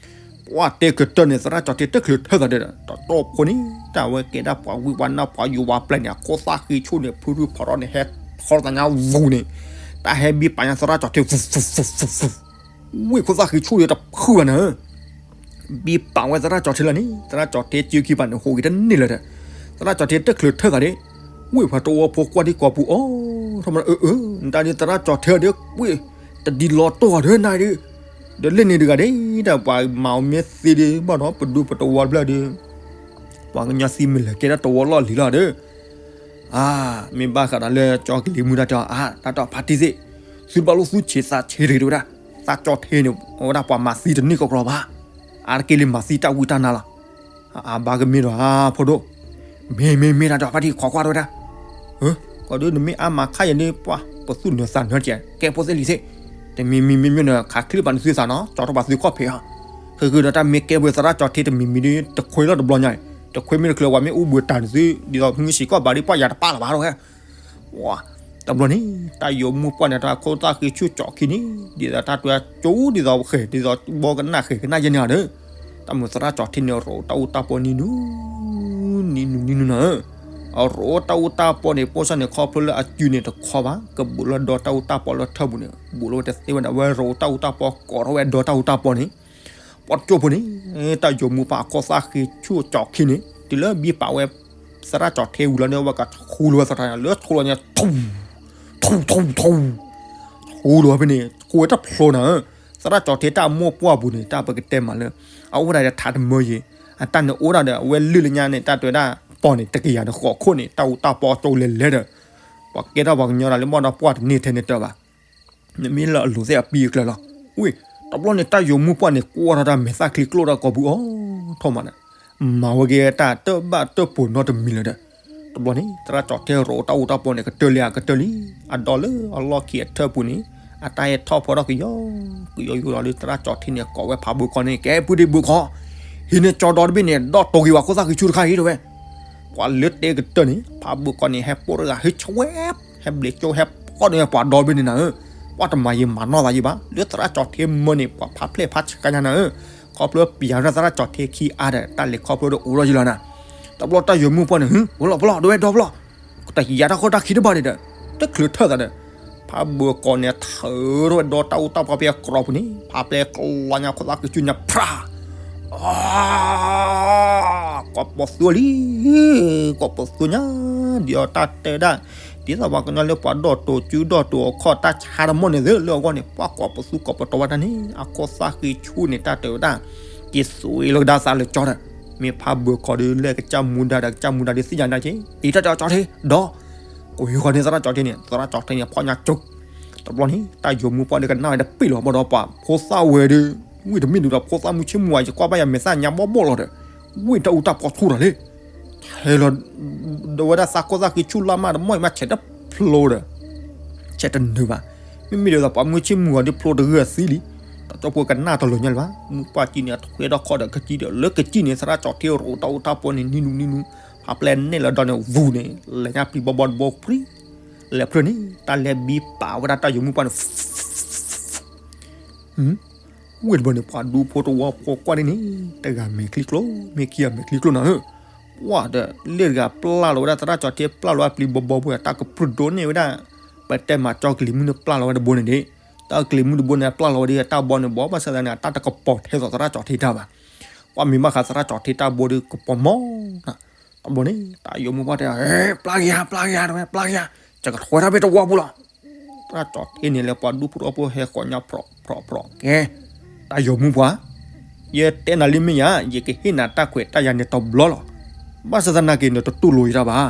ပှၤတဲကတၢၢ်န့ၣ် သရၣ်ကၠီၣ်ထံတချုးထၢသးဒီး တတီၢ်ဖိန့ၣ် တၢ်ဝဲကဲဒၣ်ပှၤဝံပှၤနါပှၤယိၤပှၤပျဲၢ်န့ၣ် အခိၣ်သၣ်ဃံဆူၣ်န့ၣ် ဖုရူဖးရီန့ၣ် ဟဲထီၣ်သးညါဝူၤန့ၣ်, တၢ်ဟဲဘံပာ်ညါသရၣ်ကၠီၣ်ထံ ဝံခိၣ်သၣ်ဃံဆူၣ်န့ၣ်တဖုဘၣ်န့ၣ် ဘံပာ်ဝဲသရၣ်ကၠီၣ်ထံလီၤန့ၣ် သရၣ်ကၠီၣ်ထံစုခံပာ်န့ၣ် ဟူးဂ့ၤတန့ၢ်လၢၤဒီး သရၣ်ကၠီၣ်ထံတချုးထၢသးဒီး ဝံပှၤတဝီဖိကွၢ်ဒံကိာ်ပူၤအီၤ ထီၣ်မးအၢအၢ နတၢ်ဒ်သရၣ်ကၠီၣ်ထံဒီး ဝံ တဒ်လီၤတီၢ်ဒီးနၤဒုး ဒီးလၢန့ၣ်တဂၤဒဲး တၢ်ပှၤမၤအီၤမ့ၢ်သ့ဒုး ဘၣ်ဒီးပဒူပတဝီတဖျၢၣ်ဒီး ပှၤကညီသံမ့ၢ်လဲၤကဲဒၣ်တဝီလီၢ်လံၤလီၤဒီး အါ မ့ၢ်ဘၣ်ဃးဒီးလၢကၠီကလံၤမုၣ်တၢ်တဲအီၤ အါ တၢ်တီၢ်ဖါတံၢ်သ့ၣ် သုတဘၣ်လိၣ်သူၣ်ဆံးသးဆံးတဂ့ၤတဲဝဲဒၣ် သးကၠီၣ်ထံန့ၣ် အဝဲဒၣ်ပှၤမၤသံတန့ၢ်ကီးကီးဘၣ် အါတက့ၢ်လံမၤသံတၢ်ဝံတၢ်နါလီၤ အါဘၣ်ကမ့ၢ်ဒီး အါ ဖိဒိၣ် မ့ၢ်မ့ၢ်မ့ၢ်တၢ်တီၢ်ဖါတံၢ် ခိးကွၢ်တဲဝဲဒၣ် ကီးဒုးနမ့ၢ်အါမးခါယၤန့ၣ် ပှၤပသူၣ်နၢၤသးနၢၤကဲ ကဲဖိသ့ၣ်လံၤသ့ၣ် တမံၤမံၤမ့ၢ်မ့ၢ်နခးချံပာ်နသုသးနီၤ ကၠီထီၣ်ပာ်သုခီၣ်ဖံးဟီ ဃုာ်ဃုာ်ဒီးတၢ်မ့ၢ်ကဲဝဲသရၣ်ကၠီထံတမံၤမံၤဒုး တခွဲလီၤတဘျီညါ တခွဲမ့ၢ်တချုးဝဲမ့ၢ်အူဘှံးတၢ်နသု ဒ်သိးမုၢ်ဆံးကီၢ်ဘၣ်ဒုးပှၢ်ယၤတပာ်လၢၤဘၣ်ဒီးဝဲ တဘျီန့ၣ် တၢ်ယိၤမုၢ်ပှၢ်န့ၣ် တၢ်ခိၣ်သၣ်ဃံဆူၣ်ကၠီၣ်ခံန့ၣ် ဒ်သိးတၢ်တွဲကၠိဒ်သိးဃဲၤ ဒ်သိးဘီကနၣ်ဃဲၤကနၣ်ယဲၢ်န့ၣ်ဒီး တၢ်မုၢ်သရၣ်ကၠီထံန့ၣ် ရိးတၢ်အူတၢ်ပီနံၤနူ နံၤနူနံၤနူနီၤ အရိးတၢ်အူတၢ်ပီန့ၣ် ပိၢ်စၢ်န့ၣ် ခီဖျိလၢအစုန့ၣ်တခီဘၣ် ကဘူးလၢဒီတၢ်အူတၢ်ပီလၢထၢပူၤန့ၣ် ဘူးလၢဝဲတသ့ဝဲဒၣ် ဝဲရိးတၢ်အူတၢ်ပီ ကိးထီၣ်ဝဲဒီတၢ်အူတၢ်ပီန့ၣ် ပှၤတကၠိဖိန့ၣ် တၢ်ယိၤမူပှၢ်အခိၣ်သၣ်ဃ့ဆူၣ်ကၠီၤခံန့ၣ် တုၤလၢဘံပာ်ဝဲ သရၣ်ကၠီၤထ့ဝံၤလီၤန့ၣ် ဝဲကဆူလီၤဝဲသရၣ်လၢဆူလီၤန့ၣ် ထူ ထူ ထူ ထူ ဆူလီၤဝဲဖဲန့ၣ် ဆူဝဲတဖျိနၤဧၢ, သရၣ်ကၠီၤထ့တၢ်မိၢ်ပှၢ်ပူၤန့ၣ် တၢ်ပကတဲမးလၢ အအိၣ်ဒၣ်ဒီးထးတမၢယံၤ အတၢ်န့ၣ်အိၣ်ဒၣ်ဒီးအဝဲလုၢ်လၢညါန့ၣ် တၢ်တဲဝဲဒၣ်ပီၢ်န့ၣ် တကယၤဒီးဃိးခိၣ်န့ၣ် တၢ်အူတၢ်ပီကၠိလဲၤလဲၤဒီး ပှၤကဲထီၣ်ပှၤကညီဒီးလၢမီၢ်ဒီးပှၢ်တန့ၢ်ထဲန့ၣ်တၢ်ဘၣ် နမ့ၢ်လၢအလိၤသ့ၣ်အပံအကျၢၤလီၤ. ဝ့ၢ် တဘျီန့ၣ် တၢ်ယိၤမူပှၢ်န့ၣ် ကွၢ်ထီၣ်တၢ်မဲာ်သၣ်ချံကျိၣ်တၢ်ကိးပူၤအီၤထီၣ်မးဒီး မၤဝဲက့ၤတၢ်တဘၣ်တၢၢ်ပိာ်နီတမံၤလၢၤဒီး တဘျီန့ၣ် သရၣ်ကၠီၤထ့ရိးတၢ်အူတၢ်ပီန့ၣ် ကတၢၢ်လံဧါ ကတၢၢ်လံ. အဒီးလၢအလီၢ်ခံအထၢၣ်ပူၤန့ၣ် အတၢ်ဟဲထီၣ်ဖီထီၣ်ကယီကယီယိဒီးလၢသရၣ်ကၠီၤထ့န့ၣ် ကိးဝဲဖးဘၢကီန့ၣ် ကဲ ပုၢ်ဒ့ဘုခီ ဟံးန့ၢ်ကၠီဒီတဘ့ၣ်န့ၣ် ဒီၣ်တိာ်က့ၤဝဲခိၣ်သၣ်ဃံဆူၣ်တခါအံၤတဲဝဲ ပှၤလၢတဲကတၢၢ်န့ၣ် ဖးဘၢကီန့ၣ် ဟဲပိာ်တဂၤ ဟဲဆဝဲ ဟဲဘျ့ကၠိ ဟဲဖီၣ်န့ၢ်ပှၤဒီဘ့ၣ်န့ၣ်နၤဧၢ, ပှၤတမၤယံၤမၤနီၢ်သးယံၤဘၣ်, လၢသရၣ်ကၠီၤထ့မၢန့ၣ် ပှၤဖးဖျဲၣ်ဖးဆှးညါနၤဧၢ, ခီဖျိပျးထီၣ်သရၣ်ကၠီၤထ့ခံအါဒီး တၢ်လဲၤခီဖျိဒီးအိၣ်ထီၣ်ယံၤလီၤနၤ. တဘျီတၢ်ယိၤမုၢ်ပှၢ်န့ၣ် ဟူလီၤပလီၢ် ဒဝဲဒီပလီၢ်, တယၤတၢ်ဃိတၢ်ခံတဘၣ်န့ၣ်ဒီး တချုးထၢၣ်သးဒီး ဖးဘၢကီန့ၣ် ထုးထီၣ်ဝဲဒီတၢ်အူတၢ်ပီဖဲအကြီပူၤန့ၣ် ဖးဖျဲၣ်ကျီညါခိၣ်သၣ်ဃံဆူၣ်ညါ ဖြး အ ကိးပသူလံ, ကိးပသူညါ, ဒ်အီၤတၢ်တဲဒၣ်, ဒ်သိးပှၤကညီလၢပှၤဒီၣ်တိာ်စုဒီၣ်တိာ်အခီၣ်တၢ်ဆါတမီၢ်န့ၣ်သ့လၢအဂီၢ်န့ၣ် ပှၤကိးပသူကိးပတီၤဝဲဒၣ်န့ၣ် အခိၣ်သၣ်ဃံဆူၣ်န့ၣ် တၢ်တဲဝဲဒၣ်, က့ၤသွံလီၤကဒါသးလၢကၠီဒီး, မ့ၢ်ဖးဘၢကီဒီး လဲၤကစၢ်မူဒါဒီး ကစၢ်မူဒါဒီးသ့ၣ်ညါဒၣ်က့ၤ အံၤတၢ်တဲအီၤကၠီထ့ ဒီး ကိးဃီန့ၣ်သရၣ်ကၠီထ့န့ၣ် သရၣ်ကၠီထ့န့ၣ် ဖီၣ်ညါကၠိ, တဘျီန့ၣ် တၢ်ယိၤမုၢ်ပှၢ်ဒီးကနၣ်ဝဲဒီးပ့ၢ်လီၤဘၣ်ဒီးပှၤဖိသၣ်ဝဲဒီး, ဝ့ၢ်တမ့ၢ်ဒုးဒီးဖိသၣ်မုၢ်ဆ့ၣ်မုၢ်ဝါ ယကွၢ်ဘၣ်ယမဲာ်သၣ်ညါဘီၣ်ဘီၣ်လီၤဒီး, ဝ့ၢ်တၢ်အူတၢ်ပီဆူၣ်တၢ်လံ, ထဲလီၤ ဒီးဝဲဒၣ်သးခိၣ်သၣ်ဃံဆူၣ်လၢ်မးတမီၢ်အံၤမး ဆဲးတဖျိဒီး ဆဲးတနုာ်ဘၣ်, မ့မ့ၢ်ဒ်သိးပှၤမုၢ်ဆ့ၣ်မုၢ်ဂီၤဒ်ဖျိတဂၢၢ်သံလံ, တၢ်ကၠီဖိကနၣ်တလီၤညါလၢၤဘၣ်, မုၢ်ပှၢ်ကံန့ၣ် ထွဲထီၣ်ခီဒီးကစံဒီး လၢကစံန့ၣ် သရၣ်ကၠီထ့ရိးတၢ်အူတၢ်ပီန့ၣ် နံၤနူနံၤနူ, ဖးဖျဲၣ်နဲၣ်လီၤဒီးန့ၣ် ဝူၤန့ၣ် လဲၤညါပျံၤဘီဘီတဘိပြံ, လဲၤဖျၢၣ်န့ၣ် တၢ်လဲၤဘံပာ်ဝဲဒၣ်တၢ်ယိၤမုၢ်ပှၢ်န့ၣ် ဝ့ၢ်တဘိန့ၣ် ပှၤဒူဖိတဝီဖိကွၢ်ဒ်န့ၣ် တဂၤမဲာ်ချံကျိ မ့ၢ်ခံဂၤမဲာ်ချံကျိနၤဧၢ, ပှၤဒီးလ့ၣ်တဂၤပျၢ်လီၤဝဲဒၣ်သရၣ်ကၠီထ့ ပျၢ်လီၤဝဲပျံၤဘီဘီပူၤ တၢ်ကပြုၢ်ဒိၣ်န့ၢ်ဝဲဒၣ်, ပတဲမၤကၠီကလံၤမုၢ်န့ၣ်ပျၢ်လီၤဝဲတဘိန့ၣ်ဒ်, တၢ်ကလံၤမုၢ်တဘိန့ၣ် ပျၢ်လီၤဝဲဒ်တၢ်ဘီန့ၣ်ဘီ ဘၣ်ဆၣ်သနာ်က့ တၢ်တကပီၤထဲသိးသရၣ်ကၠီထ့တၢ်ဘၣ်, ပှၤမ့ၢ်ဘၣ်ဃးသရၣ်ကၠီထ့တၢ်ဘိဒီးကပီၤမီၢ်နၤ, တဘျီန့ၣ် တၢ်ယိၤမုၢ်ပှၢ်တဲ ပျၢ်က့ၤယၤ ပျၢ်က့ၤယၤ တဝဲ ပျၢ်က့ၤယၤ, ယကထွဲတၢ်ဖဲတဝီပူၤလီၤ သရၣ်ကၠီထ့န့ၣ်လၢပှၤဒူဖိတဝီဖိဟဲဃီၤညါ ဖြီးဖြီးဖြီး ကဲ, တၢ်ယိၤမုၢ်ပှၢ်, ယတဲနၤလံမ့ၢ်ယၤ ယကဟ့ၣ်နၤတၢ်ခွဲးတၢ်ယာ်န့ၣ်တဘျီလီၤ, ဘၣ်ဆၣ်သနာ်က့ နတတူၢ်လိာ်ယတၢ်ဘၣ်,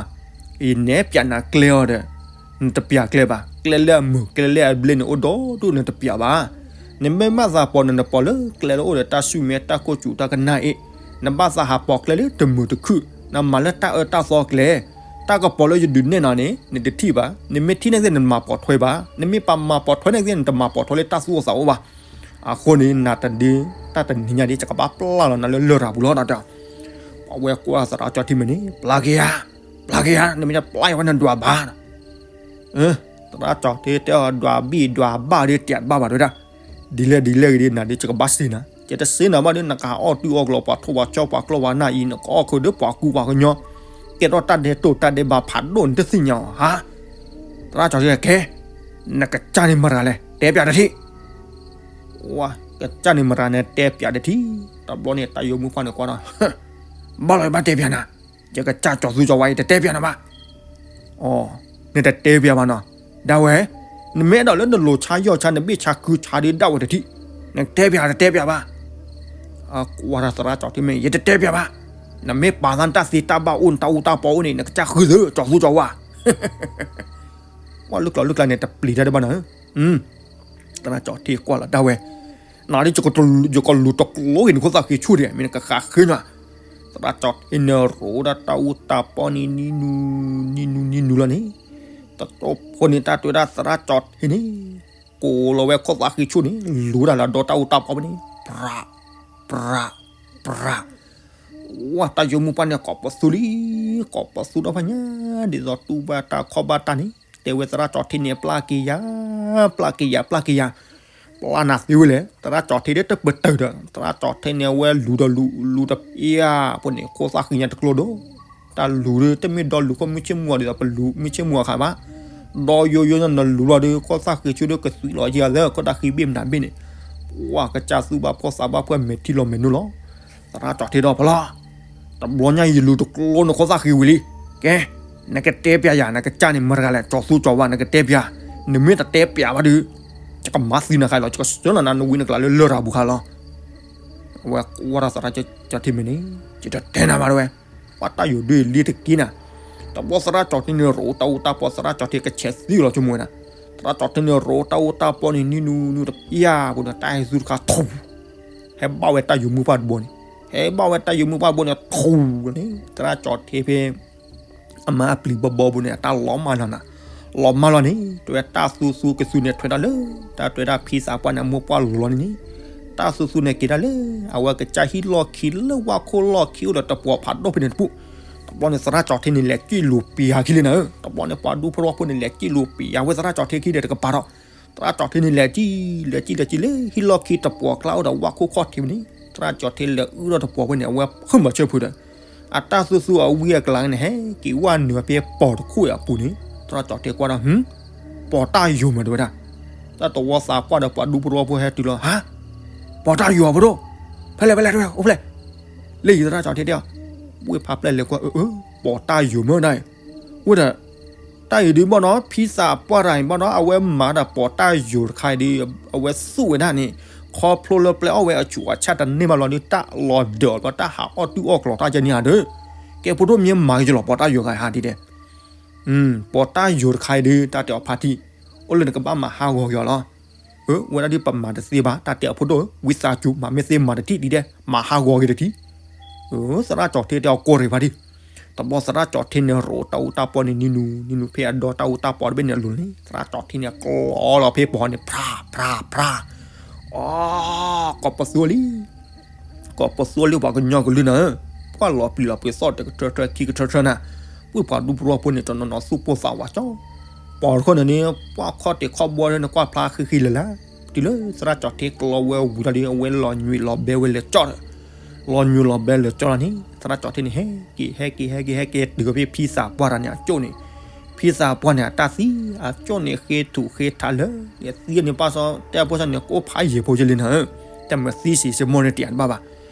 ယနဲၣ်ပၠးနၤကျဲအီၤဒီး, နတပျးကျဲဘၣ်, ကျဲလၢအမုာ် ကျဲလၢအဘျ့န့ၣ်အိၣ်ဒိၣ်ဒိၣ် နတပျးဘၣ်, နမ့ၢ်ဘၣ်သးပိာ်န့ၣ် နပိာ်လၢကျဲလၢအိၣ်ဒီးတၢ်ဆူၣ်မဲတၢ်ခိၣ်စူၤတၢ်ကနၣ်အ့ၣ်, နဘၣ်သးဟးပိာ်ကျဲလၢတမုာ်တခုၣ်, နမၤလၢတၢ်အၢတၢ်သီကျဲ တၢ်ကပီၤလၢယဒုးနဲၣ်နၤန့ၣ် နတထံၣ်ဘၣ်, နမ့ၢ်ထံၣ်န့ၣ်သ့ၣ် နတမၤပိာ်ထွဲဘၣ်, နမ့ၢ်ပာ်မၤပိာ်ထွဲန့ၣ်သ့ၣ် နတမၤပိာ်ထွဲလၢတၢ်သူၣ်အိၣ်သးအိၣ်ဘၣ်, အဃိန့ၣ် နၤတဒ့ တၢ်တနံၤညါဒ် ယကဘၣ်ပျၢ်လီၤနၤလၢလရာ်ပူၤလီၤ တၢ်တဲ, ပှၤဝဲကွၢ်သရၣ်ကၠီထ့မ့ၢ်န့ၣ် ပျၢ်က့ၤယၤ, ပျၢ်က့ၤယၤ နမ့ၢ်တပျၢ်ယၤဝဲနဒွးဘၣ် သရၣ်ကၠီထ့တဲအီၤ ဒွးဘံၣ်ဒွးဘၣ်ဒီး တၢ်ဘၣ်ဘၣ်တဝဲဒၣ်, ဒ်လဲၣ်ဒ်လဲၣ်ဂ့ၤဒ်နၤဒ် ယကဘၣ်စံးနၤ, ယတစံးနၤဘၣ်ဒီး နကအီၣ်တုၤအီၣ်ကျီၤ ပှၤထိၣ်ပှၤကၠီပှၤကျီပှၤနၢ်အံၤ နကအီၣ်ခုဒီးပှၤကူပှၤကညီ, ကဲထီၣ်တၢ်ဒဲးတိၢ်တၢ်ဒဲးဘးဖးဒိၣ် နတသ့ၣ်ညါအီၤဧါ, သရၣ်ကၠီထ့ကဲ, နကစၢ်န့ၣ်မတၤလဲၣ် တဲပၠးတထံၣ် ဝါ ကစၢ်န့ၣ်မတၤန့ၣ် တဲပၠးတထံၣ်, တဘျီန့ၣ် တၢ်ယိၤမုၢ်ပှၢ်န့ၣ်ကွၢ်ဒီး, ဘၣ်လီၤ ယဘၣ်တဲပၠးနၤ, ယကစၢ်ကၠီၤသူကၠီၤဝါ ယတတဲပၠးနၤဘၣ်, အိ နတတဲပၠးဘၣ်နီၤ, ဒၣ်ဝဲ, နမ့ၢ်အဲၣ်ဒိးလၢနလိၤဆါယီၢ်ဆါ နဘ့ၣ်ဆါကုဆါဒီး ဒၣ်ဝဲတထံၣ်, နတဲပၠးတတဲပၠးဘၣ်, ကွၢ်တၢ်သရၣ်ကၠီထ့မ့ၢ် ယတတဲပၠးဘၣ်, နမ့ၢ်ပာ်သးနတၢ်သ့တၢ်ဘၣ်အိၣ် နတၢ်အူတၢ်ပီအိၣ်န့ၣ် နကစၢ်ဃုသၢ ကၠီၤသူကၠီၤဝါ ကွၢ်လၢကျိၤလၢကျါန့ၣ် တပျံၤတၢ်တဘၣ်နၤဧၢ, သရၣ်ကၠီထ့ကွၢ်လီၤဒၣ်ဝဲ, နၤဒ် ယကလူၤတကျိဂ့ၤ နခိၣ်သၣ်ဃံဆူၣ်ဒံး မ့ၢ်နကဃးဃ့နၤ, သရၣ်ကၠီထ့န့ၣ် ရိးဒၣ်တၢ်အူတၢ်ပီန့ၣ် နံၤနူ နံၤနူ နံၤနူလီၤန့ၣ်, တတိၢ်ဖိန့ၣ် တၢ်တဲဝဲဒၣ်သရၣ်ကၠီထ့န့ၣ်, ကိးလီၤဝဲခိၣ်သၣ်ဃံဆူၣ်န့ၣ် လူၤဒၣ်လၢဒီတၢ်အူတၢ်ပီဖဲန့ၣ်, ပြး ပြး ပြး ဝါ တၢ်ယိၤမုၢ်ပှၢ်န့ၣ် ကိးပသူလံ, ကိးပသူဒီဖးညါ, ဒ်သိးတူၢ်ဘၣ်တၢ်ခီၣ်ဘၣ်တၢ်န့ၣ် တဲဝဲသရၣ်ကၠီထ့န့ၣ် ပျၢ်က့ၤယၤ, ပျၢ်က့ၤယၤ ပျၢ်က့ၤယၤ, ပျၢ်နၤသ့ဝဲလဲၣ်, သရၣ်ကၠီထ့ဒီးတပတုာ်ဒီး သရၣ်ကၠီထ့န့ၣ် အဝဲလူၤဒီးလူၤ လူၤတပျၢ်ဖိန့ၣ် ခိၣ်သၣ်ဃံညါတကျိဒီး, တၢ်လူၤဒီး တမ့ၢ်ဒီလူၤခိၣ်မုၢ်ဆ့ၣ်မုၢ်ဂီၤဒ်သိးပလူၤမုၢ်ဆ့ၣ်မုၢ်ဂီၤခါဘၣ်, ဒီယိယိန့ၣ် နလူၤလီၤဒီး ခိၣ်သၣ်ဃံဆူၣ်ဒီးကသွံးလီၤယံၤအသး ခိၣ်တၢ်ဃံဘ့ၣ်မနုၤဘ့ၣ်န့ၣ်, ပှၤကစၢ်သူၣ်ဘၣ်ဖှီၣ်သးဘၣ်ဖှီၣ် မဲာ်ထံလီၤမဲာ်နိလီၤ. သရၣ်ကၠီၣ်ထ့ဒီး ဖီလီၤ, တဘျီညါယလူၤတကျိနခိၣ်သၣ်ဃံဝံၤလံ. ကဲ, နကတဲပၠးယၤ နကစၢ်န့ၣ် မတၤတဂၤလဲၣ်, ကၠီသူကၠီဝါ နကတဲပၠး, နမ့ၢ်တတဲပၠးဘၣ်ဒီး ယကမၤသံနၤခါလီၤ, ယကဆှၢလီၤနၤ နဝံနကျးလၢလရာ်ပူၤခါလီၤ. အဝဲကွၢ်ထီၣ်သရၣ်ကၠီၣ်ထ့မဲာ်န့ၣ်, ယတတဲနၤဘၣ်တဲဝဲ, ပှၤတၢ်ယိၤဒုးလံတက့ၢ်နၤ. တဘျီသရၣ်ကၠီၣ်ထ့န့ၣ် ရိးတၢ်အူတၢ်ပီ, သရၣ်ကၠီၣ်ထ့ကဆဲးသံလီၤဆိကမိၣ်ဝဲဒၣ်. သရၣ်ကၠီၣ်ထ့န့ၣ် ရိးတၢ်အူတၢ်ပီန့ၣ် နံၤနူနူတပျၢ်ပူၤန့ၣ် တၢ်ဟဲသူတခါထူ, ဟဲဘၣ်ဝဲတၢ်ယိၤမုၢ်ပှၢ်တဘိန့ၣ်, ဟဲဘၣ်ဝဲတၢ်ယိၤမုၢ်ပှၢ်တဘိန့ၣ် ထူန့ၣ် သရၣ်ကၠီၣ်ထ့ဖဲ အမါအပျံၤဘီဘီပူၤန့ၣ် အတၢ်လီၤမၢ်လီၤနၤ, လီၤမၢ်လီၤန့ၣ် တဝဲတၢ်သူသူကသူန့ၣ်ထွဲဒၣ်လၢ တၢ်တွဲဒၣ်ဖံသးပှၢ်န့ၣ် အမိၢ်ပှၢ်လီၤန့ၣ်န့ၣ်, တၢ်သူသူန့ၣ်က့ၤဒၣ်လၢ အဝဲကစၢ်ဟံၣ်လီၢ်ခံလၢဝၣ်ခိၣ်လီၢ်ခံအိၣ်ဒီးတပှီၤဖးဒိၣ်ဖဲန့ၣ်တပူၤ. တဘျီန့ၣ် သရၣ်ကၠီၣ်ထ့န့ၣ် လဲၤစံၣ်လူၤပျၢ်ခံလံနၤဧၢ, တဘျီန့ၣ် ပှၤဒူဖိတဝီဖိန့ၣ် လဲၤစံၣ်လူၤပျၢ်ဝဲသရၣ်ကၠီၣ်ထ့ခံဒီးတကပၤဒီး သရၣ်ကၠီၣ်ထ့န့ၣ် လဲၤစံၣ် လဲၤစံၣ် လဲၤစံၣ်လၢ ဟံၣ်လီၢ်ခံတပှီၤကျါအိၣ်ဒီးဝၣ်ခိၣ်ခီၣ်ထံးဝဲန့ၣ်, သရၣ်ကၠီၣ်ထ့လဲၤအုၣ်ထီၣ်တပှီၤဝဲန့ၣ် အဝဲဃုမၤဆၢဖုးဒီး အတၢ်သူသူအဝံအကျါန့ၣ် ဟဲက့ၤဝဲနုာ်ဖဲပီၤတခိၣ်အပူၤန့ၣ်, သရၣ်ကၠီၣ်ထ့ကွၢ်ဒီး ပီၤတၢ်ယိၤမးတဲဝဲဒၣ်. တၢ်တဝီသးပှၢ်ဒီးပှၤဒူဖိတဝီဖိဟဲတုၤလီၤ, ဟါ, ပီၤတၢ်ယိၤအဖိဒိၣ်, ဖဲလဲၣ်ဖဲလဲၣ်တဲဝဲ အိၣ်ဖဲလဲၣ်, လၢယသရၣ်ကၠီၣ်ထ့တဲအီၤ, ဝ့ၢ်ဖးပျဲၢ်လဲၤကွၢ် အၢ အၢ ပီၤတၢ်ယိၤမးဒၣ်အံၤ, ဝဲဒၣ် တၢ်အံၤဒုးဘၣ်ဒီး ဖံသးပှၢ်တဂၤအံၤဘၣ်ဒီး အဝဲမၤဒီးပီၤတၢ်ယိၤတခါအံၤဒီး အဝဲသူၣ်ဝဲဒၣ်န့ၣ်, ခီဖျိလၢပျဲအီၣ်ဝဲအဆူးအဆၣ်တန့ၢ်ဘၣ်လီၤဒီး တၢ်လီၤဒၢးအီၤဒီး တၢ်ဟးအီၣ်တုၢ်အီၣ်ကျီၤတၢ်ကဲန့ၣ်ဧါဒီး, ကဲဖိဒိၣ်မ့ၢ်မၤက့ၤလီၤ ပီၤတၢ်ယိၤတခါအံၤဟးဒ်ဒဲး, ပီၤတၢ်ယိၤတခါအံၤဒီး တၢ်တဲအီၤဖါတံၢ်, အိၣ်လၢနကဘၣ်မၤဟးဂီၤက့ၤအီၤလီၤ. အၢ ဝဲဒၣ်ဒ်ပမၤတသ့ဘၣ် တၢ်တဲအီၤဖိဒိၣ်ဧၢ, ဝံသးစူၤ မၤမ့ၢ်သ့မၤတထံၣ်ဒ်ဒဲး မၤဟးဂီၤက့ၤတထံၣ်. သရၣ်ကၠီၣ်ထ့တဲအီၤ ကီၢ်ရ့ၣ်ဖါတံၢ်, တဘျီသရၣ်ကၠီၣ်ထ့န့ၣ် ရိးတၢ်အူတၢ်ပီန့ၣ် နံၤနူနံၤနူဖဲအဒီတၢ်အူတၢ်ပီတဘ့ၣ်န့ၣ်အလိၤန့ၣ် သရၣ်ကၠီၣ်ထ့န့ၣ် ကျီလီၤဖဲပီၤန့ၣ် ဖြါဖြါဖြါ, အိ, ကိးပသူလံ ကိးပသူလံပှၤကညီကလုာ်နၤဧၢ, ပှၢ်လီၤပျံၤလီၤပှ့ၤသီၣ်တကထၢထၢခံကထၢထၢနၤ, ပှၤဒူဖိတဝီဖိန့ၣ် တနီၤနီၤသူၣ်ပိၢ်သးဝးကၠီ, ပီၤတခီန့ၣ်န့ၣ် ပှၢ်ခီၣ်တ့ၢ်ခီၣ်ဘီန့ၣ် ကွၢ်ဖျါဃံဃံလၤလၤ, တုၤလၢသရၣ်ကၠီၣ်ထ့ကျီဝဲဝံၤလီၤဒီး အဝဲလီၤညွံးလီၤဘဲဝဲလဲၤကၠီၣ်ဒီး, လီၤညွံးလီၤဘဲလဲၤကၠီၣ်လီၤန့ၣ် သရၣ်ကၠီၣ်ထ့န့ၣ် ဟဲက့ၤ ဟဲက့ၤ ဟဲက့ၤ ဟဲက့ၤတုၤဖဲဖံသးပှၢ်တဂၤန့ၣ် အကၠိၣ်န့ၣ်, ဖံသးပှၢ်န့ၣ် အတၢ်သံ အကၠိၣ်န့ၣ်ဃ့ထူၣ်ဃ့ထးလၢ သံန့ၣ် ဘၣ်ဆၣ်တဲအဖိဆၣ်န့ၣ် ကအိၣ်ဖးယံာ်ဖိယလံနၤဧၢ, တၢ်မၤသံစံးစ့ၢ်မီၢ်န့ၣ်တယၤတဘၣ်ဘၣ်.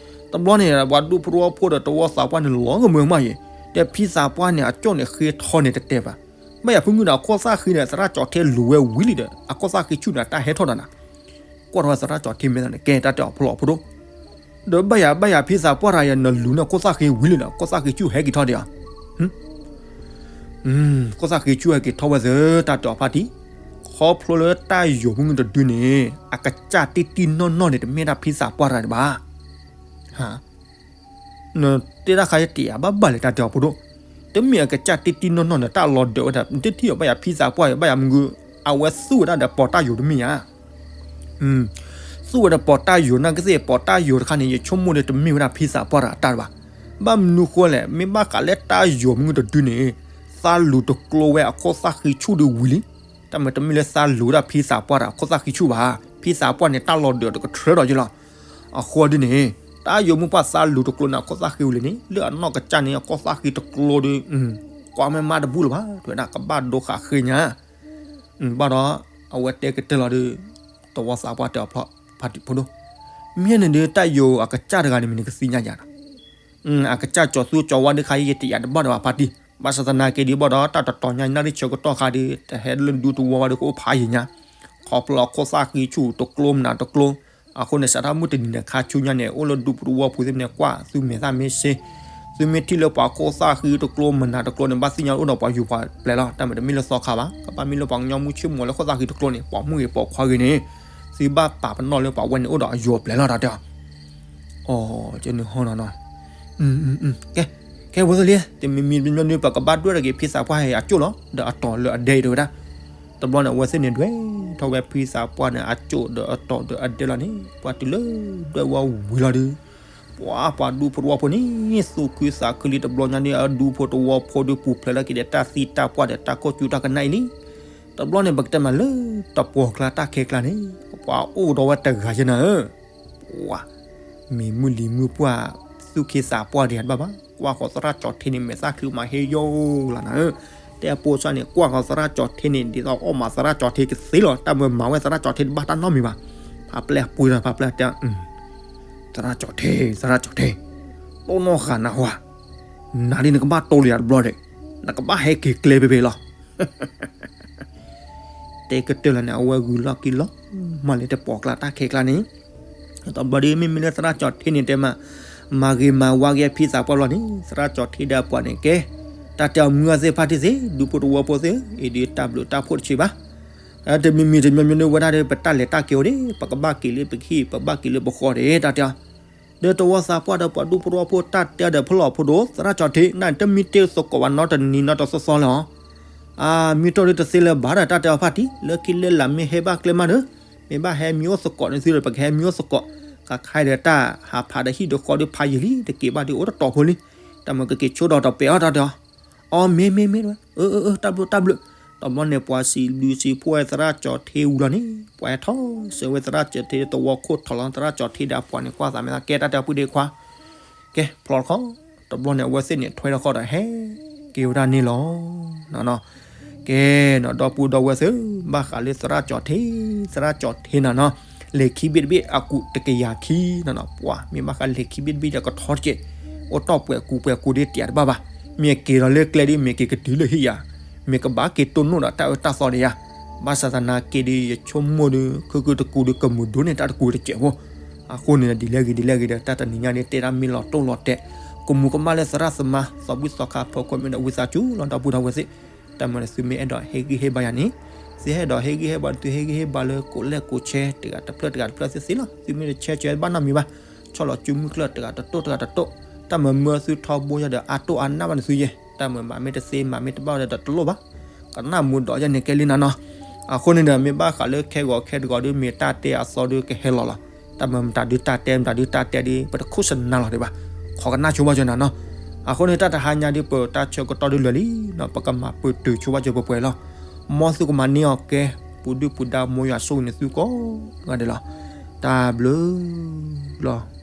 တဘျီန့ၣ် ပှၤဒူဖိတဝီဖိဒီးတဝီသးပှၢ်န့ၣ် လီၤကမၢမးယဲ, ဒီးဖံသးပှၢ်န့ၣ် အကၠိၣ်န့ၣ်ဃ့ထီန့ၣ်တတဲဘၣ်, ဘၣ်ယၤဖုမုၢ်ဒီး အခိၣ်သၣ်ဃံန့ၣ် သရၣ်ကၠီၣ်ထ့လူၤဝဲဝံၤလံဒီး အခိၣ်သၣ်ဃံဆူၣ်န့ၣ် အတၢ်ဟဲထီၣ်ဒီးနၤ, ကွၢ်ထီၣ်ဝဲသရၣ်ကၠီၣ်ထ့မဲာ်သးန့ၣ် ကဲတၢ်တဲအီၤဖီလီၤဖိဒိၣ် ဒီးဘၣ်ယၤ ဘၣ်ယၤဖံသးပှၢ်တဂၤယၤ နလူၤန့ၣ် ခိၣ်သၣ်ဃံဝံၤလံဒီး ခိၣ်သၣ်ဃံဆူၣ်ဟဲက့ၤထီၣ်ဒံးဧါ, ခိၣ်သၣ်ဃံဆူၣ်ဟဲက့ၤထီၣ်ဝဲသ့ တၢ်တဲအီၤဖါတံၢ်, ခီဖျိလၢတၢ်ယိၤမုၢ်တဒုန့ၣ် အကစၢ်တံၢ်တံၢ်နီၢ်နီၢ်န့ၣ် တမ့ၢ်ဒၣ်ဖံသးပှၢ်တဂၤန့ၣ်ဘၣ်. နတဲတၢ်ခါယတယၤဘၣ်ဘၣ်လဲၣ် တၢ်တဲအီၤဖိဒိၣ်, တမ့ၢ်အကစၢ်တံၢ်တံၢ်နီၢ်နီၢ်န့ၣ် တၢ်လီၤဒၢးဝဲဒၣ် နတထံၣ်အီၤဘၣ်ယၤဖံသးပှၢ်ယၤ ဘၣ်ယၤမုၢ်ဂုၢ် အဝဲသူၣ်ဝဲဒၣ်ဒီးပီၤတၢ်ယိၤတမ့ၢ်ဧါ သူၣ်ဝဲဒီးပီၤတၢ်ယိၤနာ်က့သ့ၣ် ပီၤတၢ်ယိၤတခါန့ၣ် ယဆိကမိၣ်ဒီးတမ့ၢ်ဝဲဒၣ်ဖံသးပှၢ်တဂၤအတၢ်ဘၣ်. ဘၣ်မနုၤဃိလဲၣ် မ့ၢ်ဘၣ်ဃးလၢတၢ်ယိၤမုၢ်တဒုန့ၣ် သးလူၤတကျိဝဲအခိၣ်သၣ်ဃံဆူၣ်ဒီးဝံၤလံ. တၢ်မ့ၢ်တမ့ၢ်လၢသးလူၤဝဲဒၣ်ဖံသးပှၢ်တဂၤအခိၣ်သၣ်ဃံဆူၣ်ဘၣ်. ဖံသးပှၢ်န့ၣ် တၢ်လီၤဒၢးတကထြၢဒီးယလီၤ. အဃိဒ်န့ၣ် တၢ်ယိၤမုၢ်ပှၢ်သးလူၤတကျိန့ၣ် အခိၣ်သၣ်ဃံဝံၤလံန့ၣ် လၢအနီၢ်ကစၢ်န့ၣ် အခိၣ်သၣ်ဃံတကျိဒီး ကွၢ်မ့ၢ်မးတဘူၣ်လၢၤဘၣ် တဲဝဲဒၣ်ကဘၣ်ဒိဃာ်ဃ့ညါ ဘၣ်ဒီး အဝဲတဲကတၢၢ်လီၤဒီး တဝီသးပှၢ်တဲအီၤဖီဒိၣ်, မ့ၢ်န့ၣ်ဒီး တၢ်ယိၤအကစၢ်တဂၤန့ၣ်မ့ၢ်နကသ့ၣ်ညါယၤနီၤ, အကစၢ်ကၠီၤသူကၠီၤဝါဒုးခါအံၤ ယတယာ်တဘၣ်ဒီးဘၣ်ဖါတံၢ်, ဘၣ်ဆၣ်သနာ်က့ဒီးဘၣ်ဒီး တၢ်တတီၤညါနၣ်ရံၣ်ဆၢကတီၢ်ခါဒီး တဟဲလၢဒူတဝီဝဲဒီးကအိၣ်ဖးယံာ်ညါ, ခီဖျိလၢခိၣ်သၣ်ဃံဆူၣ်တကျိမနုၤတကျိ အဃိန့ၣ် စးထီၣ်မုၢ်တနံၤန့ၣ်ခါဆူညါန့ၣ် အိၣ်လၢဒူပူၤတဝီပူၤသ့ၣ်န့ၣ် ကွၢ်သုမဲာ်သၣ်မ့ၢ်ဆ့, သုမ့ၢ်ထံၣ်လၢပှၤခိၣ်သၣ်ဃံတကျိမနုၤတကျိန့ၣ် ဘၣ်သ့ၣ်ညါအိၣ်ဒီးပှၤယိၤပှၤပျဲၤလီၤ. တၢ်မ့ၢ်တမ့ၢ်လၢသီခါဘၣ်, ကဘၣ်မ့ၢ်လၢပှၤကညီမုၢ်ဆ့ၣ်မိၤလၢခိၣ်သၣ်ဃံတကျိန့ၣ် ပိာ်မုၣ်ဂ့ၤပိာ်ခွါဂ့ၤန့ၣ် သုဘၣ်ပာ်ပနီၣ်လၢပှၤဝဲန့ၣ်အိၣ်ဒီးအယိၤပျဲၤလီၤ တၢ်တဲအီၤ အီၤ ကဲနုဟီနီၤနီၤ, ကဲ ကဲဝဲသ့ၣ်လံ, တမံၤမံၤမံၤမံၤ ပကဘၣ်ဒွဲၣ်ထီၣ်က့ၤဖံသးပှၢ်အကၠိၣ်လီၤ ဒီးအတီၤလၢအဒဲအံၤတဲဝဲဒၣ်. တဘျီန့ၣ် အဝဲသ့ၣ်န့ၣ် ဒွဲၣ်ထီၣ်ဝဲဖံသးပှၢ်န့ၣ်အကၠိၣ်ဒီးအတီၤဒီးအဒဲလီၤန့ၣ် ပှၤတုၤလၢဒွဲၣ်ဝဲဝံၤလီၤဒီး ပှၤ ပှၤဒူဖိတဝီဖိန့ၣ် သူၣ်ခုသးခုလံ တဘျီညါန့ၣ် အဒူဖိတဝီဖိဒီးပူၤဖျဲးလီၤက့ၤဒီး တၢ်သံတၢ်ပှၢ်ဒီးတၢ်ကိၢ်ကူတၢ်ကနၣ်အံၤလံ. တဘျီန့ၣ် ပကတဲမးလၢတပှီၢ်ကျါတၢ်ခဲကျါန့ၣ် ပှၤအိၣ်ဒီးဝဲတဂၤယဲနၤဧၢ ပှၤ မံၤမုၢ်လံၤမုၢ်ပှၢ် သူၣ်ခ့သးပှၢ်ဒံးတဘၣ်ဘၣ်, ကွၢ်ဃီၤသရၣ်ကၠီၤထ့န့ၣ် မဲာ်သၣ်ချံမးဟ့ယိလီၤနၤဧၢ. တဲအပိစၢ်န့ၣ် ကွၢ်ဃီၤသရၣ်ကၠီၤထ့န့ၣ် ဒ်သိးအီၣ်မးသရၣ်ကၠီၤထ့ကသ့လီၤ. တၢ်မၤမၤဝဲသရၣ်ကၠီၤထ့တဘၣ်တၢ်နီတမံၤဘၣ်. အပျဲၢ်ပှ့ၤဒီး ပှၤပျဲၢ်တဲ, သရၣ်ကၠီၣ်ထ့, သရၣ်ကၠီၣ်ထ့, တိၢ်နီၣ်ဃာ်နၤဝဲ, နၤဒ်နကဘၣ်တိၢ်လီၤယၤတဘျီဒီး, နကဘၣ်ဟဲက့ၤကျဲဖဲဖဲလီၤ. တဲကတၢၢ်လီၤန့ၣ် အဝဲဂုာ်လီၢ်ခံလီၤ, မၤလၢတပိာ်ကျါတၢ်ခဲကျါန့ၣ်, တဘျီဒီး မ့မ့ၢ်လၢသရၣ်ကၠီၣ်ထ့န့ၣ်တဲမး, မၤဂ့ၤမၤဝါက့ၤဖံသးပှၢ်ဘျီန့ၣ် သရၣ်ကၠီၣ်ထ့ဒီးအပှၤန့ၣ်ကဲ, တၢ်တဲအီၤမုၢ်ဂၢ်သ့ၣ်တဖၣ်တသ့, ဒူဖိတဝီဖိသ့ၣ်, အံၤဒုးတၢ်ဘျုးတၢ်ဖှိၣ်တဆံးဘၣ်. တမံၤမံၤတမံၤမံၤန့ၣ် ဝဲဒၣ်ဒီး ပတၢ်လဲၤတၢ်က့ၤအိၣ်ဒီး ပကဘၣ်က့ၤလၢပကဟံၣ် ပကဘၣ်က့ၤလၢပဃီဒီး တၢ်တဲအီၤ, ဒီးတဝီသးပှၢ်ဒီးပှၤဒူဖိတဝီဖိ တၢ်တဲဒီးဖီလီၤဖိဒိၣ် သရၣ်ကၠီၣ်ထ့ နတမံတ့ၢ်သကိးဘၣ်နီတနံၤနီတသီသီလၢၤ, အမံတီၢ်ဒုးတသ့လၢၤဘၣ်ဒီး တၢ်တဲအီၤဖါတံၢ် လၢခံလၢလာ်မ့ၢ်ဟဲဘၣ်ကျဲမးဒီး, မ့ၢ်ဘၣ်ဟဲမံအိၣ်သကိးန့ၣ်သုဒီး ပကဟဲမံအိၣ်သကိး, ခါခါဒီးတၢ်ဟးဖးဒီးဟံၣ်ဒီးဃီဒီးဖးယံာ်လံ တက့ၤဘၣ်ဒီးအိၣ်တတီၤဖိလံ, တၢ်မၤကက့ၤဆိဒီးတပာ်အီၤ တၢ်တဲအီၤ, အီမ့ၢ်မ့ၢ်မ့ၢ်, အၢအၢအၢ တၢ်ဘျုးတၢ်ဘျုး, တဘျီန့ၣ် ပှၤစံးဘျုးစံးဖှိၣ်ဝဲသရၣ်ကၠီၣ်ထ့ဝံၤလီၤန့ၣ် ပှၤဟဲထီၣ်ဆၢဝဲသရၣ်ကၠီၣ်ထ့သဝီခိၣ်ထီၣ်လီၤ သရၣ်ကၠီၣ်ထ့ဒီးအပှၤန့ၣ် ကွၢ်သးမဲာ်သးကဲ တၢ်တဲအီၤပုၢ်ဒ့ခွါ, ကဲဖျီတခီ, တဘျီန့ၣ် အဝဲသ့ၣ်န့ၣ်ထွဲထီၣ်ဃီဒီးဟဲက့ၤဝဲဒၣ်န့ၣ်လီၤ. ကဲနီၤ ဒီပုၢ်ဒီဝဲၢ်သ့ၣ်, ဘၣ်ဃးလၢသရၣ်ကၠီၣ်ထ့, သရၣ်ကၠီၣ်ထ့နၤနီၤ, လဲၤခံဘ့ၣ်တဘ့ၣ်အကူးတကယၤခံနီၤနီၤ, ပှၤမ့ၢ်ဘၣ်ဃးလဲၤခံဘ့ၣ်တဘ့ၣ်ဒီးကထီတက့ၢ်, အိၣ်တီၢ်ပှဲၤကူးပှဲၤကူးဒ်တယၤတဘၣ်ဘၣ်, မ့ၢ်က့ၤဒီးလၢကျဲဒ် မ့ၢ်က့ၤကတုၤလၢဟံၣ်ယၤ, မ့ၢ်ကဘၣ်က့ၤတိၢ်နီၣ်ဒီးတၢ်အၢတၢ်သီဒီးယၤ, ဘၣ်ဆၣ်သနာ်က့ဒီး ယဆိကမိၣ်ဒီး ခုကုတကူးဒီးကမုာ်ဒိၣ်န့ၢ်တၢ်တကူးတစဲးဖိ, အဃိန့ၣ်ဒီး ဒ်လဲၣ်ဂ့ၤဒ်လဲၣ်ဂ့ၤဒီး တၢ်တနံၤညါန့ၣ် တဲဒၣ်မ့ၢ်လီၤတိၢ်လီၤတဲာ်, ကမူၤကမၣ်လၢသရၣ်သမါ သီဘူၣ်သီခါဖီခိၣ်မ့ၢ်ဒီးဝံသးစူၤလီၤ ဒီပုၢ်ဒီဝဲၢ်သ့ၣ်, တၢ်မၤဒီးသုမ့ၢ်အဲၣ်ဒိးဟ့ၣ်ဂံၢ်ဟ့ၣ်ဘါယၤန့ၣ်, သုဟ့ၣ်ဒိးဟ့ၣ်ဂံၢ်ဟ့ၣ်ဘါ သုဟ့ၣ်ဂံၢ်ဟ့ၣ်ဘါလၢကိးလဲၣ်ကိးဆဲ တဂၤတဖျၢၣ်တဂၤတဖျၢၣ်သ့သ့လီၤ, သုမ့ၢ်တဆဲးဆဲးဘၣ်နီတမံၤဘၣ်, ဆီၣ်လီၤစုမုၢ်ကျၢၢ်တဂၤတတိၢ်တဂၤတတိၢ်, တၢ်မၤမၢသုထီဘိယၤဒီးအါတိၢ်အါနၢ်ဘၣ်န့ၣ်သုယဲ, တၢ်မၤမၤမ့ၢ်တသ့မၤမ့ၢ်တဘၣ်ဒီးတလိၣ်ဘၣ်, ကနၣ်မူဒီးယဲန့ၣ်ကဲလံနၤနီၤ, အဃိန့ၣ်ဒီး မ့ၢ်ဘၣ်ဃးလၢခဲဂီၤခဲတဂီၤဒီး မ့ၢ်တၢ်တဲအသီဒီးကဟဲလီၤလီၤ, တၢ်မၤမတၤဒုးတၢ်တဲ မတၤဒုးတၢ်တဲဒီး ပတခိၣ်စနါလီၤဒံးဘၣ်, ခိးကနၣ်ဆိဘၣ်ကၠီနၤနီၤ, အဃိန့ၣ် တၢ်တဟါညါဒီး ပတၢ်ဆၢကတီၢ်ဒုးလၢာ်လံနီၤ, ပကမၤပတုာ်ဆိဘၣ်ကၠီပှဲၤပှဲၤလီၤ, မ်သုကမၤန့ၢ်အီၤကဲ, ပူၤဒုၣ်ပူၤဒါ မ်ယွၤဆိၣ်ဂ့ၤန့ၢ်သုကိးဂၤဒဲးလီၤ, တၢ်ဘျုးလီၤ.